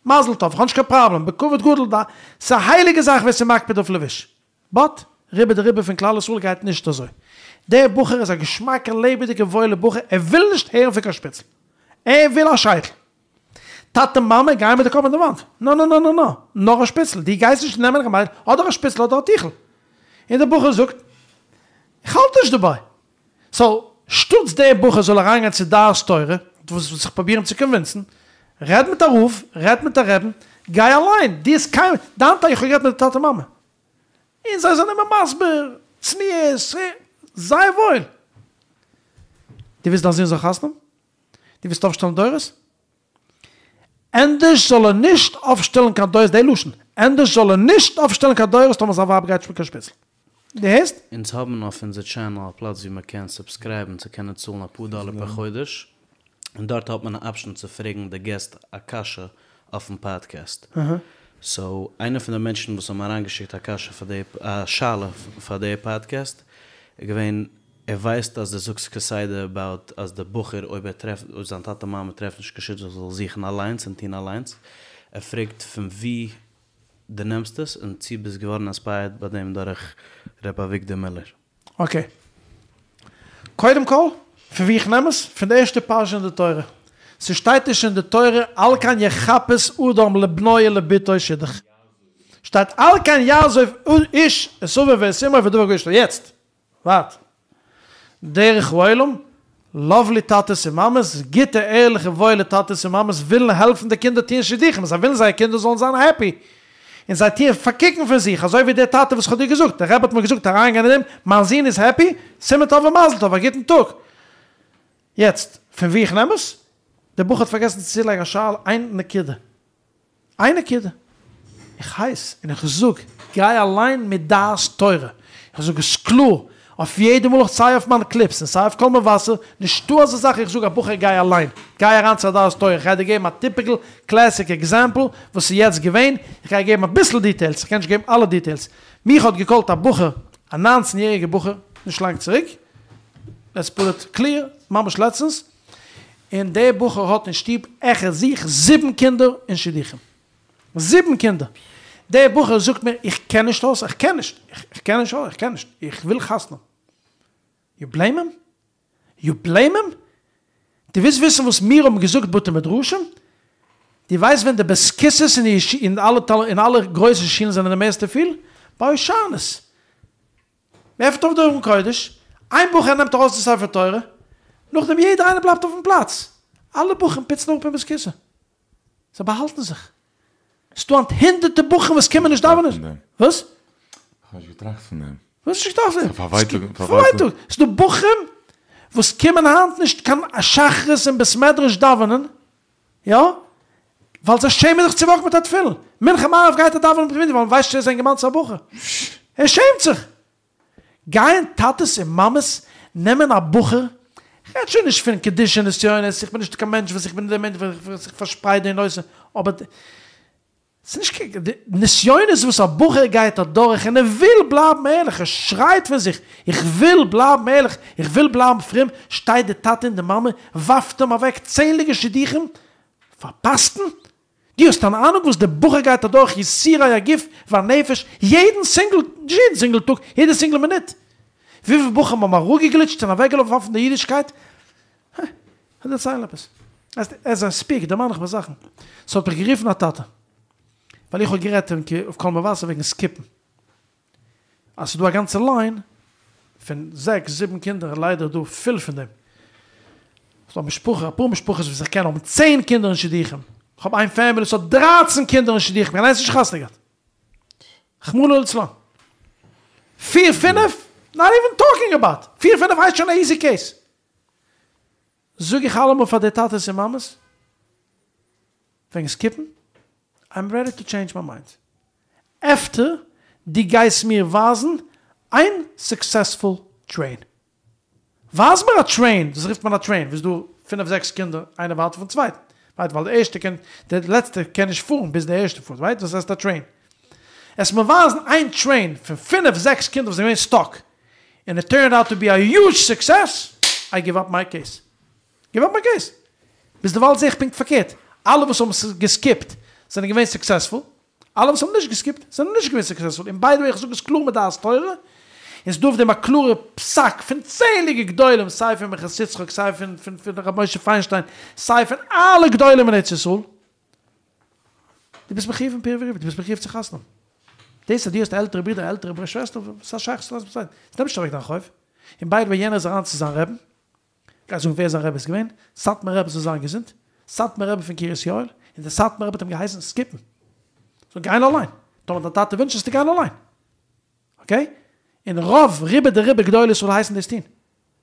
מזל טוב, כ'האב נישט קיין פראבלעם, בכבוד גדול, ס'איז א הייליגע זאך ווער ס'איז מקפיד אויף לבוש. באט, רובא דרובא פון כלל ישראל גייט נישט אזוי. דער בחור איז א געשמאקער לעבעדיגער וואוילער בחור, ער וויל נישט הערן פון קיין שפיצל. ער וויל א שייטל. טאטע מאמע גייען מיט די קאפ אין די וואנט. נא נא נא נא נא, נאר א שפיצל, דו גייסט נישט נעמען קיין מיידל, אדער א שפיצל אדער א טיכל. און דער בחור זאגט, איך האלט נישט דערביי. סאו, שטאטס דער בחור זאל אריינגיין צו דעת תורה, וואס זיך פרובירן צו קאנווינסן, רעד מיט א רב, רעד מיט א רעבן, גיי אליין, דו האסט קיין, דיין טאטע, איך האב גערעדט מיט די טאטע מאמע, און זיי זענען מיר מסביר, צניעות, זייער וואויל. דו ווילסט דיין זון זאל חתונה האבן? דו ווילסט אויפשטעלן דורות? ענדערש זאל ער נישט אויפשטעלן קיין דורות, די לשון, ענדערש זאל ער נישט אויפשטעלן קיין דורות טאמער זיין ווייב גייט נישט מיט קיין שפיצל. דו הערסט? אונז האבן אויף אונזער טשענעל א פלאץ ווי מען קען סובסקרייבן צו קענען צאלן אפאר דאלער פער חודש, און דארט האט מען א אפשען צו פרעגן די געסט א קשיא אויפן פאדקעסט. סאו איינער פון די מענטשן וואס האבן אריינגעשיקט א קשיא פאר די א שאלה פאר די פאדקעסט איז געווען ער ווייסט אז דו זאגסט כסדר אבאוט אז די בחור אויב ער טרעפט אויב זיין טאטע מאמע טרעפט נישט קיין שידוך זאל זוכן אליינס און טון אליינס, ער פרעגט פון ווי דו נעמסט עס און צו ביסט געווארן אינספייערד ביי דעם דורך ר' אביגדור מילער. אקעי. קודם כל, פון ווי איך נעם עס? פון די ערשטע פרשה אין די תורה. ס'שטייט נישט אין די תורה על כן יחפש אדם לבנו ולבתו שידוך. שטייט על כן יעזוב איש את אביו ואת אמו ודבק באשתו. יעצט, ווארט. דרך העולם. לאוועלי טאטעס און מאמעס, גוטע ערליכע וואוילע טאטעס און מאמעס ווילן העלפן די קינדער טוען שידוכים, זיי ווילן זייער קינדער זאלן זיין העפי, און זיי טוען פארקוקן פון זיך, אזוי ווי דער טאטע וואס כ'האב דיר געזאגט, דער רבי האט מיר געזאגט אריינגיין אין דעם, מיין זון איז העפי, סימן טוב ומזל טוב, א גוטן טאג. יעצט, פון וואו איך נעם עס? דער בחור האט פארגעסן צו צולייגן א שאלה, איין נקודה. איין נקודה, איך הייס און איך זאג, גיי אליין מיט דעת תורה, איך זאג עס קלאר, אויף יעדע מאל איך סיי אויף מיינע קליפס און סיי אויף קול מבשר, נישטא אזא זאך איך זאג א בחור גיי אליין, גיי אריין צו א דעת תורה, איך גיי דיר געבן א טיפיקל קלעסיק עקזעמפל וואס איז יעצט געווען, איך גיי געבן אביסל דיטעילס, איך קען נישט געבן אלע דיטעילס, מיך האט געקאלט א בחור, א ניינצן יעריגער בחור, נישט לאנג צוריק, לעטס פוט איט קליר, ממש לעצטנס, און דער בחור האט אין שטוב העכער זיך זיבן קינדער אין שידוכים. זיבן קינדער! דער בחור זאגט מיר איך קען נישט אויס, איך קען נישט, איך קען נישט אויס, איך קען נישט, איך וויל חתונה. יו בלעים הים? יו בלעים הים? דו ווילסט וויסן וואס מיר האבן געזאגט בתי מדרשים? דו ווייסט ווען די בית הכסא'ס אין די אין אלע אין אלע גרויסע שולן זענען די מערסטע פיל? ביי הושענות. מען עפנט אויף די ארון קודש, איין בחור נעמט ארויס די ספר תורה, נאכדעם יעדער איינער בלייבט אויפן פלאץ, אלע בחורים פוצן אראפ אין בית הכסא, זיי באהאלטן זיך, ס'דא היינט הונדערטער בחורים וואס קומען נישט דאווענען, וואס? כ'האב נישט געטראכט פון דעם. וואס נישט געטראכט פון דעם? ס'איז פאר ווייטאג, ס'דא בחורים וואס קומען היינט נישט קיין שחרית אין בית מדרש דאווענען, יא? ווייל זיי שעמען זיך צו וואקן מיט א תפילין. מנחה מעריב גייט ער דאווענען מיט מנין ווייל מ'ווייסט נישט ער איז א אינגערמאן צו א בחור. ער שעמט זיך. גייען טאטעס און מאמעס נעמען א בחור, כ'רעד שוין נישט פון קדושה נסיונות, איך בין נישט קיין מענטש וואס איך בין דער מענטש וואס איך פארשפרייט די נושא, אבער ס'איז נישט קיין די נסיונות וואס א בחור גייט אדורך און ער וויל בלייבן ערליך, ער שרייט פון זיך, איך וויל בלייבן ערליך, איך וויל בלייבן פרום, שטייט די טאטע און די מאמע, ווארפט אים אוועק צענדליגע שידוכים, פארפאסטן? דו האסט אן אהנונג וואס די בחור גייט אדורך יסורי הגוף והנפש יעדן סינגל, נישט יעדן סינגל טאג, יעדע סינגל מינוט? וויפיל בחורים האבן אראפגעגליטשט און אוועקגעלאפן פון די אידישקייט? הע, כ'וועל דערציילן עפעס. עז איי ספיק דערמאן איך מיר זאכן. ס'האט מיך גערופן א טאטע. ווייל איך האב גערעדט אויף קול מבשר וועגן סקיפן. אז ס'איז דא א גאנצע ליין פון זעקס זיבן קינדער און ליידער איז דא פיל פון דעם. ס'דא א משפחה, אפאר משפחות וואס איך קען האבן צען קינדער אין שידוכים. כ'האב איין פעמילי וואס האט דרייצן קינדער אין שידוכים, קיין איינס נישט חתונה געהאט. רחמנא ליצלן. פיר פינף? נאט איווען טאלקינג אבאוט. פיר פינף הייסט שוין א איזי קעיס. זאג איך אלעמאל פאר די טאטעס און מאמעס וועגן סקיפן, איים רעדי טו טשעינדזש מיי מיינד. עפטער דו גייסט מיר ווייזן איין סוקסעספול טרעין. ווייז מיר א טרעין, דאס רופט מען א טרעין, וואו ס'איז דא פינף זעקס קינדער איינער ווייטער פון צווייטן, רייט, ווייל די ערשטע קען, די לעצטע קען נישט פארן ביז די ערשטע פארט, רייט, דאס הייסט א טרעין. עסט מיר ווייזן איין טרעין פון פינף זעקס קינדער וואס זענען געווען סטאק, און איט טורנד אוט טו בי א יוזש סוקסעס, איי גיוו אפ מיי קעיס. גיוו אפ מיי קעיס. ביזדערווייל זעה איך פונקט פארקערט, אלע וואס האבן געסקיפט זענען געווען סוקסעספול, אלע וואס האבן נישט געסקיפט זענען נישט געווען סוקסעספול, און ביי די וועי איך זאג עס קלאר מיט דעת תורה, און ס'דא אויף דעם א קלארע פסק פון צענדליגע גדולים סיי פון מנחת יצחק סיי פון פון ר' משה פיינשטיין סיי פון אלע גדולים אין ארץ ישראל, דו ביסט מחיוב אין פריה ורביה, דו ביסט מחיוב צו חתונה האבן. דאס אז דו האסט א עלטערע ברודער א עלטערע שוועסטער וואס א שייכות האט דאס מיט דעם? ס'נעמט נישט אוועק דיין חוב. און ביי די וועי יענער איז אריין צו זיין רעבן, גיי זאגן ווער זיין רבי איז געווען, סאטמאר רבי זאל זיין געזונט, סאטמאר רבי פון קרית יואל, און דער סאטמאר רבי האט אים געהייסן סקיפן, זאל גיין אליין, טאמער דיין טאטע ווינטשט זאלסטו גיין אליין, אקעי? און רוב רובא דרובא גדולי ישראל הייסן דאס טון,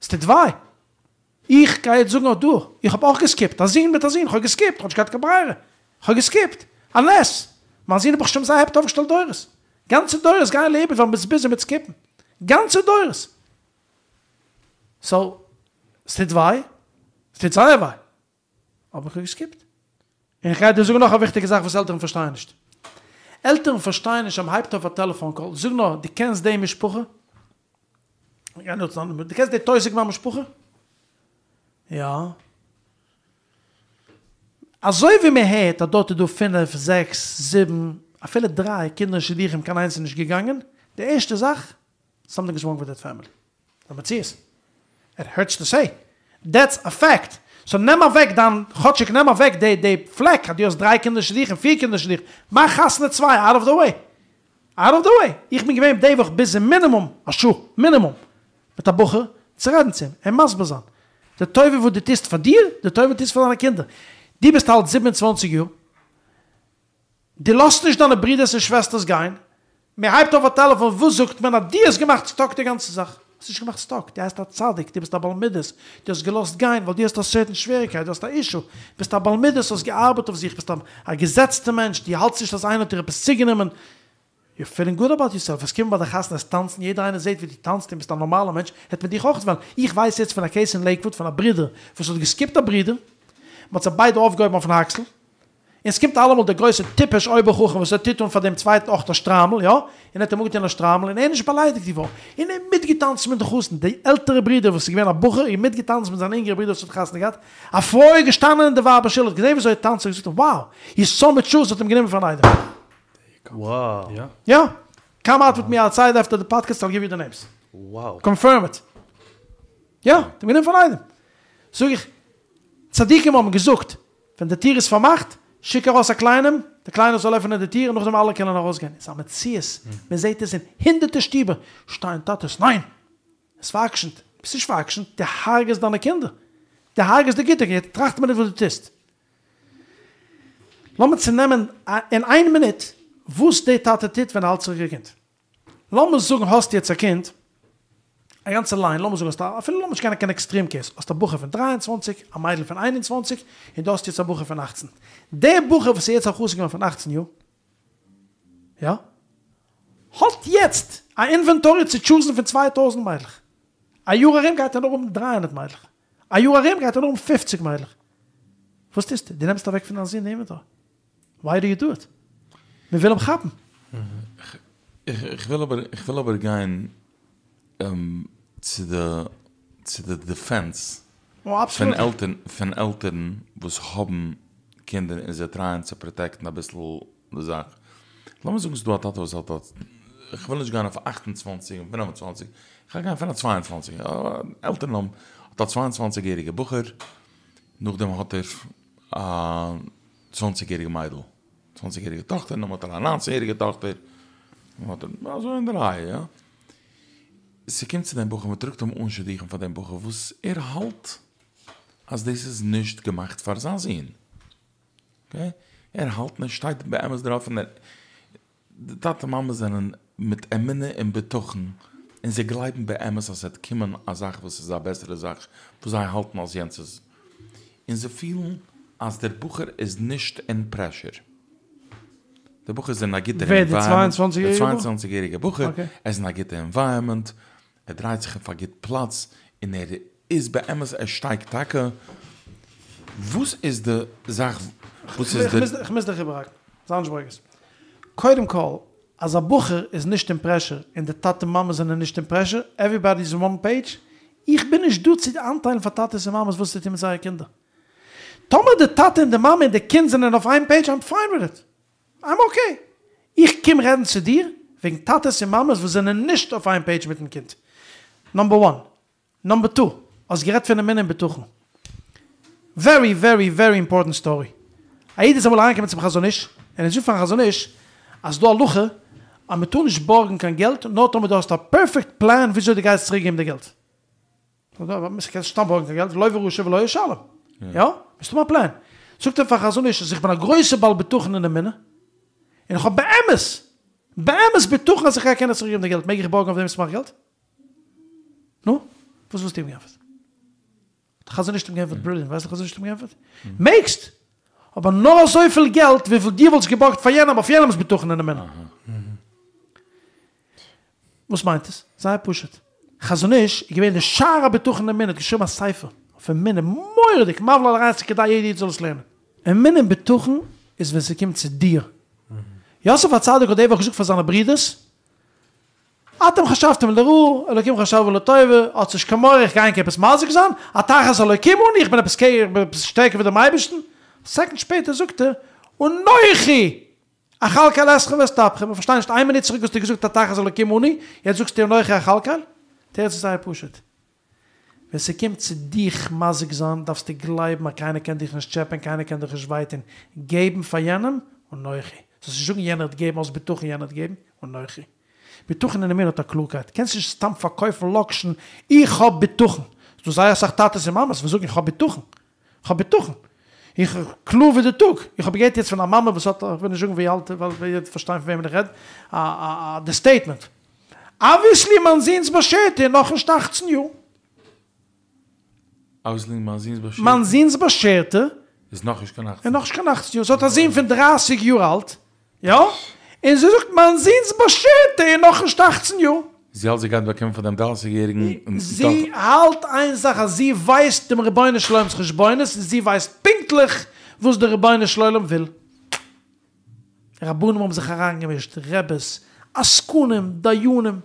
עס טוט וויי, איך גיי יעצט זאגן אויך דא, איך האב אויך געסקיפט, א זון מיט א זון, איך האב געסקיפט, איך האב נישט געהאט קיין ברירה, איך האב געסקיפט, א נס, מיין זון האט ברוך השם זייער העפי אויפגעשטעלט דורות, גאנצע דורות גייען לאיבוד ווייל מען איז ביזי מיט סקיפן, גאנצע דורות. סאו, ס'טוט וויי, ס'טוט זייער וויי, אבער איך האב געסקיפט. און איך גיי דיר זאגן נאך א וויכטיגע זאך וואס עלטערן פארשטייען נישט. עלטערן פארשטייען נישט אז מ'הייבט אויף א טעלעפאן קאל, זאג נאר, דו קענסט די משפחה? דו קענסט די טויסיגמאן משפחה? יא. אזוי ווי מען הערט אז דארט איז דא פינף, זעקס, זיבן, אפילו דריי קינדער אין שידוכים קיין איינס איז נישט געגאנגען, די ערשטע זאך סאמטינג איז ראנג וויט דעט פעמילי. די מציאות. איט הערטס טו סעי. דעטס א פעקט. סאו נעם אוועק דיין, כאטשיג נעם אוועק די די פלעק אז דו האסט דריי קינדער שידוכים, פיר קינדער שידוכים. מאך חתונה צוויי, אוט אוו די וועי. אוט אוו די וועי. איך בין געווען די וואך ביזי מינימום א שעה, מינימום, מיט א בחור צו רעדן צו אים, אים מסביר זיין. די טובה וואס דו טוסט פאר דיר, די טובה וואס דו טוסט פאר דיינע קינדער. דו ביסט אלט זיבן און צוואנציג יאר, דו לאזט נישט דיינע ברודערס און שוועסטערס גיין, מען הייבט אויף א טעלעפאן, וואס זאגט מען אז דו האסט געמאכט סטאק די גאנצע זאך? האסט נישט געמאכט סטאק, דו הייסט א צדיק, דו ביסט א בעל מידות, דו האסט געלאזט גיין ווייל דו האסט א סערטען שוועריקייט, דו האסט א אישו, ביסט א בעל מידות, האסט געארבעט אויף זיך, ביסט א געזעצטע מענטש, דו האלטסט נישט אז איינער האט דיר עפעס צוגענומען, יור פילינג גוד אבאוט יורסעלף, וועסט קומען ביי די חתונה וועסט טאנצן, יעדער איינער זעט ווי דו טאנצט און ביסט א נארמאלער מענטש, העט מען דיך אויך וועלן, איך ווייס יעצט פון א קעיס אין לעיקוואוד פון א ברודער וואס האט געסקיפט א ברודער, מען האט זיי ביידע אויפגעהויבן אויפן אקסל, און ס'קומט אלעמאל דער גרויסער טיפש אויבער חכם וואס ער טוט אן פאר דעם צווייטן אויך א שטריימל, יא, און ער האט אים אנגעטון א שטריימל און ער איז נישט באליידיגט געווארן, און ער איז מיטגעטאנצן מיט די חתן, די עלטערע ברודער וואס איז געווען א בחור איז מיטגעטאנצן מיט זיין אינגערע ברודער וואס האט חתונה געהאט, א פרוי איז געשטאנען אין די ווייבער שול האט געזען וויאזוי ער טאנצט האט געזאגט wow, היז סאו מעטשור, זי האט אים גענומען פאר אן איידעם. Wow. יא. קאם אוט וויט מי אוטסייד עפטער די פאדקעסט איל גיוו יו די נעימס. Wow. קאנפירם איט. יא, האט אים גענומען פאר אן איידעם. זאג איך, צדיקים האבן געזאגט, ווען די טיר איז פארמאכט, שיק ארויס א קליינעם, דער קליינער זאל עפענען די טיר און נאכדעם אלע קענען ארויסגיין. איז א מציאות, מען זעט עס אין הונדערטער שטיבער, שטייען טאטעס, ניין! עס פאר'עקשנ'ט. ביסט נישט פאר'עקשנ'ט, דו הרג'עסט דיינע קינדער. דו הרג'עסט די גוטע, יעצט טראכט א מינוט וואס דו טוסט. לאמיר צונעמען אין איין מינוט וואס די טאטע טוט ווען ער האלט צוריק א קינד. לאמיר זאגן האסט יעצט א קינד, א גאנצע ליין, לאמיר זאגן האסט א, אפילו לאמיר נישט גיין קיין עקסטרים קעיס, האסט א בחור פון 23, א מיידל פון 21, און דו האסט יעצט א בחור פון 18. דער בחור וואס איז יעצט א חתן געווארן פון 18 יאר, יא, האט יעצט א אינווענטארי צו טשוזן פון 2000 מיידלעך. א יאר ארום גייט ער נאר האבן 300 מיידלעך. א יאר ארום גייט ער נאר האבן 50 מיידלעך. וואס טוסטו? דו נעמסט אוועק פון דיין זון די אינווענטארי. וויי דו יו דו איט? מען וויל אים כאפן. איך וויל אבער, איך וויל אבער גיין צו די, צו די דיפענס פון עלטערן, פון עלטערן וואס האבן קינדער און זיי טרייען צו פראטעקטן אביסל די זאך. לאמיר זאגן ס'איז דא א טאטע וואס האט א, איך וויל נישט גיין אויף 28 און 25, איך גיי גיין פון א 22, עלטערן האבן, האט א 22 יעריגע בחור, נאכדעם האט ער א צוואנציג יעריגע מיידל, צוואנציג יעריגע טאכטער, נאכדעם האט ער א ניינצן יעריגע טאכטער, האט ער אזוי אין די רייע, יא. ס'קומט צו דעם בחור, מ'טראגט אים אן שידוכים פאר דעם בחור וואס ער האלט אז דאס איז נישט געמאכט פאר זיין זון, אקעי? ער האלט און ער שטייט באמת דערויף און ער, די טאטע מאמע זענען מיט אמונה און בטחון און זיי גלייבן באמת אז ס'וועט קומען א זאך וואס איז א בעסערע זאך וואס זיי האלטן אז יענץ איז, און זיי פילן אז דער בחור איז נישט אין פרעשור, דער בחור איז אין א גוטער ענווייראמענט, דער צוויי און צוואנציג יעריגער בחור, ער איז אין א גוטע ענווייראמענט, ער דרייט זיך אויף א גוט פלאץ, און ער איז באמת, ער שטייגט טאקע, וואס איז די זאך וואס איז די. כ'מוז דיך איבערהאקן, זיי נישט ברוגז. קודם כל, אז א בחור איז נישט אין פרעשור און די טאטע מאמע זענען נישט אין פרעשור, עוועריבאדי איז אן וואן פעידזש, איך בין נישט דא צו איינטיילן פאר טאטעס און מאמעס וואס צו טון מיט זייערע קינדער. טאמער די טאטע און די מאמע און די קינד זענען אויף איין פעידזש, איים פיין וויט איט. איים אקעי. איך קום רעדן צו דיר וועגן טאטעס און מאמעס וואס זענען נישט אויף איין פעידזש מיטן קינד. נאמבער וואן. נאמבער טו, האסט גערעדט פון אמונה און בטחון. ווערי ווערי ווערי אימפארטענט סטארי. א איד איז אמאל אריינגעקומען צום חזון איש, און ער זאגט פארן חזון איש אז ס'דא א הלכה אז מען טאר נישט בארגן קיין געלט נאר טאמער דו האסט א פערפעקט פלאן וויאזוי דו גייסט צוריק געבן די געלט. קענסט נישט סתם בארגן קיין געלט, לוה רשע ולא ישלם. יא? מוזט האבן א פלאן. זאגט ער פארן חזון איש אז איך בין א גרויסער בעל בטחון אין אמונה, און איך האב באמת באמת בטחון אז איך גיי קענען צוריק געבן די געלט, מעג איך בארגן אויף דעם סמך געלט? נו, וואס וואלסטו אים געענטפערט? האט דער חזון איש אים געענטפערט בריליענט, ווייסט דער חזון איש האט אים געענטפערט? מעגסט! אבער נאר אזויפיל געלט וויפיל דו וואלסט געבארגט פאר יענעם אויף יענעמ'ס בטחון און אמונה. וואס מיינט עס? זייער פשוט. חזון איש איז געווען די שער הבטחון און אמונה, האט געשריבן א ספר אויף אמונה, מורא'דיג, מבהיל על הרעיון, ס'כדאי יעדער איד זאל עס לערנען. אמונה און בטחון איז ווען ס'קומט צו דיר. יוסף הצדיק האט די וואך געזאגט פאר זיינע ברידערס, אתם חשבתם לרעה, אלוקים חשבה לטובה, האטס נישט קיין מורא, איך גיי ענק עפעס מזיק זיין, התחת אלוקים אני, איך בין עפעס קעגן, איך בין עפעס שטערקער ווי דעם אייבערשטן? א סעקונד שפעטער זאגט ער, אנכי אכלכל אתכם ואת טפכם, איך פארשטיי נישט, איין מינוט צוריק האסטו געזאגט התחת אלוקים אני, יעצט זאגסטו אנכי אכלכל? תירוץ איז זייער פשוט, ווען ס'קומט צו דיך מזיק זיין דארפסטו גלייבן אז קיינער קען דיך נישט טשעפען, קיינער קען דיך נישט וויי טון, געבן פאר יענעם, אנכי. זאלסט נישט זאגן יענער האט געגעבן האסט בטחון יענער האט געגעבן, אנכי. בטחון אין אמונה האט א קלארקייט, קענסט נישט סתם פארקויפן לאקשן איך האב בטחון. ס'דא זייער אסאך טאטעס און מאמעס וואס זאגן איך האב בטחון, איך האב בטחון, איך קלאר ווי די טאג, איך האב געהערט יעצט פון א מאמע וואס האט, איך וויל נישט זאגן ווי אלט ווייל ווער וועט פארשטיין פון וועמען איך רעד, א א די סטעיטמענט, אבוויעסלי מיין זוהן'ס באשערטע איז נאכנישט אכצן יאר. אבוויעסלי מיין זוהן'ס באשערטע. מיין זוהן'ס באשערטע. איז נאכנישט קיין אכצן. איז נאכנישט קיין אכצן יאר, זי האט א זוהן פון דרייסיג יאר אלט, יא, און זי זאגט מיין זוהן'ס באשערטע איז נאכנישט אכצן יאר. זי האלט זי גייט באקומען פון דעם דרייסיג יעריגן. זי האלט איין זאך אז זי ווייסט דעם רבונו של עולם'ס חשבונות און זי ווייסט פונקטליך וואס דער רבונו של עולם וויל. רבנים האבן זיך אריינגעמישט, רעבעס, עסקנים, דיינים,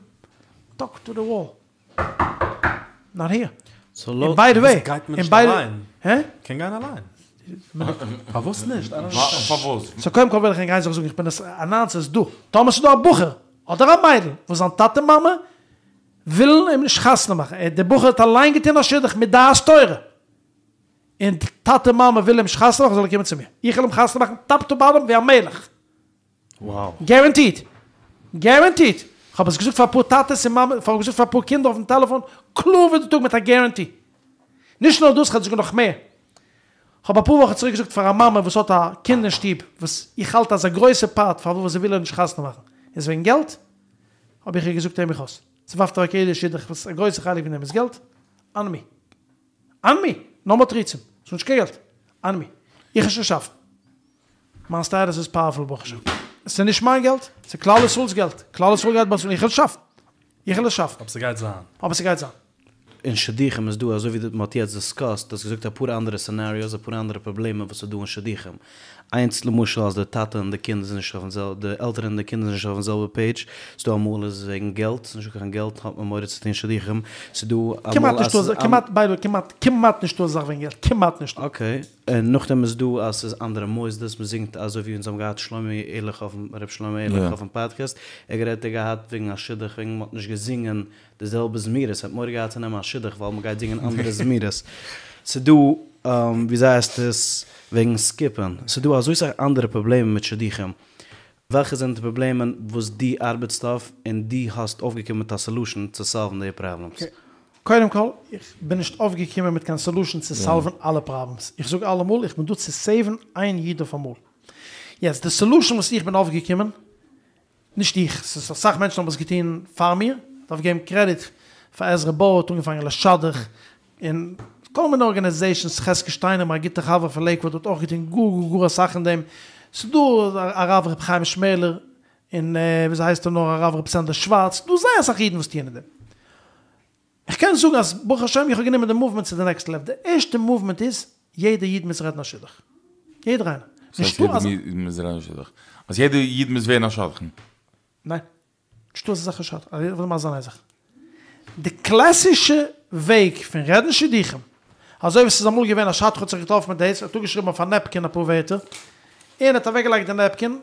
טאלק טו די וואל. נאט היער. און ביי די וועי, גייט מען נישט אליין? קען גיין אליין. פארוואס נישט? פארוואס? סאו קודם כל וויל איך ענק איין זאך זאגן, איך בין עס אנאונס עס דא. טאמער ס'איז דא א בחור אדער א מיידל וואס זיין טאטע מאמע ווילן אים נישט חתונה מאכן, ער דער בחור האט אליין געטון א שידוך מיט דעת תורה, און טאטע מאמע ווילן אים נישט חתונה מאכן זאל ער קומען צו מיר, איך וועל אים חתונה מאכן טאפ טו באטאם ווי א מלך. גערענטיד! גערענטיד! כ'האב עס געזאגט פאר אפאר טאטעס און מאמעס, כ'האב געזאגט פאר אפאר קינדער אויפן טעלעפאן, קלאר ווי די טאג מיט א גערענטי. נישט נאר דאס, כ'האב זאגאר נאך מער. כ'האב אפאר וואכן צוריק געזאגט פאר א מאמע וואס האט א קינד אין שטוב, וואס איך האלט אז א גרויסע פארט פארוואס זי וויל איר נישט חתונה מאכן, איז וועגן געלט, האב איך איר געזאגט הער מיך אויס, זי ווארפט אוועק יעדע שידוך וואס א גרויסע חלק פון דעם איז געלט, אן מי. אן מי! נאו מאר תירוצים! ס'איז נישט קיין געלט! אן מי! איך וועל שוין שאפן! מיין סטעטוס איז פאוערפול ברוך השם. ס'איז נישט מיין געלט, ס'איז כלל ישראל'ס געלט. כלל ישראל גייט באצאלן, איך וועל שאפן. איך וועל עס שאפן. אבער ס'גייט זיין. אבער ס'גייט זיין. אין שידוכים איז דא אזוי ווי מ'האט יעצט דיסקאסט, האסט געזאגט אפאר אנדערע סענעריאוס, אפאר אנדערע פראבלעמען וואס איז דא אין שידוכים. איינס למשל אז די טאטע און די קינד איז נישט אויפן זעלבע, די עלטערן און די קינד איז נישט אויפן זעלבע פעידזש, ס'דא אמאל איז וועגן געלט, ס'איז נישטא קיין געלט האט מען מורא צו טון שידוכים, ס'דא אמאל כמעט אז נישטא ס'איז אזא, כמעט, ביי די וועי, כמעט, כמעט נישטא אזא זאך וועגן געלט, כמעט נישטא. אקעי, און נאכדעם איז דא אז ס'איז אנדערע מוסדות, מ'זינגט אזוי ווי אונז האבן געהאט שלומי ערליך אויפן, ר' שלמה ערליך אויפן פאדקעסט, ער האט גערעדט ער האט געהאט וועגן א שידוך וועגן מ'האט נישט געזינגען די זעלבע זמירות, ער האט מורא געהאט צו נעמען א שידוך ווייל מ'גייט זינגען אנדערע זמירות. ס'דא, וויאזוי הייסט עס, וועגן סקיפען, ס'דא אזוי סאך אנדערע פראבלעמען מיט שידוכים. וועלכע זענען די פראבלעמען וואס דו ארבעטסט אויף און דו האסט אויפגעקומען מיט א סעלושען צו סאלוון די פראבלעמס? קודם כל, איך בין נישט אויפגעקומען מיט קיין סעלושען צו סאלוון אלע פראבלעמס. איך זאג אלעמאל, איך בין דא צו סעיוון איין איד אויף אמאל. יעצט, די סעלושען וואס איך בין אויפגעקומען, נישט איך, ס'איז אסאך מענטשן האבן עס געטון פאר מיר, כ'דארף געבן קרעדיט פאר עזרא בויער האט אנגעפאנגען לשדך, און כל מיני ארגאניזעישאנס, חזקי שטיינער מיין גוטע חבר פון לעיקוואד האט אויך געטון גאר גאר גאר אסאך אין דעם, ס'איז דא הרב ר' חיים שמערלער, און וויאזוי הייסט ער נאר הרב ר' סענדער שווארץ, ס'דא זייער אסאך אידן וואס טוען אין דעם. איך קען זאגן אז ברוך השם איך האב גענומען די מאוומענט צו די נעקסט לעוול, די ערשטע מאוומענט איז יעדע איד מוז רעדן א שידוך, יעדער איינער, וואס הייסט יעדער איד מוז רעדן א שידוך? אז יעדער איד מוז ווערן א שדכן? ניין, נישטא אזא זאך א שדכן, איך וויל מסביר זיין איין זאך, די קלאסישע וועג פון רעדן שידוכים, אזוי ווי ס'איז אמאל געווען א שדכן האט זיך געטראפן מיט דאס, ער האט אפגעשריבן אויף א נעפקין אפאר ווערטער, און האט אוועקגעלייגט די נעפקין,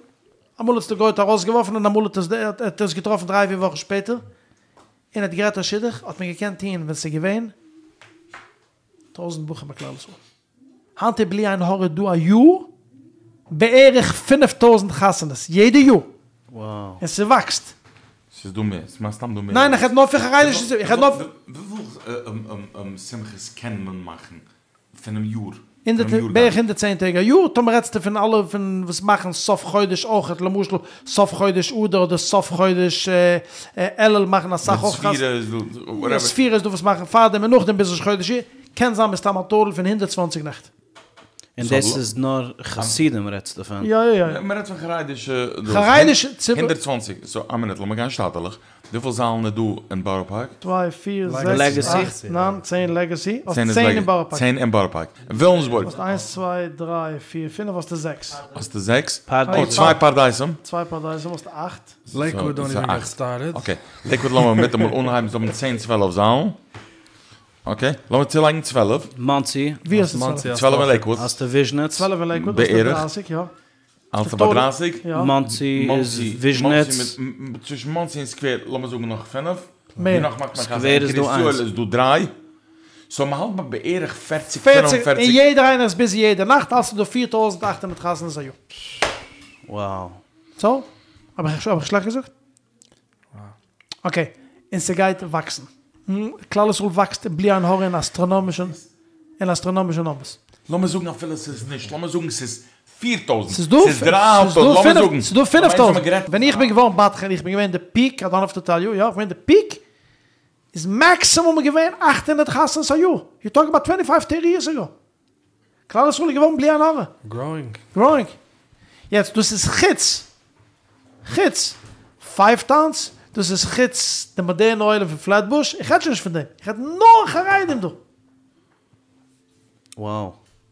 אמאל האט עס די גוי ארויסגעווארפן און אמאל האט ער עס געטראפן דריי פיר וואכן שפעטער, און האט גערעדט א שידוך האט מען געקענט טוהן ווען ס'איז געווען טויזענט בחורים ביי כלל ישראל. היינט איז בלי עין הרע דא א יאר בערך פינף טויזענט חתונות יעדע יאר. און ס'וואקסט. ס'איז דא מער, ס'איז מן הסתם דא מער. ניין איך רעד נאר פון חרדישע, איך רעד נאר. וויפיל שמחות קען מען מאכן פונעם יאר? בערך הונדערט צען טעג א יאר, טאמער רעדסטו פון אלע פון וואס מאכן סוף חודש אויכעט, למשל סוף חודש אדר אדער סוף חודש אלול מאכן אסאך אויך חתונות, ספירה איז דא וואס מאכן פארדעם און נאכדעם ביז ראש חודש אייר, קען זיין מסתם א טאטאל פון הונדערט צוואנציג נעכט. און דאס איז נאר חסידים רעדסטו פון? יא יא יא. מען רעדט פון חרדישע דאס. חרדישע ציבור. הונדערט צוואנציג, סאו א מינוט לאמיר גיין שטאטעלעך, וויפיל זאלן איז דא אין בארא פארק? צוויי, פיר, זעקס, אכט, ניין, צען לעגעסי, האסט צען אין בארא פארק. צען אין בארא פארק. וויליאמסבורג. האסט איינס צוויי דריי פיר פינף האסטו זעקס. האסטו זעקס? אוי צוויי פרדסים. צוויי פרדסים האסטו אכט. לעיקוואד דאנט איווען געט סטארטעד. אקעי, לעיקוואד לאמיר מיטאמאל אנהייבן זיי האבן צען צוועלף זאלן. אקעי, לאמיר צולייגן צוועלף. מאנסי. ווי האסטו צוועלף? צוועלף אין לעיקוואד. האסטו וויזשניץ. צוועלף אין לעיקוואד האסטו דרייסיג יא. האלטסטו ביי דרייסיג? יא. מאנסי איז וויזשניץ. צווישן מאנסי און סקווער לאמיר זאגן נאך פינף. מער. נאך מאכט מען סקווער איז דא קרית איינס. יואל איז דא דריי. סאו מ'האלט ביי בערך פערציג פינף און פערציג, פערציג. און יעדער איינער איז ביזי יעדע נאכט האלטסטו דא פיר טויזנט אכט הונדערט חתונות א יאר. Wow. סאו? האב איך שלעכט געזאגט? אקעי, און ס'גייט וואקסן. כלל ישראל וואקסט בלי עין הרע אין אסטראנאמישע אין אסטראנאמישע נומבערס. לאמיר זאגן אפילו ס'איז נישט, לאמיר זאגן ס'איז 4000, ס'איז דא ס'איז 3000, לאמיר זאגן. ס'איז דא 5000. ווען איך בין געווארן בדחן, איך בין געווען די פיק, איי דאנט האוו טו טעל יו, יא, איך בין געווען די פיק, איז מעקסימום געווען אכט הונדערט חתונות א יאר, יו טאלק אבאוט טווענטי פייוו טערטי יערס אגאו. כלל ישראל איז געווארן בלי עין הרע. גראואינג. גראואינג. יעצט דאס איז חוץ, חוץ פייוו טאונס, דאס איז חוץ די מאדערנע עולם פון פלעטבוש, איך רעד שוין נישט פון דעם, איך רעד נאר חרדים דא. Wow.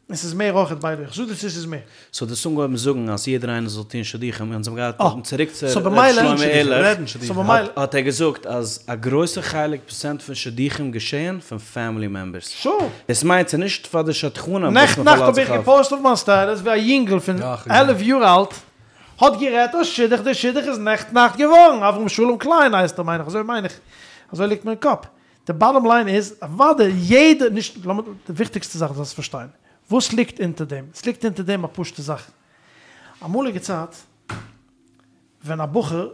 און ס'איז מער אויכעט ביי די וועי, איך זאג דיר צו ס'איז מער. סאו דו האסט אנגעהויבן זאגן אז יעדער איינער זאל טון שידוכים, אונז האבן געהאט אה, צוריק צו סאו ר' במילא, שלמה עהרליך, סאו במילא. האט ער געזאגט אז א גרויסע חלק פראצענט פון שידוכים געשעהן פון פעמילי מעמבערס. שור. דאס מיינט ס'איז נישט פאר די שדכנים וואס נעכטן נאכט מ'פארלאזט האב זיך איך אויף. געפאוסט אויף מיין סטעטוס ווי א יונגל פון עלף יאר אלט האט גערעדט א שידוך, דער שידוך איז נעכטן נאכט געווארן, אברהם שלום קליין הייסט ער מיין איך, אזוי מיין איך, אזוי ליגט מיר אין קאפ. די באטאם ליין איז, אוודאי יעדע, נישט, לאמיר, די וויכטיגסטע זאך זאלסט פארשטיין, וואס ליגט אונטער דעם? עס ליגט אונטער דעם א פשוטע זאך. אמאליגע צייט, ווען א בחור, ווען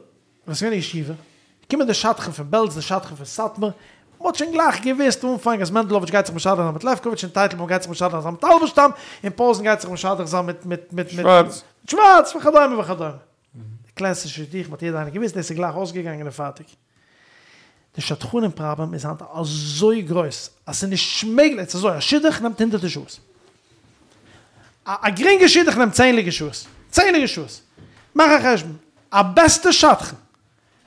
ס'איז געווען אין ישיבה, געקומען די שדכן פון בעלז, די שדכן פון סאטמאר, מ'האט שוין גלייך געוואוסט אנפאנג אז מענדלאוויטש גייט זיך משדך זיין מיט לעפקאוויטש און טייטלבוים גייט זיך משדך זיין מיט האלבערשטאם און פאזען גייט זיך משדך זיין מיט מיט מיט מיט שווארץ. שווארץ וכדומה וכדומה. די קלעסישע שידוכים האט יעדער איינער געוואוסט, דאס איז גלייך אויסגעגאנגען און פארטיג. די שדכנים פראבלעם איז היינט אזוי גרויס אז ס'איז נישט מעגליך, ס'איז אזוי, א שידוך נעמט הונדערטער שעות. א גרינגע שידוך נעמט צענדליגע שעות. צענדליגע שעות. מאך א חשבון, א בעסטע שדכן,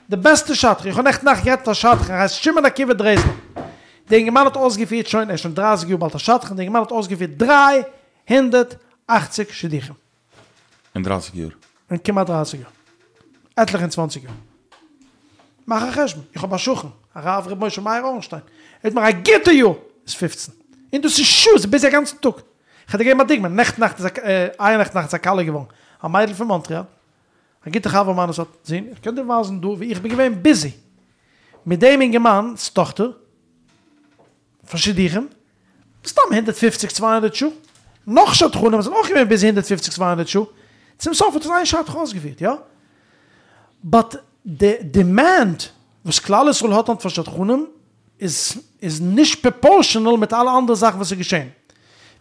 די בעסטע שדכן, איך האב נעכטן נאכט גערעדט מיט א שדכן, ער הייסט שמעון עקיבא דרעזנער. די אינגערמאן האט אויסגעפירט שוין, ער איז שוין דרייסיג יאר באלד א שדכן, די אינגערמאן האט אויסגעפירט דריי הונדערט אכציג שידוכים. אין דרייסיג יאר? אין כמעט דרייסיג יאר. עטליכע און צוואנציג יאר. מאך א חשבון. איך האב א שכן, הרב ר' משה מאיר אורנשטיין. ער האט מיר א גוטע יאר איז פופצן. און דאס איז שעות, ביזי א גאנצן טאג. כ'על דיר געבן א דוגמא. נעכטן נאכט איז א, אייערנעכטן נאכט איז א כלה געווארן. א מיידל פון מאנטריאל. א גוטע חבר מיינער'ס האט זון. איך קען דיר ווייזן דא ווי איך בין געווען ביזי מיט דעם אינגערמאן'ס טאכטער. פאר שידוכים, מסתם הונדערט פופציג צוויי הונדערט שעה, נאך שדכנים זענען אויך געווען ביזי הונדערט פופציג צוויי הונדערט שעה, צום סוף האט עס איין שדכן אויסגעפירט, יא? באט די דימענד וואס כלל ישראל האט היינט פאר שדכנים איז איז נישט פראפארשענעל מיט אלע אנדערע זאכן וואס איז געשען.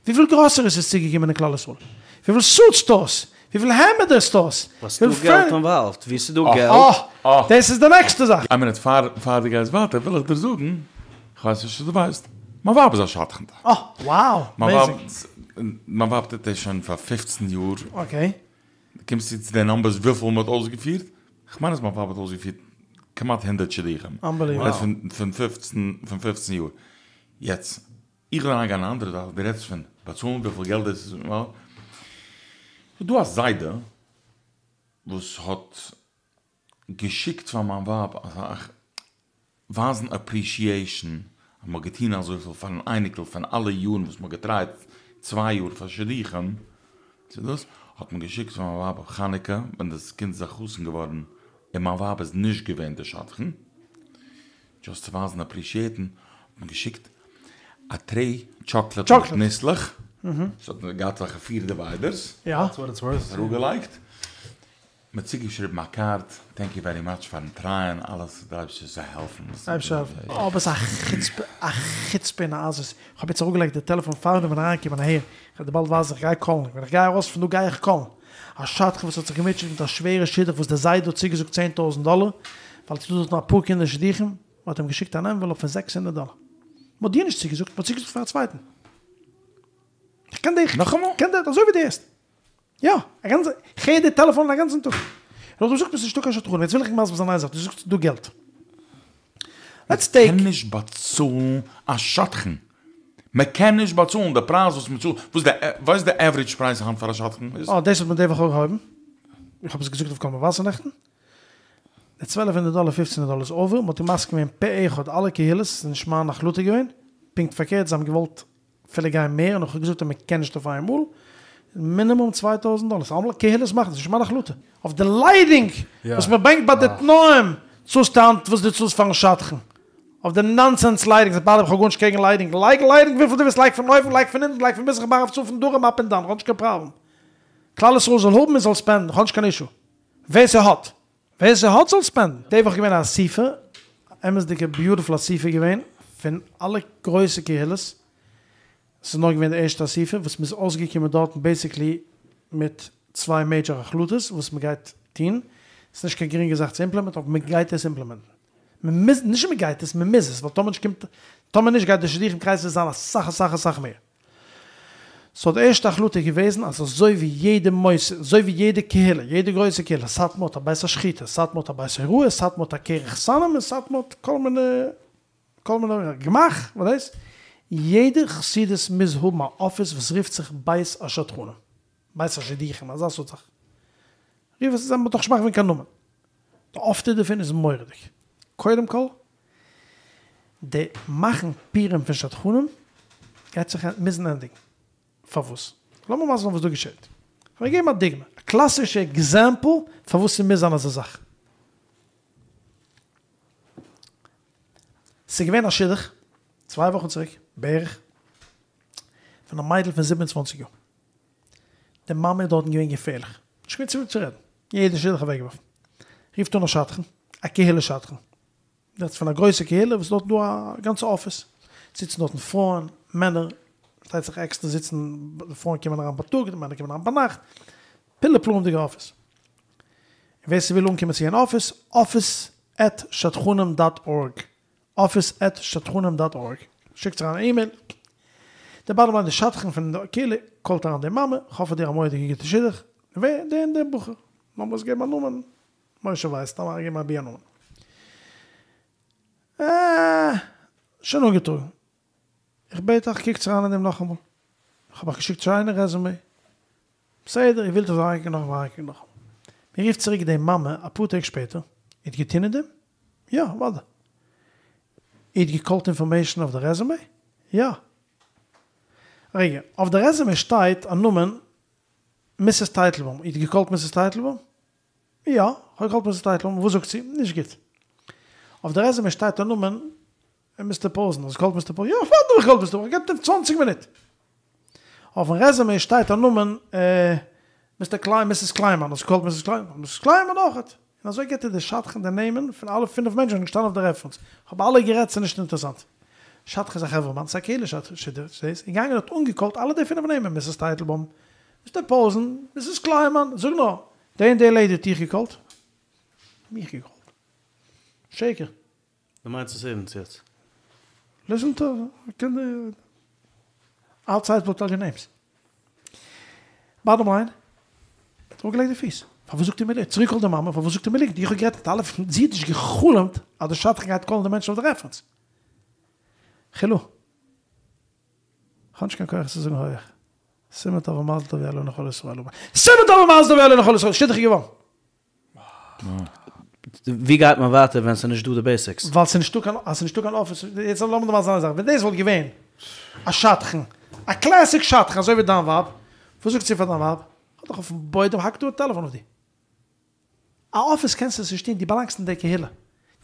וויפיל גראסעריס איז צוגעקומען אין כלל ישראל? וויפיל סוט סטארס? וויפיל העמעדער סטארס? וואס ס'דא געלט אינוואלווד? ווי ס'דא געלט. אה! דאס איז די נעקסטע זאך. איין מינוט פאר פאר דו גייסט ווייטער וויל איך דיר זאגן, כ'ווייס נישט צו דו ווייסט, מיין ווייב איז א שדכנ'טע. אה! wow! אמעיזינג. מיין ווייב טוט דאס שוין פאר פופצן יאר. אקעי. קומסט צו צו די נאמבערס וויפיל מ'האט אויסגעפירט? כ'מיין אז מיין ווייב האט אויסגעפירט כמעט הונדערט שידוכים. אנבעליוועבל. פון פופצן פון פופצן יאר. יעצט איך וויל אריינגיין אין א אנדערע זאך, דו רעדסט פון באצאלן וויפיל געלט דאס איז, איז דא א זיידע וואס האט געשיקט פאר מיין ווייב אסאך ווייזן אפרישיעישן אז מ'האט געטון אזויפיל פארן אייניקל פון אלע יארן וואס מ'האט געטרייט צוויי יאר פאר שידוכים צו דאס האט מען געשיקט פאר מיין ווייב אויף חנוכה ווען דאס קינד איז א חתן געווארן און מיין ווייב איז נישט געווען די שדכן. דזשאסט צו ווייזן אפרישיעטן האט מען געשיקט א טרעי טשאקלעט מיט ניסלעך, ס'האט געהאט אזעלכע פיר דיוויידערס, אראפגעלייגט, מ'האט צוגעשריבן א קארד, טענק יו ווערי מאטש פארן טרייען אלעס, דער אייבערשטער זאל העלפן. אבער ס'איז א חוצפה, א חוצפה און א עזות, כ'האב יעצט אראפגעלייגט די טעלעפאן פאר איך בין אריינגעקומען אהער, כ'וועל דיר באלד ווייזן, כ'גיי קאלן, ווען איך גיי ארויס פון דא גיי איך קאלן, א שדכן וואס האט זיך געמוטשעט מיט א שווערע שידוך וואס דער זיידע האט צוגעזאגט צען טויזנט דאלער, ווייל ס'איז דא דארטן אפאר קינדער שידוכים, מען האט אים געשיקט אן ענוועלאפ פון זעקס הונדערט דאלער. מען האט דיר נישט צוגעזאגט, מען האט צוגעזאגט פאר א צווייטן. איך קען דיך, נאכאמאל? קען דיר, אזוי ווי דו הערסט. יא, א גאנצע, איך הער די טעלעפאן א גאנצן טאג. און נאכדעם זאגט מען ס'איז נישטא קיין שדכנים. יעצט וויל איך מסביר זיין איין זאך, דו זאגסט ס'איז דא געלט. לעטס טעיק. מ'קען נישט באצאלן א שדכן. מען קען נישט באצאלן די פרייז וואס מען צאלט, וואס די, ווייסט די עוורידזש פרייז היינט פאר א שדכן איז? אה, דאס האט מען די וואך אויפגעהויבן, איך האב עס געזאגט אויף קול מבשר נעכטן, די צוועלף הונדערט דאלער פופצן הונדערט דאלער איז אווער, מען האט מסכים געווען פה אחד אלע קהילות, ס'איז נישט מיין החלטה געווען, פונקט פארקערט זיי האבן געוואלט אפילו גיין מער און איך האב געזאגט אז מען קען נישט אויף איינמאל, מינימום צוויי טויזנט דאלער, ס'איז אלעמאל קהילות מאכן, ס'איז נישט מיין החלטה, אויף די לייטינג וואס מען ברענגט ביי די תנאים צאלסטו היינט וואס דו צאלסט פארן שדכן. אויף די נאנסענס לייטינג, ביי די וועי איך האב גארנישט קעגן לייטינג, לייג לייטינג וויפיל דו ווילסט, לייג פון אויבן, לייג פון אונטן, לייג פון מזרח מערב צפון דרום אפ און דאון, כ'האב נישט קיין פראבלעם. כלל ישראל זאל האבן און זאל ספענדן, כ'האב נישט קיין אישו. ווער ס'האט. ווער ס'האט זאל ספענדן. די וואך געווען א אסיפה, אמת'דיגע ביוטיפול אסיפה געווען. פון אלע גרויסע קהילות, ס'איז נאר געווען די ערשטע אסיפה וואס מ'איז אויסגעקומען דארטן בעיסיקלי מיט צוויי מעידזשער החלטות וואס מ'גייט טון, ס'איז נישט קיין גרינגע זאך צו אימפלעמענטן אבער מ'גייט עס אימפלעמענטן. מ'מוז, נישט מ'גייט עס, מ'מוז עס, ווייל טאמער נישט קומט, טאמער נישט גייט די שידוכים קרייזיס זיין אסאך אסאך אסאך מער. סאו די ערשטע החלטה איז געוועזן אז אזוי ווי יעדע מוסד, אזוי ווי יעדע קהילה, יעדע גרויסע קהילה, סאטמאר האט א בית השחיטה, סאטמאר האט א בית הוראה, סאטמאר האט א קרן חתנים, און סאטמאר האט כל מיני, כל מיני גמ"ח, וואס דאס, יעדע חסידות מוז האבן א אפיס וואס רופט זיך בית השדכנים, בית השידוכים, אזא סארט זאך. רוף עס, מ'האט נאך נישט געמאכט קיין נאמען. די אויפטו דערפון איז מורא'דיג. קודם כל, די מאכן פורים פון שדכנים גייט זיך מוזן ענדיגן. פארוואס? לאמיר מסביר זיין וואס דא געשעט. כ'וועל געבן א דוגמא, א קלאסישע עקזעמפל פארוואס ס'מוז זיין אזא זאך. ס'איז געווען א שידוך צוויי וואכן צוריק בערך, פון א מיידל פון זיבן און צוואנציג יאר. די מאמע איז דארטן געווען געפערליך, נישט געווען צו וועם צו רעדן, יעדע שידוך אוועקגעווארפן. רופט אן א שדכן, א קהילה שדכן, דאס איז פון א גרויסע קהילה וואס דארטן דא א גאנצע אפיס, זיצן דארטן פרויען, מענער, פארשטייט זיך עקסטער זיצן, די פרויען קומען אריין בייטאג, די מענער קומען אריין ביינאכט, פלאי פלאים'דיגע אפיס. און ווער ס'וויל אנקומען צו יענע אפיס, אפיס עט שדכנים דאט ארג, אפיס עט שדכנים דאט ארג, שיקט זיך אריין א אימעיל, די באטאם ליין די שדכן פון די קהילה קאלט אריין די מאמע, כ'האב פאר דיר א מורא'דיגע גוטע שידוך, ווער? דער און דער בחור, לאמיר עס געבן א נאמען, משה ווייס, סתם אריינגעבן אבי א נאמען. אה, שוין אנגעטראגן. איך בעט אייך קוקטס אריין אין דעם נאכאמאל. איך האב אייך געשיקט שיינע רעזומעי. בסדר, איר ווילט איך זאל אריינקוקן נאכאמאל, אריינקוקן נאכאמאל. מען רופט צוריק די מאמע אפאר טעג שפעטער, איר האט געטון אין דעם? יא, אוודאי. איר האט געקאלט אינפארמעישן אויף די רעזומעי? יא. רגע, אויף די רעזומעי שטייט א נאמען מיסיס טייטלבוים, איר האט געקאלט מיסיס טייטלבוים? יא, כ'האב געקאלט מיסיס טייטלבוים, וואס זאגט זי? נישט גוט. אויף די רעזומעי שטייט א נאמען מיסטער פאוזן, האסט געקאלט מיסטער פאוזן? יא, אוודאי האב איך געקאלט מיסטער פאוזן, געבט אים צוואנציג מינוט. אויפן רעזומעי שטייט א נאמען מיסטער קליין, מיסיס קליינמאן, האסט געקאלט מיסיס קליינמאן? מיסיס קליינמאן אויכעט. און אזוי געבט ער די שדכן די נעמען פון אלע פינף מענטשן וואס זענען געשטאנען אויף די רעפערענס. כ'האב אלע גערעדט, ס'איז נישט אינטערעסאנט. שדכן איז א חברה מאן, ס'איז א קהלה שידוך, איז געגאנגען און האט אנגעקאלט אלע די פינף נעמען, מיסיס טייטלבוים, מיסטער פאוזן, מיסיס קליינמאן, זאג נאר, די און די לעידי האט דיך געקאלט? מיך געקאלט? שקר. דו מיינסט עס ערנסט יעצט? ליסן טו אוטסייד וויל טעל יו נעימס. באטאם ליין, האט אראפגעלייגט די פיס. פארוואס זאגט איר מיר ליגנט? צוריק קאלט די מאמע, פארוואס זאגט איר מיר ליגנט? איך האב גערעדט מיט אלע, זי האט נישט גע'חלומ'ט אז די שדכן גייט קאלן די מענטשן אויף די רעפערענס. חילו. כ'האב נישט קיין כח צו זאגן הויעך. סימן טוב ומזל טוב יהיה לנו לכל ישראל. סימן טוב ומזל טוב יהיה לנו לכל ישראל. שידוך איז געווארן. ווי גייט מען ווייטער ווען ס'איז נישט דא די בעיסיקס? ווייל ס'איז נישטא קיין, אז ס'איז נישטא קיין אפיס, יעצט לאמיר דיר מסביר זיין א זאך, ווען דאס וואלט געווען א שדכן, א קלעסיק שדכן אזוי ווי דיין ווייב, וואס זאגט זי פאר דיין ווייב? כ'האב דיך אויפן בוידעם, האק דא א טעלעפאן אויף דיר. א אפיס קענסטו עס נישט טון, דו באלאנגסט אין די קהילה,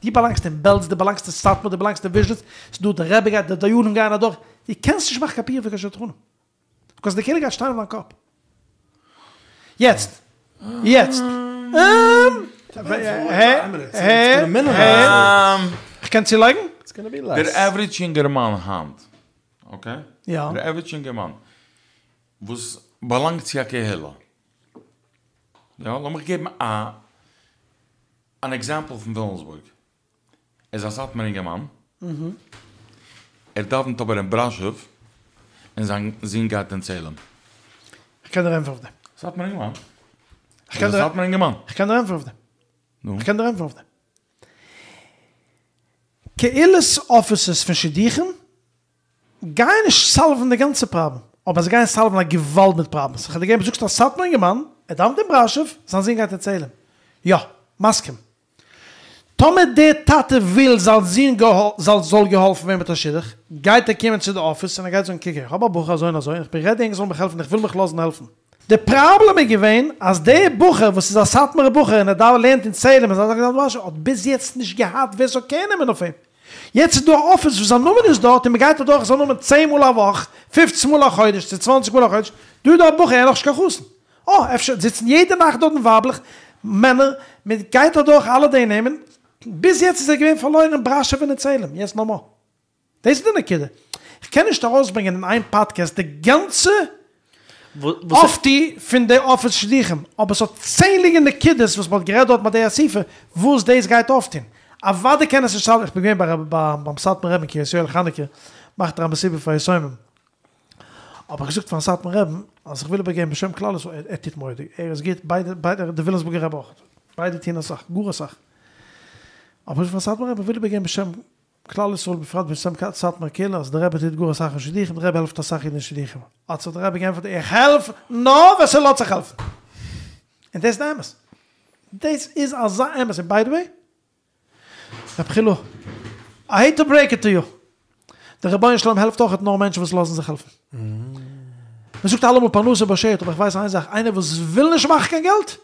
דו באלאנגסט אין בעלז, דו באלאנגסט אין סאטמאר, דו באלאנגסט אין וויזשניץ, ס'איז דא די רבי גייט, די דיינים גייען אדורך, דו קענסט נישט מאכן קיין פורים פון קיין שדכנים. ביקאוז די קהילה גייט שטיין אויף דיין קאפ. יעצט. יעצט. כ'קען צולייגן? דער עוורידזש יונגערמאן היינט, אקעי? יא. דער עוורידזש יונגערמאן וואס באלאנגט צו א קהילה, יא, לאמיך געבן א אן עקזעמפל פון וויליאמסבורג. ער איז א סאטמאר אינגערמאן, ער דאווענט אבער אין בראשוב, און זיין זון גייט אין צעהלים. איך קען דיר ענטפערן אויף דעם. סאטמאר אינגערמאן? ער איז א סאטמאר אינגערמאן. איך קען דיר ענטפערן אויף דעם. נו? איך קען דיר ענטפערן אויף דעם. קהילה'ס אפיסעס פון שידוכים גייען נישט סאלוון די גאנצע פראבלעם, אבער זיי גייען סאלוון א געוואלד מיט פראבלעמס. איך האב דיר געגעבן, זאגסט א סאטמאר אינגערמאן, ער דאווענט אין בראשוב, זיין זון גייט אין צעהלים. יא, מסכים. טאמער דער טאטע וויל זיין זון זאל זאל געהאלפן ווערן מיט א שידוך, גייט ער קומען צו די אפיס און ער גייט זאגן קוק איך האב א בחור אזוי און אזוי און איך בין רעדי ענק זאלן מיך העלפן איך וויל מיך לאזן העלפן. די פראבלעם איז געווען אז דער בחור וואס איז א סאטמארער בחור און ער דאווענט לערנט אין צעהלים און זיין זון דאווענט אין בראשוב האט ביז יעצט נישט געהאט ווער ס'זאל קער נעמען אויף אים. יעצט איז דא א אפיס וואס זיין נאמען איז דארט און מ'גייט אדורך זיין נאמען צען מאל א וואך, פופצן מאל א חודש צו צוואנציג מאל א חודש, דא איז דא א בחור ער איז נאכנישט קיין חתן. אה, אפשר זיצן יעדע נאכט דארטן ווייבלעך, מענער, מען גייט אדורך אלע די נעמען, ביז יעצט איז ער געווען פארלוירן אין בראשוב און אין צעהלים, יעצט נאו מאר. דאס איז די נקודה. איך קען נישט ארויסברענגען אין איין פאדקעסט די גאנצע אויפטו פון די אפיס שידוכים, אבער ס'האט צענדליגע נקודות וואס מ'האט גערעדט דארט ביי די אסיפה וואס דאס גייט אויפטון. אוודאי קען עס נישט סאלוון, איך בין געווען ביי ביים סאטמאר רבי'ן קרית יואל חנוכה מאכט ער א מסיבה פאר יתומים, האב איך געזאגט פארן סאטמאר רבי'ן אז איך וויל איבערגעבן בשם כלל ישראל, ער טוט מורא'דיג, ער איז גוט, ביידע ביידע די וויליאמסבורגער רבי אויך, ביידע טוען אסאך, גאר אסאך, האב איך געזאגט פארן סאטמאר רבי איך וויל איבערגעבן בשם כלל ישראל בפרט בשם סאטמאר קהילה אז דער רבי טוט גאר אסאך אין שידוכים, דער רבי העלפט אסאך אידן אין שידוכים, האט זיך דער רבי געענטפערט איך העלף נאר ווער ס'לאזט זיך העלפן, און דאס איז די אמת, דאס איז אזא אמת, און ביי די וועי, רב חילו, איי העיט טו ברעיק איט טו יו, דער רבונו של עולם העלפט אויכעט נאר מענטשן וואס לאזן זיך העלפן. מען זאגט אלעמאל פרנסה באשערט, אבער איך ווייס איין זאך, איינער וואס וויל נישט מאכן קיין געלט,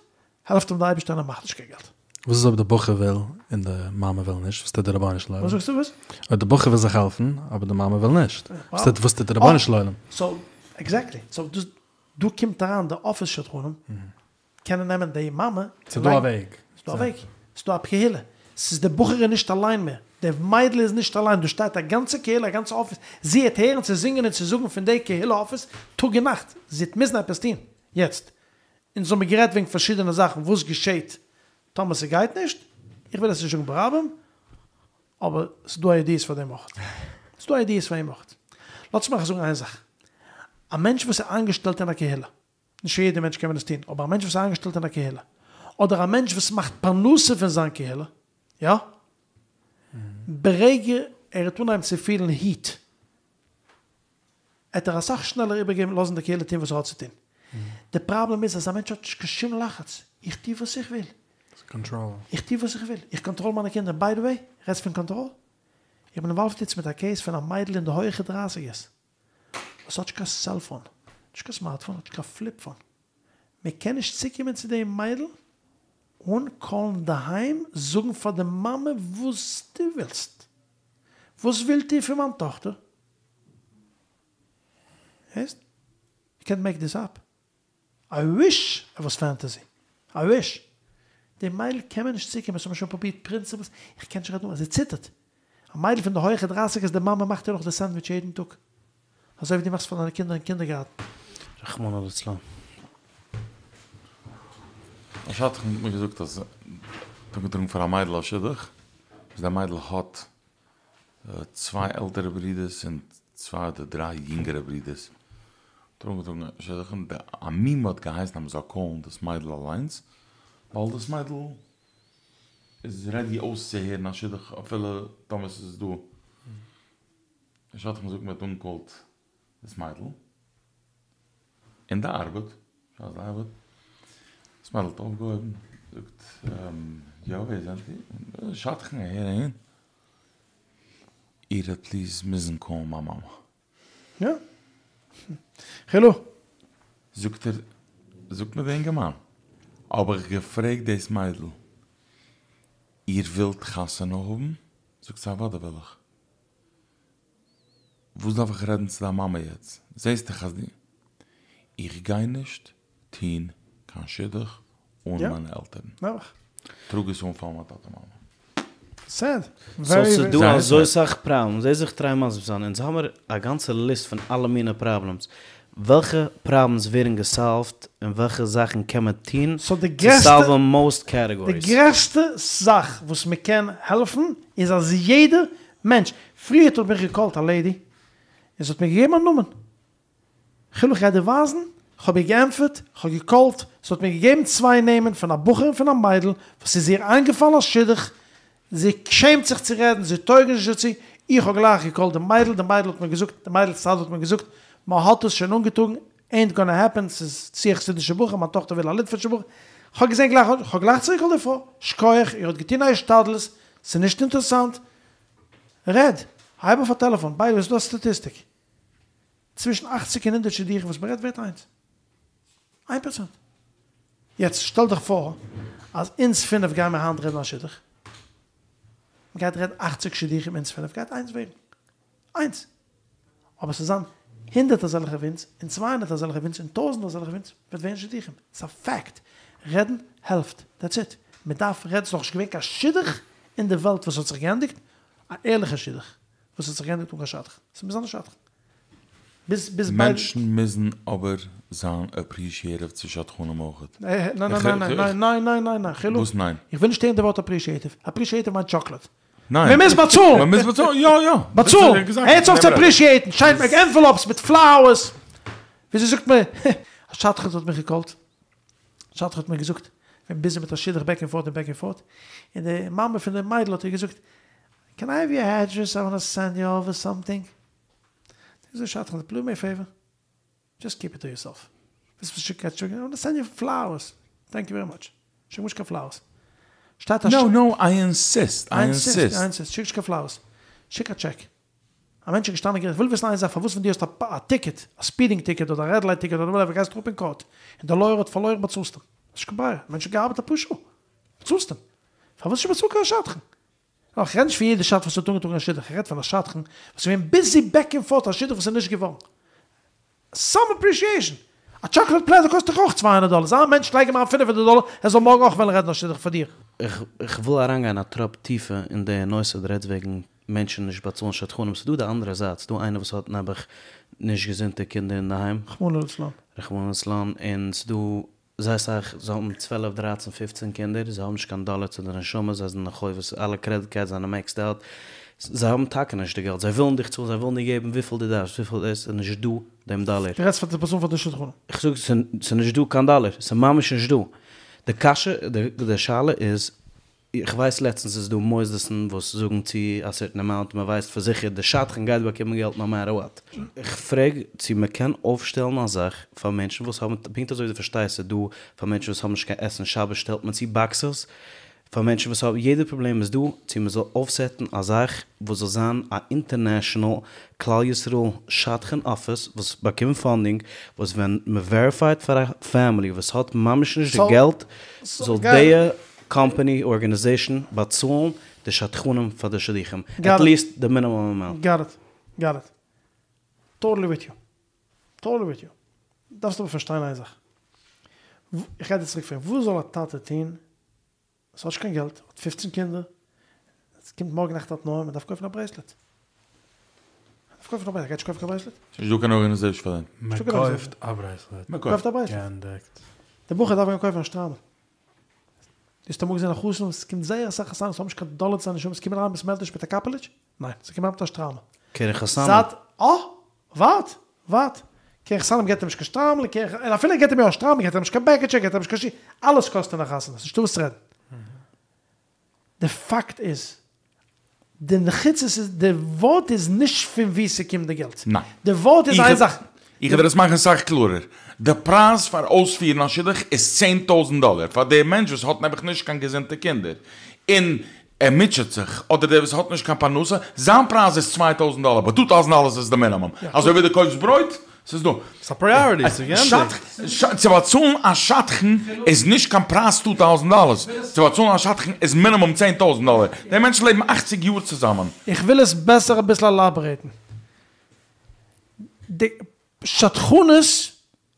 העלפט אים דער אייבערשטער און ער מאכט נישט קיין געלט. וואס איז אויב די בחור וויל און די מאמע וויל נישט, וואס טוט דער רבונו של עולם? וואס זאגסטו וואס? אויב די בחור וויל זיך העלפן אבער די מאמע וויל נישט, וואס טוט דער רבונו של עולם? סאו עקזעקטלי, סאו דאס דא קומט אריין די אפיס שדכנים, קענען נעמען די מאמע. ס'איז דא א וועג. ס'איז דא א וועג. ס'איז דא א קהילה. ס'איז די בחור איז נישט אליין מער. די מיידל איז נישט אליין. דא שטייט א גאנצע קהילה, א גאנצע אפיס. זי העט הערן צו זינגען און צו זאגן פון די קהילה אפיס טאג און נאכט. זי העט מוזן עפעס טון. יעצט, אונז האמיר גערעדט וועגן פארשידענע זאכן וואס געשעט טאמער ס'גייט נישט. איך וויל עס נישט זאגן ברבים, אבער ס'איז דא איידיעס פאר דעם אויך. ס'איז דא איידיעס פאר דעם אויך. לאזטס מיך זאגן איין זאך. א מענטש וואס איז איינגעשטעלט אין א קהילה. נישט יעדע מענטש קען מען עס טון, אבער א מענטש וואס איז איינגעשטעלט אין א קהילה, אדער א מענטש וואס מאכט פרנסה פון זיין קהילה, יא, ברגע ער וועט אנהייבן צו פילן היט, עט ער אסאך שנעלער איבערגעבן לאזן די קהילה טון וואס ער האט צו טון. די פראבלעם איז אז א מענטש האט נישט קיין שום לחץ, איך טו וואס איך וויל, איך טו וואס איך וויל, איך קאנטראל מיינע קינדער, ביי די וועי, רעדסט פון קאנטראל? איך בין אינוואלווד יעצט מיט א קעיס פון א מיידל אין די הויעכע דרייסיגערס, וואס האט נישט קיין סעלפאן, נישט קיין סמארטפאן, האט נישט קיין פליפ פאון, מען קען נישט צוקומען צו די מיידל אן קאלן דערהיים זאגן פאר די מאמע וואס דו ווילסט, וואס ווילט איר פון מיין טאכטער? הערסט? יו קענט מעיק דיס אפ. איי וויש איט וואס פענטעזי. איי וויש. די מיידל קען מען נישט צוקומען, עס האט מען שוין פרובירט פרינציפלס, איך קען נישט רעדן, זי ציטערט. א מיידל פון די הויעכע דרייסיגערס די מאמע מאכט איר נאך די סענדוויטש יעדן טאג. אזוי ווי דו מאכסט פאר דיינע קינדער אין קינדערגארטן. רחמנא לצלן. א שדכן האט מיר געזאגט אז ער האט אנגעטראגן פאר א מיידל א שידוך, וואס די מיידל האט צוויי עלטערע ברודערס און צוויי אדער דריי יונגערע ברודערס, האט ער אנגעטראגן א שידוך און די מומע האט געהייסן אז מען זאל קאלן דאס מיידל אליינס, ווייל דאס מיידל איז רעדי אויסצוהערן א שידוך אפילו טאמער ס'איז דא. דער שדכן זאגט מיר האט אנגעקאלט דאס מיידל אין די ארבעט, בשעת די ארבעט, דאס מיידל האט אויפגעהויבן, זאגט, יא ווער זענט איר? שדכן אהער אהין, איר וועט פליז מוזן קאלן מיין מאמע. יא. העלא. זאגט ער, זאגט מיר די אינגערמאן, האב איך געפרעגט דאס מיידל, איר ווילט חתונה האבן? זאגט זי אוודאי וויל איך. וואס דארף איך רעדן צו דיין מאמע יעצט? זעסט דאך אז די. איך גיי נישט טון קיין שידוך אן מיינע עלטערן. נעבעך. טראג עס אן פאר מיין טאטע מאמע. סעד. סאו ס'איז דא אזוי סאך פראבלעמס, זע זיך טריי מסביר זיין, אונז האמער א גאנצע ליסט פון אלע מינע פראבלעמס, וועלכע פראבלעמס ווערן געסאלווט און וועלכע זאכן קען מען טון סאו די צו גרעסטע סאלווען מאוסט די קעטעגאריס? גרעסטע זאך וואס מען קען העלפן איז אז יעדע מענטש, פריערט האט מיך געקאלט א לעידי און זי האט מיר געגעבן א נאמען, כ'וויל איך גיי דיר ווייזן, כ'האב איר געענטפערט, כ'האב געקאלט, זי האט מיר געגעבן צוויי נעמען פון א בחור און פון א מיידל וואס איז איר איינגעפאלן א שידוך, זי שעמט זיך צו רעדן, זי טויג נישט דערצו, איך האב גלייך געקאלט די מיידל, די מיידל האט מיר געזאגט, די מיידל'ס צד האט מיר געזאגט, מען האט עס שוין אנגעטראגן, עינט גאנא העפען, ס'איז צו א חסידישע בחור, מיין טאכטער וויל א ליטווישע בחור, כ'האב געזען גלייך, כ'האב גלייך צוריק געקאלט די פרוי, שכוח, איר האט געטון א השתדלות, ס'איז נישט אינטערעסאנט, רעד, הייב אויף א טעלעפאן, ביי די וועי ס'איז דא א סטאטיסטיק, צווישן אכציג און הונדערט שידוכים וואס מען רעדט ווערט איינס. איין פראצענט. יעצט שטעל דיך פאר אז אונז פינף גיימער היינט רעדן א שידוך. מען גייט רעדן אכציג שידוכים אונז פינף גייט איינס ווערן. איינס. אבער ס'זאל זיין הונדערט אזעלכע ווי אונז, און צוויי הונדערט אזעלכע ווי אונז, און טויזנט אזעלכע ווי אונז, וועט ווערן שידוכים. ס'איז א פעקט. רעדן העלפט. דעטס איט. מען דארף רעדן. ס'איז נאכנישט געווען קיין שידוך אין די וועלט וואס האט זיך געענדיגט. א ערליכע שידוך. וואס האט זיך געענדיגט אן קיין שדכן. ס'מוז זיין א שדכן. ביז ביז ביידע. מענטשן מוזן אבער זיין אפרישיעטיוו צו שדכנים אויכעט. ניין ניין ניין ניין ניין ניין ניין ניין חילו. וואס ניין? איך וויל נישט הערן די ווארט אפרישיעטיוו. אפרישיעטיוו מיינט טשאקלעד. ניין. מען מוז באצאלן! מען מוז באצאלן, יא יא. באצאלן! הערטס אויף צו אפרישיעטן! שיין מיט ענוועלאפס מיט פלאוערס! וויאזוי זאגט מען? א שדכן האט מיך געקאלט. א שדכן האט מיר געזאגט, כ'בין ביזי מיט א שידוך בעק ענד פארט און בעק ענד פארט, און די מאמע פון די מיידל האט איר געזאגט, קען איי העוו יור עדרעס, איי וואנא סענד יו אווער סאמטינג. זאגט די שדכן, דו מי א פעיווער, דזשאסט קיפ איט טו יורסעלף. ווילסט מיר שיקן א טשעק, איי וואנא סענד יו פלאוערס, טענק יו ווערי מאטש. שיק נישט קיין פלאוערס. שטייט א. נאו נאו, איי אינסיסט, איי אינסיסט. איי אינסיסט, שיק נישט קיין פלאוערס. שיק א טשעק. א מענטש איז געשטאנען גערעכט, כ'וויל וויסן איין זאך, פארוואס ווען דו האסט א טיקעט, א ספידינג טיקעט אדער א רעד לייט טיקעט אדער וואטעווער, גייסטו אראפ אין קאורט, און דער לויער האט פארלוירן באצאלסטו אים. נישט קיין ברירה, א מענטש האט געארבעט אפאר שעה, באצאלסט אים. פארוואס נישט באצאלן קיין שדכן? נאר איך רעד נישט פון יעדע שדכן וואס האט אנגעטראגן א שידוך, איך רעד פון א שדכן וואס איז געווען ביזי בעק ענד פארט א שידוך וואס איז נישט געווארן. סאם אפרישיעישן! א טשאקלעד פלעטער קאסט דאך אויך צוויי הונדערט דאלער, זיי א מענטש לייג אים אריין פינף הונדערט דאלער ער זאל מארגן אויך וועלן רעדן א שידוך פאר דיר. איך וויל אריינגיין א טראפ טיפער אין די נושא, דו רעדסט וועגן מענטשן נישט באצאלן שדכנים, ס'דא די אנדערע זייט, ס'דא איינער וואס האט נעבעך נישט געזונטע קינדער אינדערהיים, רחמנא לצלן. רחמנא לצלן, און ס'דא זייער אסאך, זיי האבן צוועלף דרייצן פופצן קינדער, זיי האבן נישט קיין דאלער צו די נשמה, זיי זענען חובות, אלע קרעדיט קארדס זענען מעקסד אוט, זיי האבן טאקע נישט די געלט, זיי ווילן דיך צאלן, זיי ווילן דיר געבן וויפיל דו דארפסט, וויפיל עס איז נישט דא דעם דאלער. דו רעדסט פאר די פערזאן פאר די שדכנים? איך זאג ס'איז נישט דא קיין דאלער, ס'איז ממש נישט דא. די קשיא, די שאלה איז, איך ווייס לעצטנס איז דא מוסדות'ן וואס זאגן צו א סערטען אמאונט, מען ווייסט פאר זיכער די שדכן גייט באקומען געלט נאו מעטער וואט. איך פרעג צו מען קען אויפשטעלן א זאך פאר מענטשן וואס האבן, פונקט אזוי ווי דו פארשטייסט ס'איז דא פאר מענטשן וואס האבן נישט קיין עסן שבת שטעלט מען צו באקסעס פאר מענטשן וואס האבן יעדע פראבלעם איז דא, צו מען זאל אויפסעטן א זאך וואס זאל זיין א אינטערנעשענעל כלל ישראל שדכן אפיס וואס באקומט פאנדינג וואס ווען מען וועריפייט פאר א פעמילי וואס האט ממש נישט די געלט זאל די קאמפאני ארגענעזעישן באצאלן די שדכנים פאר די שידוכים עט ליעסט די מינימום אמאונט. גאט איט, גאט איט. טאטעלי וויט יו. טאטעלי וויט יו. דארפסט אבער פארשטיין איין זאך. איך גיי דיר צוריק פרעגן, וואס זאל א טאטע טון וואס האט נישט קיין געלט, האט פופצן קינדער, עס קומט מארגן נאכט א תנאים, מען דארף קויפן א ברעיסלעט. מען דארף קויפן א ברעיסלעט, ער גייט נישט קויפן קיין ברעיסלעט? ס'נישט דא קיין ארגענעזעישן פאר דעם. מען קויפט א ברעיסלעט. מען קויפט א ברעיסלעט. געענדיגט. דער בחור דארף גיין קויפן א שטריימל. דו האסט אמאל געזען א חתן וואס עס קומט זייער אסאך חתנים וואס האבן נישט קיין דאלער צו זיין נשמה, עס קומען אריין בית מדרש מיט א קאפעליטש? ניין, זיי קומען אריין מיט א שטריימל. קרן חתנים. זייט, אה! ווארט! ווארט! קרן חתנים געט אים נישט קיין שטריימל, און אפילו ער געט אים יא א שטריימל געט ער אים נישט קיין בעקיטשע, געט ער אים נישט קיין שיך, אלעס קאסט אין א חתונה, ס'נישטא וואס צו רעדן. די פאקט איז, די נחיצות איז, די ווארט איז נישט פון וואו ס'קומט די געלט. ניין. די ווארט איז איין זאך. איך וועל דיר עס מאכן אסאך קלארער. די פרייז פאר אויספירן א שידוך איז צען טויזנט דאלער. פאר די מענטש וואס האט נעבעך נישט קיין געזונטע קינדער און ער מוטשעט זיך, אדער דער וואס האט נישט קיין פרנסה, זיין פרייז איז צוויי טויזנט דאלער, באט טו טאוזענט דאלערס איז די מינימום. אזוי ווי דו קויפסט ברויט, ס'איז דא. ס'איז א פריאריטי, ס'איז געענדיגט. צו באצאלן א שדכן איז נישט קיין פרייז טו טאוזענט דאלערס, צו באצאלן א שדכן איז מינימום צען טויזענט דאלער, די מענטשן לעבן אכציג יאר צוזאמען. איך וויל עס בעסער אביסל עלאבערעיטן. די שדכנות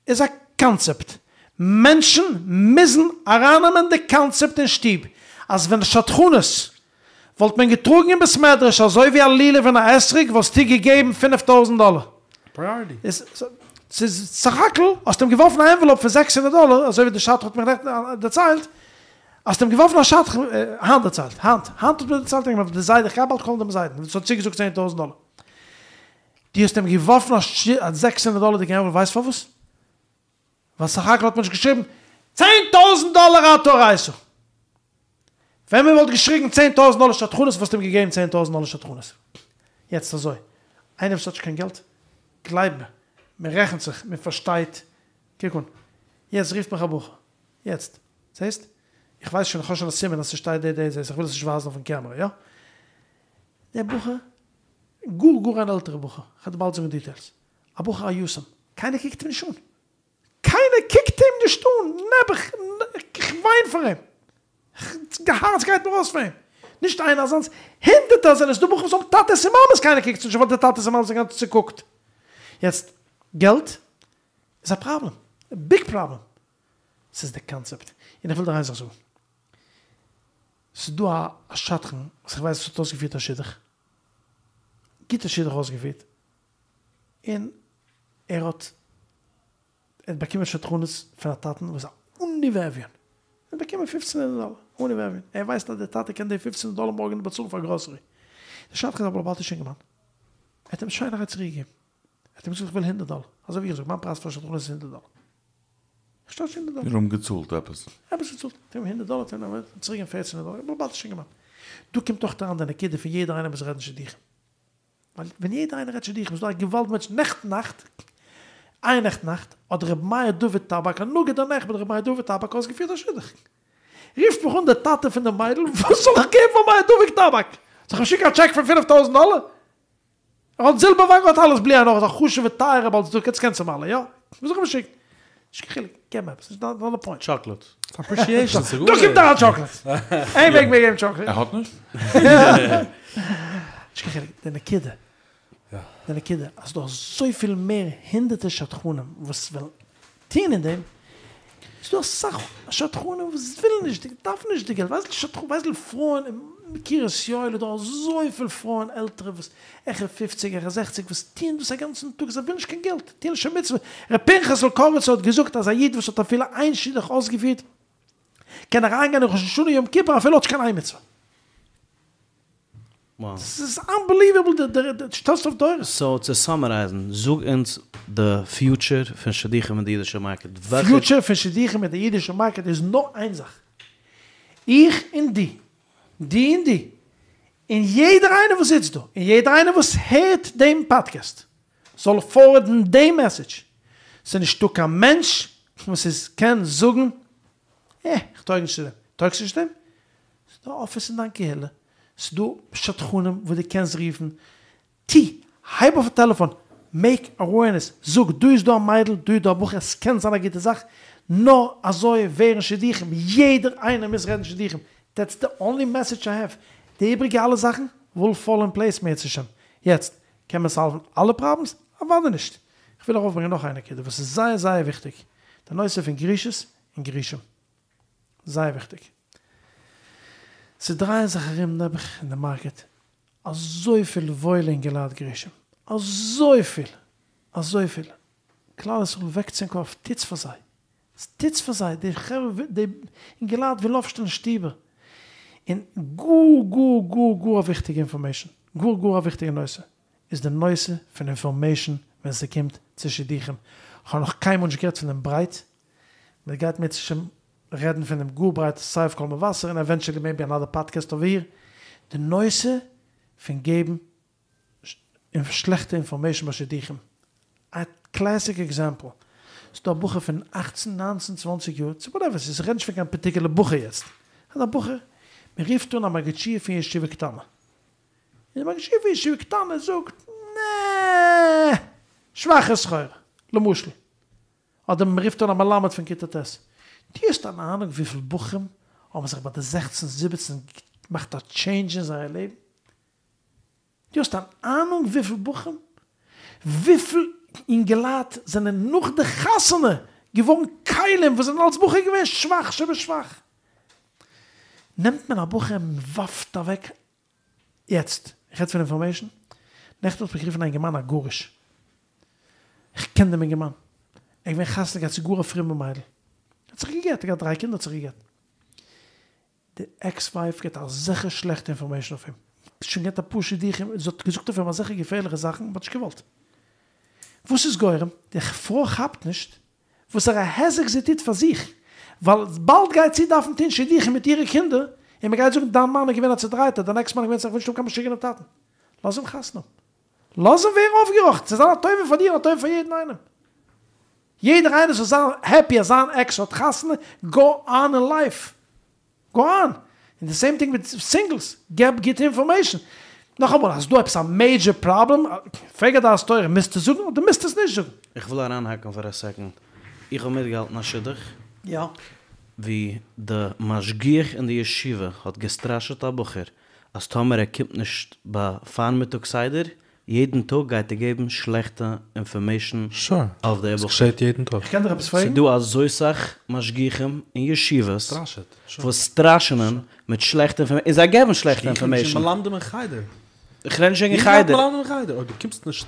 איז א קאנצעפט. מענטשן מוזן ארייננעמען די קאנצעפט אין שטוב אז ווען שדכנות וואלט מען געטראגן אין בית מדרש אזוי ווי א לולב און א אתרוג וואלסטו געגעבן פינף טויזנט דאלער. ס'איז סך הכל האסטו אים געווארפן א ענוועלאופ פון זעקס הונדערט דאלער אזוי ווי די שדכן האט מיך נעכטן דערציילט האסט אים געווארפן א שדכן היינט דערציילט היינט היינט האט מיר דערציילט די זיידע איך גיי באלד קאלן דעם זיידן וואס האט צוגעזאגט צען טויזנט דאלער דו האסט אים געווארפן א זעקס הונדערט דאלערדיגע ענוועלאופ ווייסט פארוואס? ווייל סך הכל האט מען נישט געשריבן צען טויזנט דאלער אתה הראת. ווען מען וואלט געשריגן צען טויזנט דאלער שדכנות וואלסטו אים געגעבן צען טויזנט דאלער שדכנות. יעצט אזוי, איינער וואס האט נישט קיין געלט, גלייב מיר, מען רעכנט זיך, מען פארשטייט, קוק אן, יעצט רופט מיך א בחור, יעצט, זעסט? איך ווייס שוין, איך האב שוין א סימן אז ס'שטייט די די, זעסט, איך וויל עס נישט ווייזן אויפן קעמערע, יא? דער בחור, גאר גאר אן עלטערע בחור, כ'וועל דיר באלד זאגן דיטעילס, א בחור א יתום, קיינער קוקט אים נישט אן, קיינער קוקט אים נישט אן, נעבעך, איך וויין פאר אים, די הארץ גייט מיר אויס פאר אים, נישט איינער אזאנס, הונדערטער זענען עס דא בחורים וואס האבן טאטעס און מאמעס קיינער קוקט זיי נישט אן ווייל די טאטעס און מאמעס זענען גאנץ צוקוקט, יעצט געלט איז א פראבלעם, א ביג פראבלעם, ס'איז די קאנצעפט, און איך וויל דיר איין זאך זאגן, ס'איז דא א שדכן וואס איך ווייס וואס האט אויסגעפירט א שידוך. גוטע שידוך אויסגעפירט, און ער האט ער האט באקומען שדכנות פון א טאטן וואס איז א עני ואביון, ער האט באקומען פופצן הונדערט דאלער, עני ואביון, ער ווייסט אז דער טאטע קען די פופצן הונדערט דאלער מארגן באצאלן פאר גראסערי, דער שדכן איז א בעל הבתישע אינגערמאן, ער האט אים שיינערהייט צוריק געגעבן, ער האט אים געזאגט איך וויל הונדערט דאלער, אזוי ווי איך זאג מיין פרייז פאר שדכנות איז הונדערט דאלער, איך טשארדזש הונדערט דאלער. מיר האבן געצאלט עפעס. עפעס געצאלט, האט אים הונדערט דאלער, האט אים צוריק געגעבן פערצן הונדערט דאלער, בעל הבתישע אינגערמאן. דא קומט אויך אריין די נקודה פון יעדער איינער מוז רעדן שידוכים. ווייל ווען יעדער איינער רעדט שידוכים איז דא א געוואלד מענטשן, נעכטן נאכט, אייערנעכטן נאכט, האט ר' מאיר דוד טאבאק, הנגיד הנכבד ר' מאיר דוד טאבאק אויסגעפירט א שידוך. רופט מיך אן דער טאטע פון די מיידל, וואס זאל איך געבן פאר מאיר דוד טאבאק? זאל איך אים שיקן א טשעק פון פינף טויזנט דאלער? ער האט זילבערוואג האט אלעס בלי עין הרע, איז א חשובע טייערע בעל צדקה, עטס קענטס אים אלע, יא? וואס זאל איך אים שיקן? נישט קיין חילוק, געב אים עפעס, נאט די פוינט. טשאקלעט. אפרישיעישאן, ס'איז דא קומט אריין טשאקלעט. איין וועג מעג געבן טשאקלעט. ער האט נישט? נישט קיין חילוק, די נקודה, די נקודה אז ס'דא אזויפיל מער הונדערטער שדכנים וואס ווילן טוהן אין דעם, ס'דא אסאך שדכנים וואס ווילן נישט, דארפן נישט די געלט, ווייסט שדכנים, ווייסט פרויען אין קרית יואל איז דא אזויפיל פרויען עלטערע וואס העכער פופציג העכער זעכציג וואס טוהן דאס א גאנצן טאג זיי ווילן נישט קיין געלט, טוהן לשם מצוה, ר' פנחס'ל קאריצער האט געזאגט אז א איד וואס האט אפילו איין שידוך אויסגעפירט קען אריינגיין אין ראש השנה יום כיפור אפילו האט נישט קיין איין מצוה. ס'איז אנבעליוועבל די די שטעלסט אויף דורות. סאו צו סאמערייזן, זאג אונז די פיוטשער פון שידוכים אין די אידישע מארקעט, וועלכע. פיוטשער פון שידוכים אין די אידישע מארקעט איז נאר איין זאך, איך און דו, דו און דו, און יעדער איינער וואס זיצט דא, און יעדער איינער וואס הערט דעם פאדקעסט, זאל פארווערדן דעם מעסעדזש, ס'איז נישטא קיין מענטש וואס איז קען זאגן, אה, איך טויג נישט צו דעם, טויגסט נישט צו דעם? ס'איז דא א אפיס אין דיין קהילה, ס'איז דא שדכנים וואס דו קענסט רופן, טו, הייב אויף א טעלעפאן, מעיק אווערנעס, זאג, דא איז דא א מיידל, דא איז דא א בחור, עס קען זיין א גוטע זאך, נאר אזוי ווערן שידוכים, יעדער איינער מוז רעדן שידוכים, דעטס די אנלי מעסעדזש איי העוו, די איבריגע אלע זאכן וויל פאל אין פלעיס אם ירצה השם. יעצט, קען מען סאלוון אלע פראבלעמס? אוודאי נישט. איך וויל ארויפברענגען נאך איין נקודה וואס איז זייער זייער וויכטיג, די נושא פון גרושות און גרושים. זייער וויכטיג. ס'דרייען זיך ארום נעבעך אין די מארקעט אזויפיל וואוילע אינגעלייט גרושים. אזויפיל! אזויפיל! כלל ישראל וועקטס ענק אויף, טוטס פאר זיי! טוטס פאר זיי! די חברה, די אינגעלייט ווילן אויפשטעלן שטיבער. און גאר גאר גאר גאר א וויכטיגע אינפארמעישן, גאר גאר א וויכטיגע נושא, איז די נושא פון אינפארמעישן ווען ס'קומט צו שידוכים. כ'האב נאך קיינמאל נישט גערעדט פון דעם ברייט, מען גייט אם ירצה השם רעדן פון דעם גאר ברייט סיי אויף קול מבשר און עווענטשעלי מעיבי אנאדער פאדקעסט אווער היער, די נושא פון געבן שלעכטע אינפארמעישן ביי שידוכים, א קלעסיק עקזעמפל, ס'דא א בחור פון אכצן ניינצן צוואנציג יאר, צו וואטעווער ס'איז, איך רעד נישט פון קיין פארטיקולער בחור יעצט, כ'רעד א בחור, מען רופט אן א מגיד שיעור פון ישיבה קטנה, און די מגיד שיעור פון ישיבה קטנה זאגט, נע, שוואכע סחורה, למשל. אדער מען רופט אן א מלמד פון כיתה ט'. דו האסט אן אהנונג וויפיל בחורים האבן זיך ביי די זעכצן זיבעצן געמאכט א טשעינדזש אין זייער לעבן? דו האסט אן אהנונג וויפיל בחורים? וויפיל אינגעלייט זענען נאך די חתונה געווארן כלים וואס זענען אלס בחור געווען שוואך שבשוואך? נעמט מען א בחור און מען ווארפט אוועק יעצט, איך רעד פון אינפארמעישן, נעכטן האט מיך גערופן א אינגערמאן א גרוש, איך קען דעם אינגערמאן, ער איז געווען חתונה געהאט צו גאר א פרומע מיידל, ער האט זיך גע'גט, ער האט געהאט דריי קינדער האט זיך גע'גט, די עקס ווייף געט אזעלכע שלעכטע אינפארמעישן אויף אים, שוין געהאט אפאר שידוכים, זי האט געזאגט אויף אים אזעלכע געפערליכע זאכן, מ'האט נישט געוואלט. וואס איז גורם? די פרוי כאפט נישט וואסערע היזק זי טוט פאר זיך, ווייל באלד גייט זי דארפן טון שידוכים מיט אירע קינדער, און מען גייט זאגן דיין מאן איז געווען א צודרייטער, דיין עקס מאן איז געווען איך וויל נישט האבן קיין משוגענעם טאטן. לאז אים חתונה האבן. לאז אים ווערן אויפגעראכטן, ס'זאל זיין א טובה פאר דיר און א טובה פאר יעדן איינעם. יעדער איינער זאל זיין העפי אז זיין עקס האט חתונה, גאו אן אין לייף. גאו אן! און די סעים טינג מיט סינגלס, געב גוטע אינפארמעישן. נאכאמאל, אז ס'דא עפעס א מעידזשער פראבלעם, פרעג א דעת תורה, מוזטו זאגן אדער מוזטו עס נישט זאגן? איך וויל אריינהאקן פאר א סעקאנד, איך האב מיטגעהאלטן א שידוך יא. ווי די משגיח אין די ישיבה האט געסטראשעט א בחור אז טאמער ער קומט נישט ביי פארמיטאג סדר יעדן טאג גייט ער געבן שלעכטע אינפארמעישן שור, אויף די עס בחור. געשעט יעדן טאג. איך קען דיך עפעס פרעגן? ס'דא אזוי סאך משגיחים אין ישיבות סטראשעט, שור. וואס סטראשענען מיט שלעכטע אינפארמעישן, און זיי געבן שלעכטע משגיחים אינפארמעישן. מלמדים אין חדר. איך רעד נישט וועגן חדר. מלמדים אין חדר, אויב דו קומסט נישט,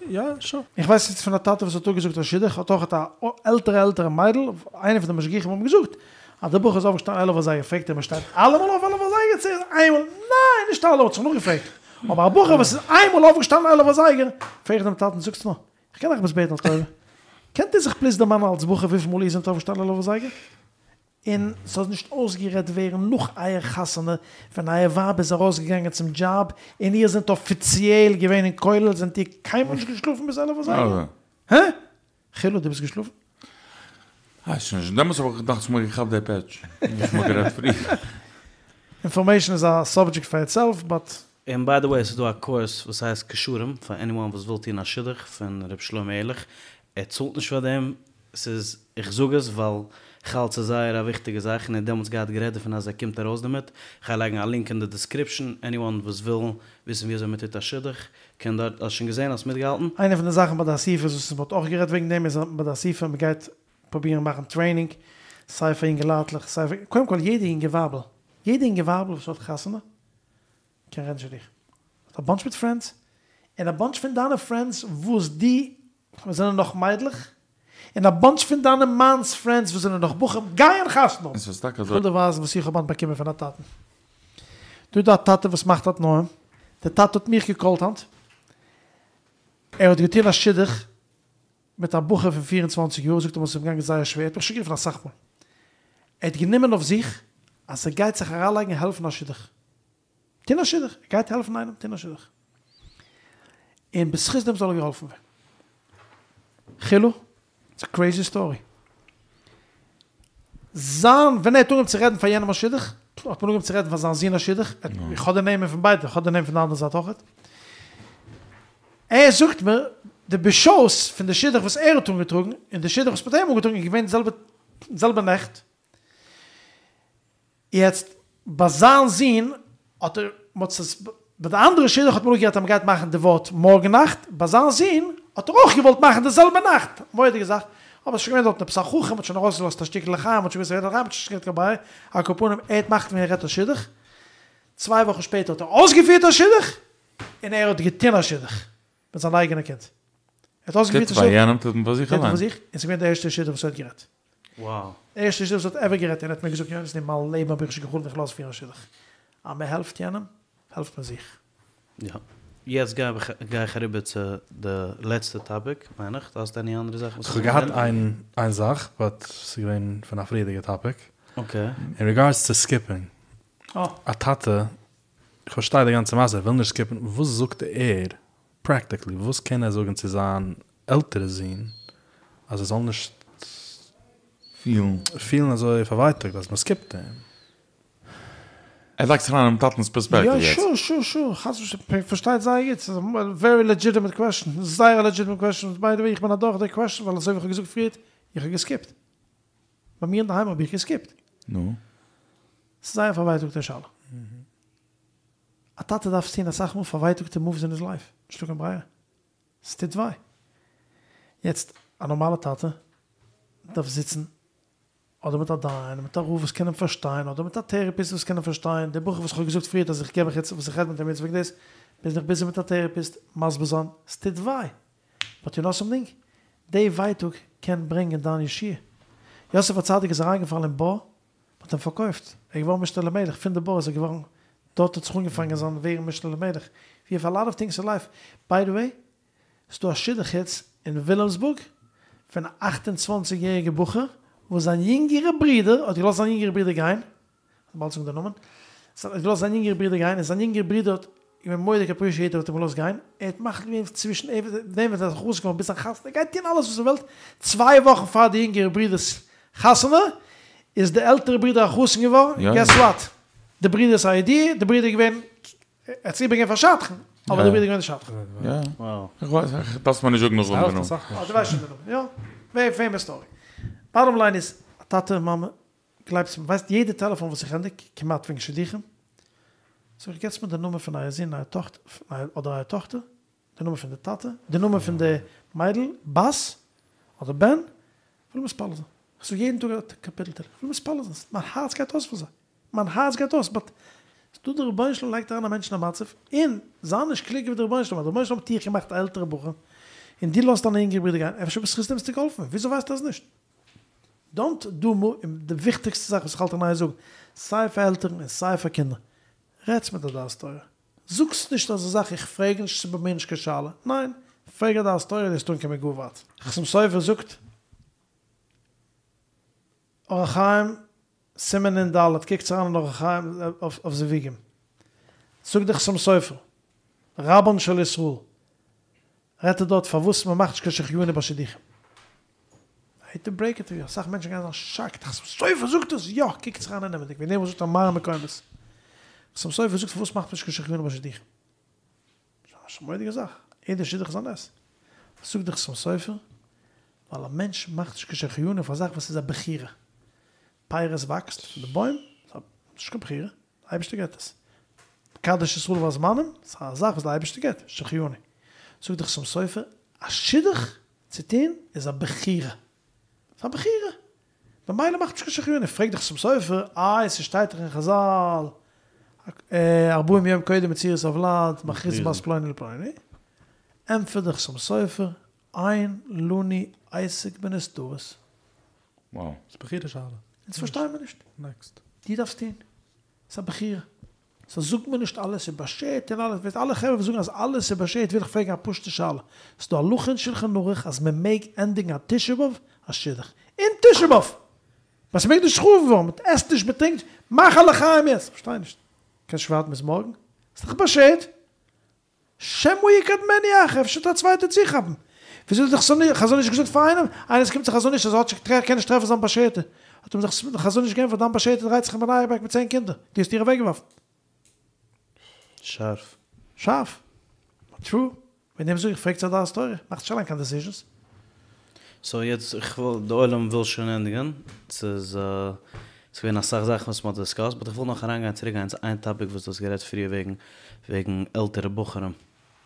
יא, שור. איך ווייס יעצט פון א טאטע וואס האט אפגעזאגט א שידוך, האט אויך א עלטערע עלטערע מיידל, איינע פון די משגיחים האבן געזאגט אז דער בחור איז אויפגעשטאנען עלף אזייגער, פרעגט ער מען שטייט אלעמאל אויף עלף אזייגער צו איינמאל, ניין נישט אלעמאל, האט זיך נאכגעפרעגט, אבער א בחור וואס איז איינמאל אויפגעשטאנען עלף אזייגער, פרעג איך דעם טאטן זאגטס נאר, איך קען אייך עפעס בעטן א טובה, קענט איר זיך פליז דערמאנען אלס בחור וויפיל מאל איר זענט אויפגעשטאנען עלף אזייגער? און ס'זאל נישט אויסגערעדט ווערן נאך אייער חתונה ווען אייער ווייב איז ארויסגעגאנגען צום דזשאב און איר זענט אפיציעל געווען אין כולל זענט איר קיינמאל נישט געשלאפן ביז עלף אזייגער? הע? חילו דו ביסט געשלאפן? ווייס נישט, דעמאלטס האב איך געדאכט ס'מיר געכאפט די פעטש וואס מ'האט גערעדט פריער. אינפארמעישן איז א סאבדזשעקט פאר איטסעלף באט. און ביי די וועי ס'איז דא א קורס וואס הייסט קשרים פאר עניוואן וואס וויל טון א שידוך פון ר' שלמה ערליך, ער צאלט נישט פאר דעם, ס'איז, איך זאג עס ווייל כ'האלט ס'איז זייער א וויכטיגע זאך און ער האט דעמאלטס געהאט גערעדט דערפון אז ער קומט ארויס דערמיט, כ'גיי לייגן א לינק אין די דיסקריפשאן, עניוואן וואס וויל וויסן ווי אזוי מ'טוט א שידוך קען דארט, האסט שוין געזען? האסט מיטגעהאלטן? איינע פון די זאכן ביי די אסיפות וואס מ'האט אויך גערעדט וועגן דעם איז ביי די אסיפה מ'גייט פרובירן מאכן טרעינינג סיי פאר אינגעלייטלעך סיי פאר, קודם כל יעדע אינגע ווייבל, יעדע אינגע ווייבל וואס האט חתונה קען רעדן שידוך, האט א באנטש מיט פרענדס, און א באנטש פון דיינע פרענדס וואס די וואס זענען נאך מיידלעך, און א באנטש פון דיינע מאנ'ס פרענדס וואס זענען נאך בחורים גייען חתונה האבן. און ס'איז טאקע איך אזוי. וויל דיר ווייזן וואס איך האב היינט באקומען פון א טאטן. דא איז דא א טאטע וואס מאכט א תנאים, דער טאטע האט מיך געקאלט היינט, ער האט געטון א שידוך מיט א בחור פון פיר און צוואנציג יאר, זאגט ער מיר ס'איז אים געגאנגען זייער שווער, ער האט מיך שוין גערופן אסאך מאל, ער האט גענומען אויף זיך אז ער גייט זיך אריינלייגן העלפן א שידוך. טון א שידוך, ער גייט העלפן איינעם טון א שידוך, און בזכות דעם זאל ער געהאלפן ווערן. חילו, איטס א קרעיזי סטארי. זיין, ווען ער האט אנגעהויבן צו רעדן פאר יענעם א שידוך, האט מען אנגעהויבן צו רעדן פאר זיין זון א שידוך, איך האב די נעמען פון ביידע, איך האב די נעמען פון די אנדערע זייט אויכעט. ער זאגט מיר, די בשעות פון די שידוך וואס ער האט אנגעטראגן, און די שידוך וואס מ'האט אים אנגעטראגן איז געווען די זעלבע, זעלבע נעכט. יעצט ביי זיין זון האט ער, מ'האט עס, ביי די אנדערע שידוך האט מען אפגערעדט אז מ'גייט מאכן די ווארט מארגן נאכט, ביי זיין זון האט ער אויך געוואלט מאכן די זעלבע נאכט, מורא'דיגע זאך, אבער ס'איז שוין געווען דארטן עפעס א חכם האט שוין ארויסגעלאזט א שטיקל לחיים, מ'האט שוין געוואוסט אז ס'ווערט א לחיים, מ'האט שוין נישט געהאט קיין ברירה, על כל פנים ער האט מחליט געווען ער רעדט א שידוך, צוויי וואכן שפעטער האט ער אויסגעפירט א שידוך, און ער האט געטון א שידוך מיט זיין אייגענע קינד, ער האט אויסגעפירט א טוט פאר שידוך, יענעם טוט מען פאר זיך טוט אליין. פאר זיך, און ס'איז געווען די ערשטע שידוך וואס ער האט גערעדט. וואו. ערשטע שידוך וואס האט עווער גערעדט און ער האט מיר געזאגט יונתן אין מיין לעבן האב איך נישט געחלומט איך לאז פירן א שידוך. אז מען העלפט יענעם העלפט מען זיך. יא. יעצט גיי איך גיי איך אריבער צו די לעצטע טאפיק מיין איך. דו האסט עני אנדערע זאכן וואס כ'האב געהאט איין איין זאך באט ס'איז געווען פון א פריערדיגע טאפיק. אקעי. אין ריגארדס צו סקיפינג. א טאטע, כ'פארשטיי די גאנצע מעשה, ער וויל נישט סקיפן, וואס זאגט ער פרעקטיקלי, וואס קען ער זאגן צו זיין עלטערע זון אז ער זאל נישט פילן. פילן אזוי פארווייטאגט אז מען סקיפט אים. ער לייגט זיך אריין אינעם טאטנ'ס פערספעקטיוו יא יעצט. שור שור שור, חס ושלום, פארשטייט זייער גוט, ס'איז א ווערי לעדזשיטעמעט קוועשאן, זייער א לעדזשיטעמעט קוועשאן, ביי די וועי איך בין אדורך די קוועשאן ווייל אזוי ווי איך האב געזאגט פריערט, איך האב געסקיפט. ביי מיר אינדערהיים האב איך געסקיפט. נו? ס'איז זייער א פארווייטאגטע שאלה. א טאטע דארף טון אסאך מאל פארווייטאגטע מאווס אין היז לייף, נישטא קיין ברירה. ס'טוט וויי. יעצט, א נארמאלע טאטע דארף זיצן אדער מיט א דיין, מיט א רב וואס קען אים פארשטיין, אדער מיט א טערעפיסט וואס קען אים פארשטיין, דער בחור וואס כ'האב געזאגט פריערט אז איך געב מיך יעצט, וואס איך רעד מיט אים יעצט וועגן דאס, בין איך ביזי מיט א טערעפיסט מסביר זיין, ס'טוט וויי. באט יו נאו סאמטינג? די ווייטאג קען ברענגען דיין ישועה. יוסף הצדיק איז אריינגעפאלן אין בור, מ'האט אים פארקויפט, ער איז געווארן משנה למלך, פון די בור איז ער געווארן, דארט האט זיך אנגעפאנגען זיין ווערן משנה למלך, ווי העוו א לאט אוו טינגס אין לייף, ביי די וועי, ס'דא א שידוך יעצט אין וויליאמסבורג, פון א אכט און צוואנציג יעריגע בחור, וואס זיין יונגערע ברודער האט געלאזט זיין יונגערע ברודער גיין, כ'וועל באלד זאגן די נאמען, ער האט געלאזט זיין יונגערע ברודער גיין, און זיין יונגערע ברודער האט געווען מורא'דיג אפרישיעטעד האט אים געלאזט גיין, ער האט מחליט געווען צווישן דעם ווען ער איז חתן געווארן ביז זיין חתונה, ער גייט טון אלעס וואס אין וועלט, צוויי וואכן פאר די יונגערע ברודער'ס חתונה איז די עלטערע ברודער א חתן געווארן, געס וואט, די ברודער איז א איידיע, די ברודער איז געווען, ער האט עס איבערגעגעבן פאר שדכן, אבער די ברודער איז געווען די שדכן. יא, איך ווייס, דארפסט מיר נישט זאגן נאך זאגן די נאמען. אה, דו ווייסט שוין די נאמען, יא, ווערי פעימאס סטארי. באטאם ליין איז, א טאטע און מאמע גלייבטס מיר, ווייסט יעדע טעלעפאן וואס איך ענדיג, כמעט וועגן שידוכים, זאג איך געטס מיר די נאמען פון אייער זון, אייער טאכטער, אדער אייער טאכטער, די נאמען פון די טאטע, די נאמען פון די מיידל, בת, אדער בן, איך וויל מתפלל זיין, איך זאג יעדן טאג א קאפיטל תהלים, איך וויל מתפלל זיין, מיין הארץ גייט אויס פאר זיי, מיין הארץ גייט אויס, באט. ס'דא דער רבונו של עולם לייגט אריין א מענטש אין א מצב, און זיי נישט קלוגער ווי דער רבונו של עולם, אז דער רבונו של עולם האט דיך געמאכט א עלטערע בחור, און דו לאזט דיינע אינגערע ברידער גיין, אפשר בזכות דעם ביסטו געהאלפן, וויאזוי ווייסטו אז נישט? דאנט דו מאר, און די וויכטיגסטע זאך וואס איך האלט אין איין זאגן, סיי פאר עלטערן און סיי פאר קינדער, רעדטס מיט א דעת תורה, זאגטס נישט אזא זאך איך פרעג נישט ס'איז ביי מיר נישט קיין שאלה, ניין, פרעג א דעת תורה דו וועסט אנקומען גאר ווייט. חתם סופר זאגט, אורח חיים, סימן נ"ד, קוקטס אריין אין אורח חיים אויף זיווגים, זאגט דער חתם סופר, רבן של ישראל, רעדט ער דארט פארוואס מען מאכט נישט קיין שהחיינו ביי שידוכים. איי העיט טו ברעיק איט טו יו, אסאך מענטשן גייען זיין שאקט, חתם סופר זאגט עס! יא! קוקטס אריין אינעווייניג, וועגן דעם וואס זאגט א מראה מקומות. חתם סופר זאגט פארוואס מאכט מען נישט קיין שהחיינו ביי שידוכים. ס'איז א מורא'דיגע זאך, יעדע שידוך איז א נס. זאגט דער חתם סופר, ווייל א מענטש מאכט נישט קיין שהחיינו אויף א זאך וואס איז א בחירה. פירות וואקסט פון די בוים, ס'איז נישט קיין בחירה, די אייבערשטער געבט עס. מקדש ישראל והזמנים, ס'איז א זאך וואס די אייבערשטער געבט, שהחיינו. זאגט דער חתם סופר, א שידוך צו טון איז א בחירה. ס'איז א בחירה. ממילא מאכט מען נישט קיין שהחיינו. פרעגט דער חתם סופר, איי ס'שטייט דאך אין חזל, ארבעים יום קודם יצירת הוולד, מכריזין בת פלוני לפלוני. ענטפערט דער חתם סופר, אין לנו עסק בנסתרות. Wow. ס'איז בחירה שאלה. אונז פארשטייען מיר נישט. נעקסט. דו דארפסט טון. ס'איז א בחירה. סא זאג מיר נישט אלעס איז באשערט און אלעס, ווייסט אלע חברה וואס זאגן אז אלעס איז באשערט וויל איך פרעגן א פשוטע שאלה, ס'איז דא הלכה אין שלחן ערוך אז מען מעג ענדיגן א תשעה באב א שידוך אין תשעה באב! בית המקדש חרוב געווארן, מען עסט נישט מען טרינקט נישט, מאך א לחיים יעצט! כ'פארשטיי נישט, קענסט נישט ווארטן ביז מארגן? ס'איז דאך באשערט! שמא יקדמנו אחר, אפשר וועט א צווייטער צוכאפן. וויאזוי האט דער חזון איש געזאגט פאר איינעם, איינער עס קומט צום חזון איש אז ער האט שוין קען נישט טרעפן זיין באשערטע, האט אים דער חזון איש געענטפערט, דיין באשערטע דרייט זיך אין בני ברק מיט צען קינדער, דו האסט איר אוועקגעווארפן. שארף. שארף. באט טרו. וועגן דעם זאג איך, פרעגטס א דעת תורה, מאכטס נישט אליין קיין דעסיזשענס. סאו יעצט איך וויל די עולם וויל שוין ענדיגן, ס'איז ס'איז געווען אסאך זאכן וואס מ'האט דיסקאסט, באט איך וויל נאך אריינגיין צוריק גיין צו איין טאפיק וואס דו האסט גערעדט פריער וועגן וועגן עלטערע בחורים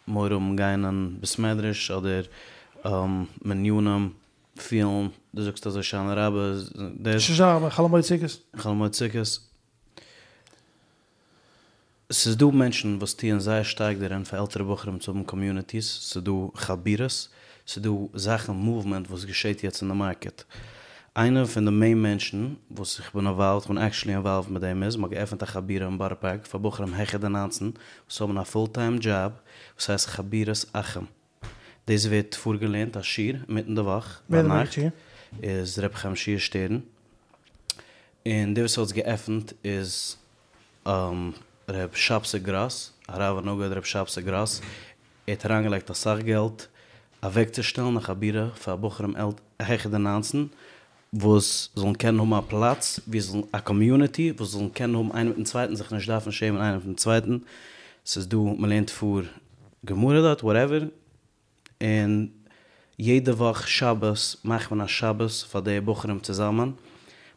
מורא האבן גיין אין בית מדרש אדער מנינים פילן, דו זאגסט אז הושענא רבה איז דאס. הושענא רבה, חול המועד סוכות. חול המועד סוכות. ס'איז דא מענטשן וואס טוען זייער שטארק דערין פאר עלטערע בחורים צו האבן קאמיוניטיס, ס'איז דא חבורות, ס'איז דא זאכן מאוומענט וואס געשעט יעצט אין די מארקעט. איינע פון די מעין מענטשן וואס איך בין אינוואלווד, כ'בין עקשעלי אינוואלווד מיט דעם איז, מ'האט געעפענט א חבורה אין בארא פארק פאר בחורים העכער די ניינצן וואס האבן א פול טיים דזשאב וואס הייסט חבורת אחים. דאס ווערט פארגעלערנט א שיעור אינמיטן די וואך ביינאכט איז ר' חיים שיע שטערן און דער וואס האט עס געעפנט איז ר' שבתי גראס, הרב הנגיד ר' שבתי גראס, ער האט אריינגעלייגט אסאך געלט אוועקצושטעלן א חבורה פאר בחורים העכער די ניינצן וואס זאלן קענען האבן א פלאץ ווי זאלן א קאמיוניטי וואס זאלן קענען האבן איינער מיטן צווייטן זיך נישט דארפן שעמען איינער פון צווייטן, ס'איז דא מ'לערנט פאר גמרא דארט וואטעווער, און יעדע וואך שבת מאכט מען א שבת פאר די בחורים צוזאמען,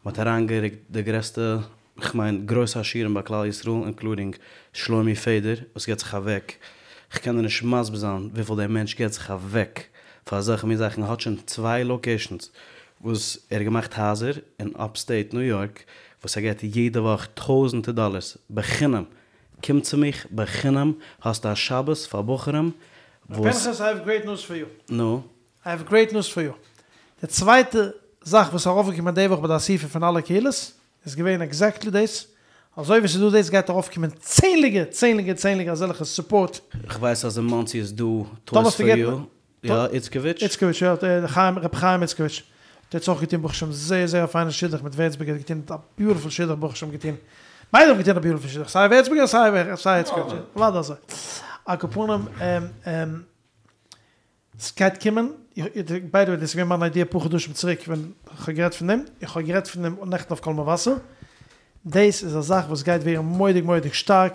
מ'האט אריינגערוקט די גרעסטע כ'מיין גרויסע עשירים ביי כלל ישראל אינקלודינג שלומי פעדער וואס געט זיך אוועק, כ'קען דיר נישט מסביר זיין וויפיל דער מענטש געט זיך אוועק פאר אזעלכע מין זאכן, ער האט שוין צוויי לאקעישאנס וואס ער האט געמאכט הייזער אין אפסטעיט ניו יארק וואס ער געט יעדע וואך טויזענטער דאלערס בחינם, קום צו מיך בחינם האסטו א שבת פאר בחורים וואס. פנחס איי האוו גרעיט ניוז פאר יו. נו? איי האוו גרעיט ניוז פאר יו. די צווייטע זאך וואס איז ארויפגעקומען די וואך ביי די אסיפה פון אלע קהילות איז געווען עקזעקטלי דאס, אזוי ווי ס'איז דא דאס גייט ארויפקומען צענליגע צענליגע צענליגע אזעלכע סופארט. כ'ווייס אז אין מאנסי איז דא טויס פאר יו, יא איצקאוויטש? איצקאוויטש יא, חיים, ר' חיים איצקאוויטש האט יעצט אויך געטון ברוך השם זייער זייער א פיינע שידוך מיט ווערצבערגער האט געטון א ביוטיפול שידוך ברוך השם געטון, ביידע האבן געטון א ביוטיפול שידוך סיי ווערצבערגער סיי איצקאוויטש, אוודאי אזוי. על כל פנים. סגייט קומען, ביי די וועי דאס איז געווען מיין איידיע אפאר חדשים צוריק ווען כ'האב גערעדט פון דעם, איך האב גערעדט פון דעם נעכטן אויף קול מבשר, דאס איז א זאך וואס גייט ווערן מורא'דיג מורא'דיג שטארק,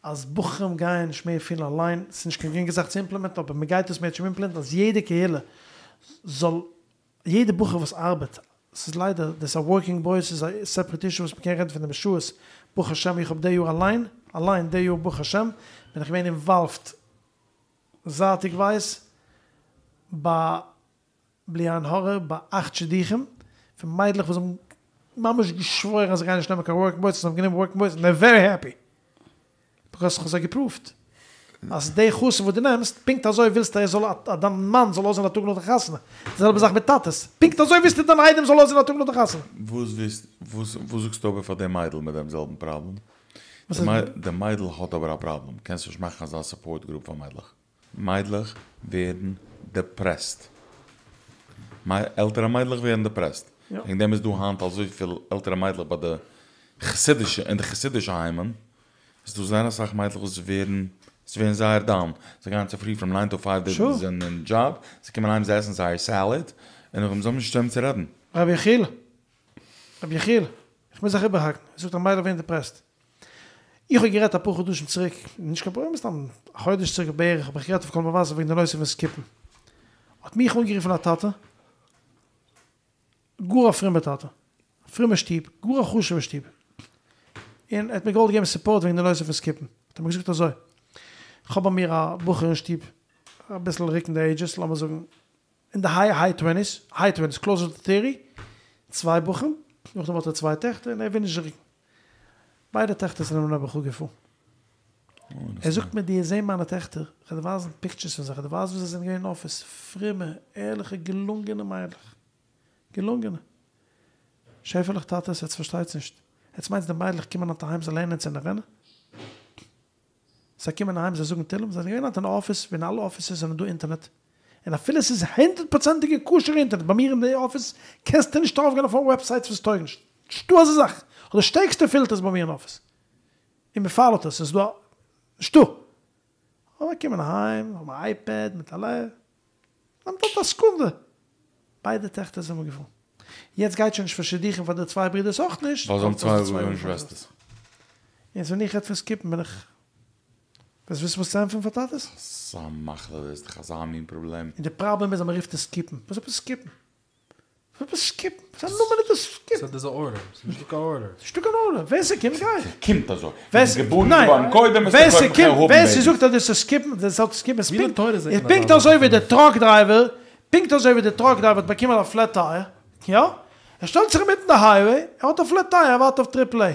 אז בחורים גייען נישט מער פילן אליין, ס'איז נישט קיין גרינגע זאך צו אימפלעמענטן אבער מ'גייט עס מערטשעם אימפלעמענטן אז יעדע קהילה זאל, יעדע בחור וואס ארבעט, ס'איז ליידער דאס א ווארקינג בוי, ס'איז א סעפערעט אישו וואס מ'קען רעדן פון דעם שעות, ברוך השם איך האב די יאר אליין, אליין די יאר ברוך השם בין איך געווען אינוואלווד, זייטיגווייז ביי בלי עין הרע ביי אכט שידוכים פון מיידלעך וואס האבן ממש געשוואוירן אז זיי גייען נישט נעמען קיין ווארקינג בויס און זיי האבן גענומען ווארקינג בויס און דעיר ווערי העפי. ביקאויז כ'האב זיי געפרואווט אז די חתן וואס דו נעמסט, פונקט אזוי ווילסטו ער זאל אז דיין מאן זאל אויסזען א טאג נאך די חתונה, די זעלבע זאך מיט טאטעס, פונקט אזוי ווילסטו דיין איידעם זאל אויסזען א טאג נאך די חתונה. וואס ווילסט, וואס זאגסטו אבער פאר די מיידל מיט דעם זעלבן פראבלעם? די מיידל האט אבער א פראבלעם, קענסט נישט מאכן אזא סופארט גרופ פאר מיידלעך. מיידלעך ווערן דעפרעסט. עלטערע מיידלעך ווערן דעפרעסט. וועגן דעם איז דא היינט אזויפיל עלטערע מיידלעך ביי די חסידישע, אין די חסידישע היימען, איז דא זייער אסאך מיידלעך וואס ווערן, זיי ווערן זייער דאון. זיי גייען צופרי פראם ניין טו פייוו זיי זענען אין דזשאב, זיי קומען אהיים זיי עסן זייער סעלעד, און נאכדעם זיי האבן נישט וועם צו רעדן. רבי יחיאל, רבי יחיאל, איך מוז אייך איבערהאקן, איר זאגט אז מיידלעך ווערן דעפרעסט. איך האב גערעדט אפאר חדשים צוריק, נישט קיין פאר, מסתם א חודש צוריק בערך, האב איך גערעדט אויף קול מבשר וועגן די נושא פון סקיפן. האט מיך אנגערופן א טאטע, גאר א פרומע טאטע, א פרומע שטוב, גאר א חשוב'ע שטוב, און ער האט מיר געוואלט געבן סופארט וועגן די נושא פון סקיפן. האט ער מיר געזאגט אזוי, איך האב ביי מיר א בחור אין שטוב, אביסל רוקן די עידזשעס, לאמיר זאגן אין די היי היי טוועניס, היי טוועניס, קלאוזער טו טערטי, צוויי בחורים, נאכדעם האט ער צוויי טעכטער און ער וויל נישט רוקן. ביידע טעכטער זענען אים נעבעך אפגעפארן. ער זאגט מיר דו וועסט זען מיינע טעכטער, איך וועל דיר ווייזן פיקטשערס פון זיי, איך וועל דיר ווייזן ווי זיי זענען געווען אין אפיס, פרומע, ערליכע, געלונגענע מיידלעך. געלונגענע. שעפעלעך טאטעס, עטס פארשטייטס נישט. עטס מיינטס די מיידלעך קומען היינט אהיים זיי לערנען צו נער'ענען? זיי קומען אהיים זיי זאגן תהלים, זיי זענען געווען היינט אין א אפיס ווי אין אלע אפיסעס זענען דא אינטערנעט, און אפילו עס איז הונדערט פראצענטיגע כשר'ע אינטערנעט, ביי מיר אין די אפיס קענסטו נישט ארויפגיין אויף וועבסייטס וואס טויג נישט, נישטא אזא זאך, כ'האב די שטערקסטע פילטערס ביי מיר אין אפיס, און מען פאלאוט עס, עס איז דא א, נישטא! אבער קומען אהיים, האבן א אייפעד מיט א ל. נעמט אפ א סעקונדע. ביידע טעכטער זענען געפארן. יעצט גייט שוין נישט פאר שידוכים פאר די צוויי ברידערס אויך נישט. ווייל זיי האבן צוויי ברודער און שוועסטערס. יעצט ווען איך רעד פון סקיפן בין איך. וועסט וויסן וואס צו ענטפערן פאר טאטעס? אזא מחלה דאס איז דאך אזא מין פראבלעם. און די פראבלעם איז אז מען רופט עס סקיפן. וואס עפעס סקיפן? וואס עפעס סקיפן? וואס א נאמען איז דאס סקיפן? סא דער'ס א ארדער. ס'איז נישטא קיין ארדער. ס'נישטא קיין ארדער. ווער ס'קומט גייט. ס'קומט אזוי. ווער ביסט געבארן געווארן קודם ווער ס'קומט ווער ס'זאגט אז דאס איז סקיפן דאס האט סקיפן איז פונקט איז פונקט אזוי ווי די טראק דרייווער פונקט אזוי ווי די טראק דרייווער האט באקומען א פלעט טייער יא ער שטעלט זיך אינמיטן די הייוועי ער האט א פלעט טייער ער ווארט אויף טריפל עי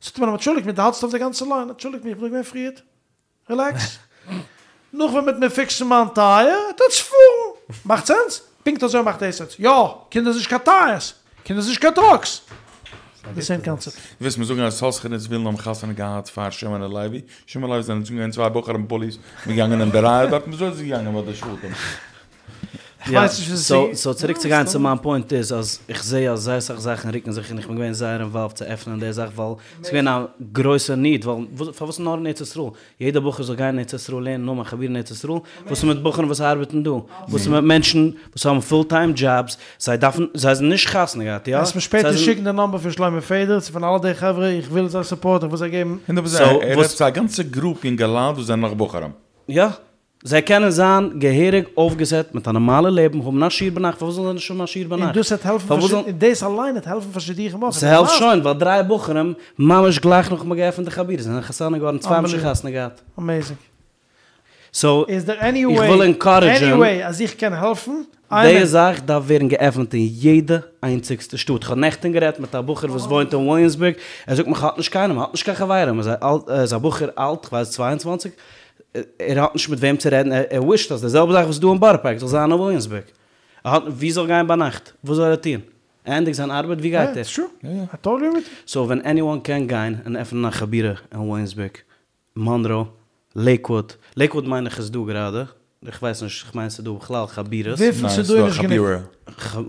זאגט מען אים אנטשולדיגט מיר דו האלטסט אויף די גאנצע ליין אנטשולדיגט מיר איך בין דא געווען פריערט רילעקס. נאך ווען מ'וועט מיר פיקסן מיין טייער, וועט עטס פארן. מאכט סענס? פונקט אזוי מאכט דאס סענס. יא, קינדער זענען נישט קיין טייערס. קינדער זענען נישט קיין טראקס. די סעים קאנצעפט. דו ווילסט מיר זאגן אז יששכר און זבולון האבן חתונה געהאט פאר שמעון און לוי? שמעון און לוי זענען שוין געווען צוויי בחורים בוליס, מ'איז געגאנגען אין די רייע דארטן, וויאזוי איז עס געגאנגען ביי די שבטים? כ'ווייס נישט וואס סאו סאו צוריק צו גיין צו מיין פוינט איז אז איך זעה אז זייער אסאך זאכן רוקן זיך און איך בין געווען זייער אינוואלווד צו עפענען די זאך ווייל ס'איז געווען א גרויסע ניד ווייל פארוואס נאר אין ארץ ישראל? יעדע בחור זאל גיין אין ארץ ישראל לערנען נאר מיין חבר אין ארץ ישראל? וואס איז מיט בחורים וואס ארבעטן דא? וואס איז מיט מענטשן וואס האבן פול טיים דזשאבס זיי דארפן זיי זענען נישט חתונה געהאט יא? וועסט מיר שפעטער שיקן די נאמבער פון שלמה פעדער צו פון אלע די חברה איך וויל זיי סופארטן איך וויל זיי געבן. הונדערט פראצענט ער רעדט צו א גאנצע גרופ יונגעלייט וואס זענען נאך בחורים. יא. זיי קענען זיין געהעריג אויפגעסעט מיט א נארמאלע לעבן, האבן א שיעור ביינאכט, פארוואס זאלן זיי נישט האבן א שיעור ביינאכט? און דאס וועט העלפן פאר און דאס אליין וועט העלפן פאר שידוכים אויך. ס'העלפט שוין, ווייל דריי בחורים ממש גלייך נאך מ'האט געעפנט די חבורה זענען חתונה געווארן, צוויי האבן שוין חתונה געהאט. אמעיזינג. סאו, איז דער עני איך וויל ענקארעדזשען. עני וועי אז איך קען העלפן? די זאך דארף ווערן געעפנט אין יעדע איינציגסטע שטאט. כ'האב נעכטען גערעדט מיט א בחור וואס וואוינט אין וויליאמסבורג, ער זאגט מיר כ'האט נישט קיינעם, האט נישט קיין חברים, ער איז א בחור אלט כ'ווייס 22, ער האט נישט מיט וועם צו רעדן, ער ווישט אז די זעלבע זאך וואס איז דא אין בארא פארק זאל זיין אין וויליאמסבורג. ער האט, וואו זאל ער גיין ביינאכט? וואס זאל ער טון? ער ענדיגט זיין ארבעט, וואו גייט ער? סאו ווען עניוואן קען גיין און עפענען א חבורה אין וויליאמסבורג, מאנרא, לעיקוואד, לעיקוואד מיין איך איז דא גראדע, איך ווייס נישט, איך מיין ס'איז דא בכלל חבורות. וויפיל ס'איז דא איז נישט גענוג.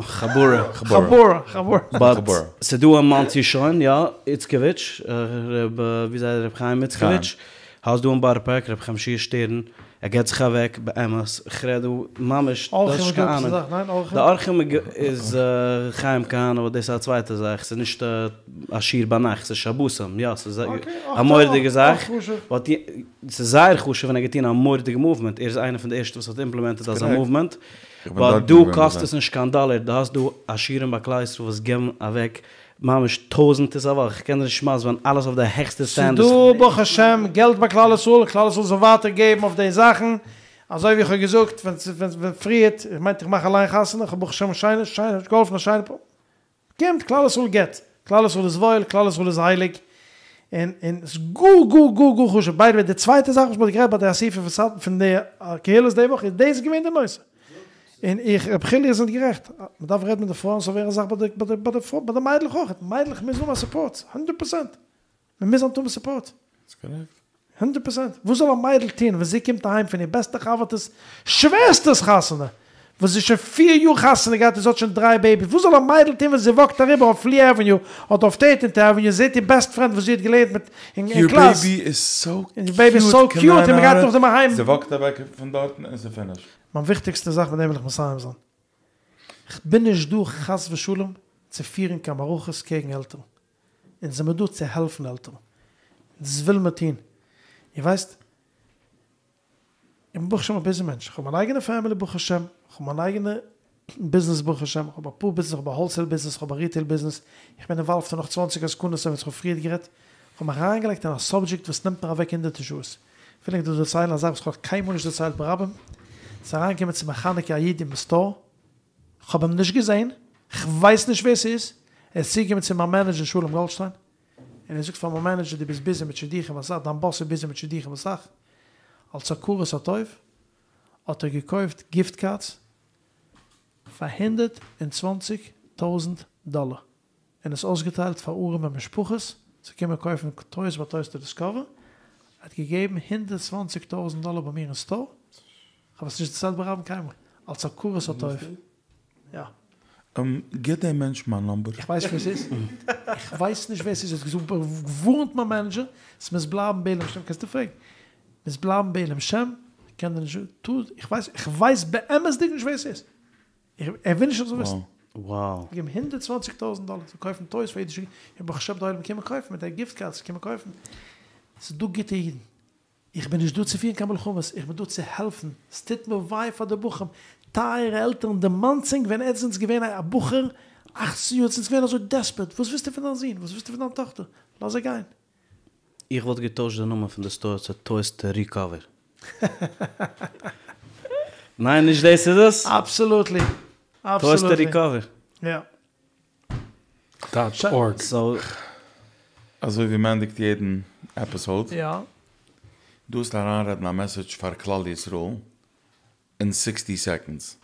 חבורה. חבורה. חבורה. באט ס'איז דא אין מאנסי שוין, יא, איצקאוויטש, ר' ווי זייט ר' חיים איצקאוויטש, האסט דא אין בארא פארק ר' חיים שיע שטערן, ער געט זיך אוועק, באמת, איך רעד דא ממש, דו האסט נישט קיין אהנונג. די אורחים איז חיים כהנא, אבער דאס איז א צווייטע זאך, ס'איז נישט א שיעור ביינאכט, ס'איז שבתים, יא, ס'איז א מורא'דיגע זאך, באט ס'איז זייער חשוב און ער האט געטון א מורא'דיגע מאוומענט, ער איז איינער פון די ערשטע וואס האט אימפלעמענטעד אזא מאוומענט, באט דא קאסט עס נישט קיין דאלער, דו האסט דא עשירים ביי כלל ישראל וואס געבן אוועק ממש טויזענטערס א וואך, איך קען דיר נישט מסביר זיין, אלעס אויף די העכסטע סטענדערס. ס'דא ברוך השם געלט ביי כלל ישראל, כלל ישראל זאל ווייטער געבן אויף די זאכן, אזוי ווי איך האב געזאגט ווען ווען פריערט, איך מיינט איך מאך אליין חתונה, איך האב ברוך השם שיינע שיינע געהאלפן א שיינע פאר, קומט כלל ישראל געבט, כלל ישראל איז וואויל, כלל ישראל איז הייליג, און און ס'איז גאר גאר גאר גאר חשוב. ביי די וועי די צווייטע זאך וואס מ'האט גערעדט ביי די אסיפה פון סאטמאר פון די קהילות די וואך איז דאס געווען די נושא. און איך רב חילי איר זענט גערעכט. מ'דארף רעדן מיט די פרויען ס'זאל ווערן א זאך ביי די ביי די ביי די ביי די מיידלעך אויכעט. מיידלעך מוזן האבן א סופארט. הונדערט פראצענט. מ'מוז היינט האבן סופארט. הונדערט פראצענט. וואס זאל א מיידל טון ווען זי קומט אהיים פון איר בעסטע חבר'טעס שוועסטער'ס חתונה, וואס זי איז שוין פיר יאר חתונה געהאט און זי האט שוין דריי בעיביס, וואס זאל א מיידל טון ווען זי וואקט אריבער אויף לי עוועניו אדער אויף טערטינט עוועניו און זעט איר בעסט פרענד וואס זי האט געלערנט מיט אין קלאס, Your baby is so און די בעיבי איז סאו קיוט און מ'גייט נאכדעם אהיים. זי וואקט אוועק פון דארטן און ס'איז פיניש. מיין וויכטיגסטע זאך מיט דעם וויל איך מסיים זיין. כ'בין נישט דא חס ושלום צו פירן קיין מערכות קעגן עלטערן. אונז זעמיר דא צו העלפן עלטערן, דאס וויל מיר טון, איר ווייסט, איך בין ברוך השם א ביזי מענטש, איך האב מיין אייגענע פעמילי ברוך השם, איך האב מיין אייגענע ביזנעס ברוך השם, איך האב אפאר ביזנעס, איך האב א האלסעיל ביזנעס, איך האב א ריטעיל ביזנעס, איך בין אינוואלווד אין נאך צוואנציג עסקנות אזוי ווי איך האב פריערט גערעדט, איך האב מיך אריינגעלייגט אין א סאבדזשעקט וואס נעמט מיר אוועק הונדערטער שעות, וויל איך דא דערציילן א זאך וואס איך האב קיינמאל נישט דערציילט ברבים, ס'איז אריינגעקומען צו מיר חנוכה א איד אין סטאר, כ'האב אים נישט געזען, כ'ווייס נישט ווער ס'איז, ער איז צוגעקומען צו מיין מענעדזשער שלום גאלדשטיין, און ער זאגט פאר מיין מענעדזשער דו ביסט ביזי מיט שידוכים אסאך, דיין באס איז ביזי מיט שידוכים אסאך, אלס הכרת הטוב האט ער געקויפט גיפט קארדס פאר הונדערט און צוואנציג טויזנט דאלער. און עס אויסגעטיילט פאר ארעמע משפחות צו קומען קויפן טויס ביי טויס טו דיסקאווער, ער האט געגעבן הונדערט צוואַנציק טויזנט דאלער ביי מיר אין סטאר, כ'האב עס נישט דערציילט ברבים קיינמאל, אלס הכרת הטוב. יא. גיב דעם מענטש מיין נאמבער. איך ווייס נישט ווער ס'איז. איך ווייס נישט ווער ס'איז. ער האט געזאגט, געווארנט מיין מענעדזשער, ס'מוז בלייבן בעילום שם, קענסטו פרעגן. מוז בלייבן בעילום שם, כ'קען דיר נישט, איך ווייס, איך ווייס באמת'דיג נישט ווער ס'איז. ער וויל נישט איך זאל וויסן. וואו. געגעבן הונדערט צוואַנציק טויזנט דאלער צו קויפן טויס פאר אידישע קינדער, און ברוך השם די עולם קומען קויפן מיט די גיפט קארדס קומען קויפן. ס'איז דא גוטע אידן. איך בין נישט דא צו פירן קיין מלחמות, איך בין דא צו העלפן. ס'טוט מיר וויי פאר די בחורים. טייערע עלטערן, דערמאנטס ענק ווען עטס זענטס געווען א בחור אכצן יאר, עטס זענטס געווען אזוי דעספערט, וואס ווילסטו פון דיין זון? וואס ווילסטו פון דיין טאכטער? לאז זיי גיין. איך וואלט געטוישט די נאמען פון די סטאר צו טויס טו ריקאווער. ניין נישט דאס איז עס? אבסאלוטלי. טויס טו ריקאווער. יא. דאט ארג. סאו. אזוי ווי מ'ענדיגט יעדן עפיסאוד. יא. דו וועסט אריינרעדן א מעסעדזש פאר כלל ישראל אין סיקסטי סעקאנדס.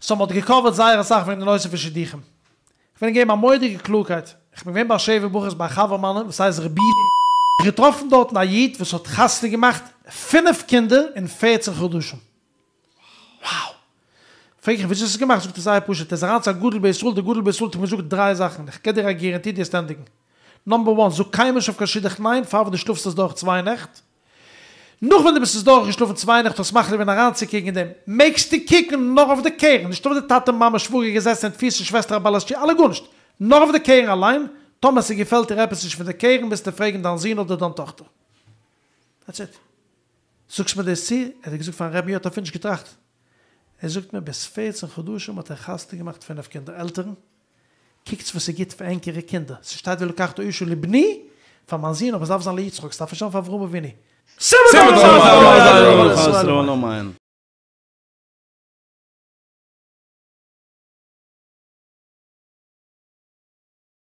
סאו מ'האט געקאווערט זייער אסאך וועגן די נושא פון שידוכים. כ'וויל געבן א מורא'דיגע קלארקייט. כ'בין געווען ביי א שבע ברכות ביי א חבר מיינער וואס הייסט רבי. געטראפן דארטן א איד וואס האט חתונה געמאכט פינף קינדער אין פערצן חדשים. Wow! פרעג איך וויאזוי האסטו עס געמאכט? זאגט ער זייער פשוט, ער איז אריין צו א גדול בישראל, דער גדול בישראל האט אים געזאגט דריי זאכן, איך געב דיר א גערענטי דו וועסט ענדיגן. נאמבער וואן, זאג קיינמאל נישט אויף קיין שידוך ניין פאר ווען דו שלאפסט עס דורך צוויי נעכט. נאך ווען דו ביסט עס דורך געשלאפן צוויי נעכט האסט מחליט געווען אריינצוקוקן אין דעם, מעגסטו קוקן נאר אויף די קרן, נישט אויף די טאטע מאמע שוואגער געזעסן אין תפיסה שוועסטער א בעלת תשובה אלע גארנישט, נאר אויף די קרן אליין, טאמער ס'געפעלט דיר עפעס נישט פון די קרן מוזטו פרעגן דיין זון אדער דיין טאכטער. דעטס איט. זאגסט מיר דאס צו? ער האט געזאגט פארן רבי'ן ער האט אפילו נישט געטראכט. ער זאגט מיר ביז פערצן חדשים האט ער חתונה געמאכט פינף קינדער עלטערן קוקטס וואס איז גוט פאר ענקערע קינדער, ס'שטייט ולקחת אשה לבני, פאר מיין זון, אבער עס דארף זיין ליצחק, ס'דארף נישט זיין פאר אברהם אבינו.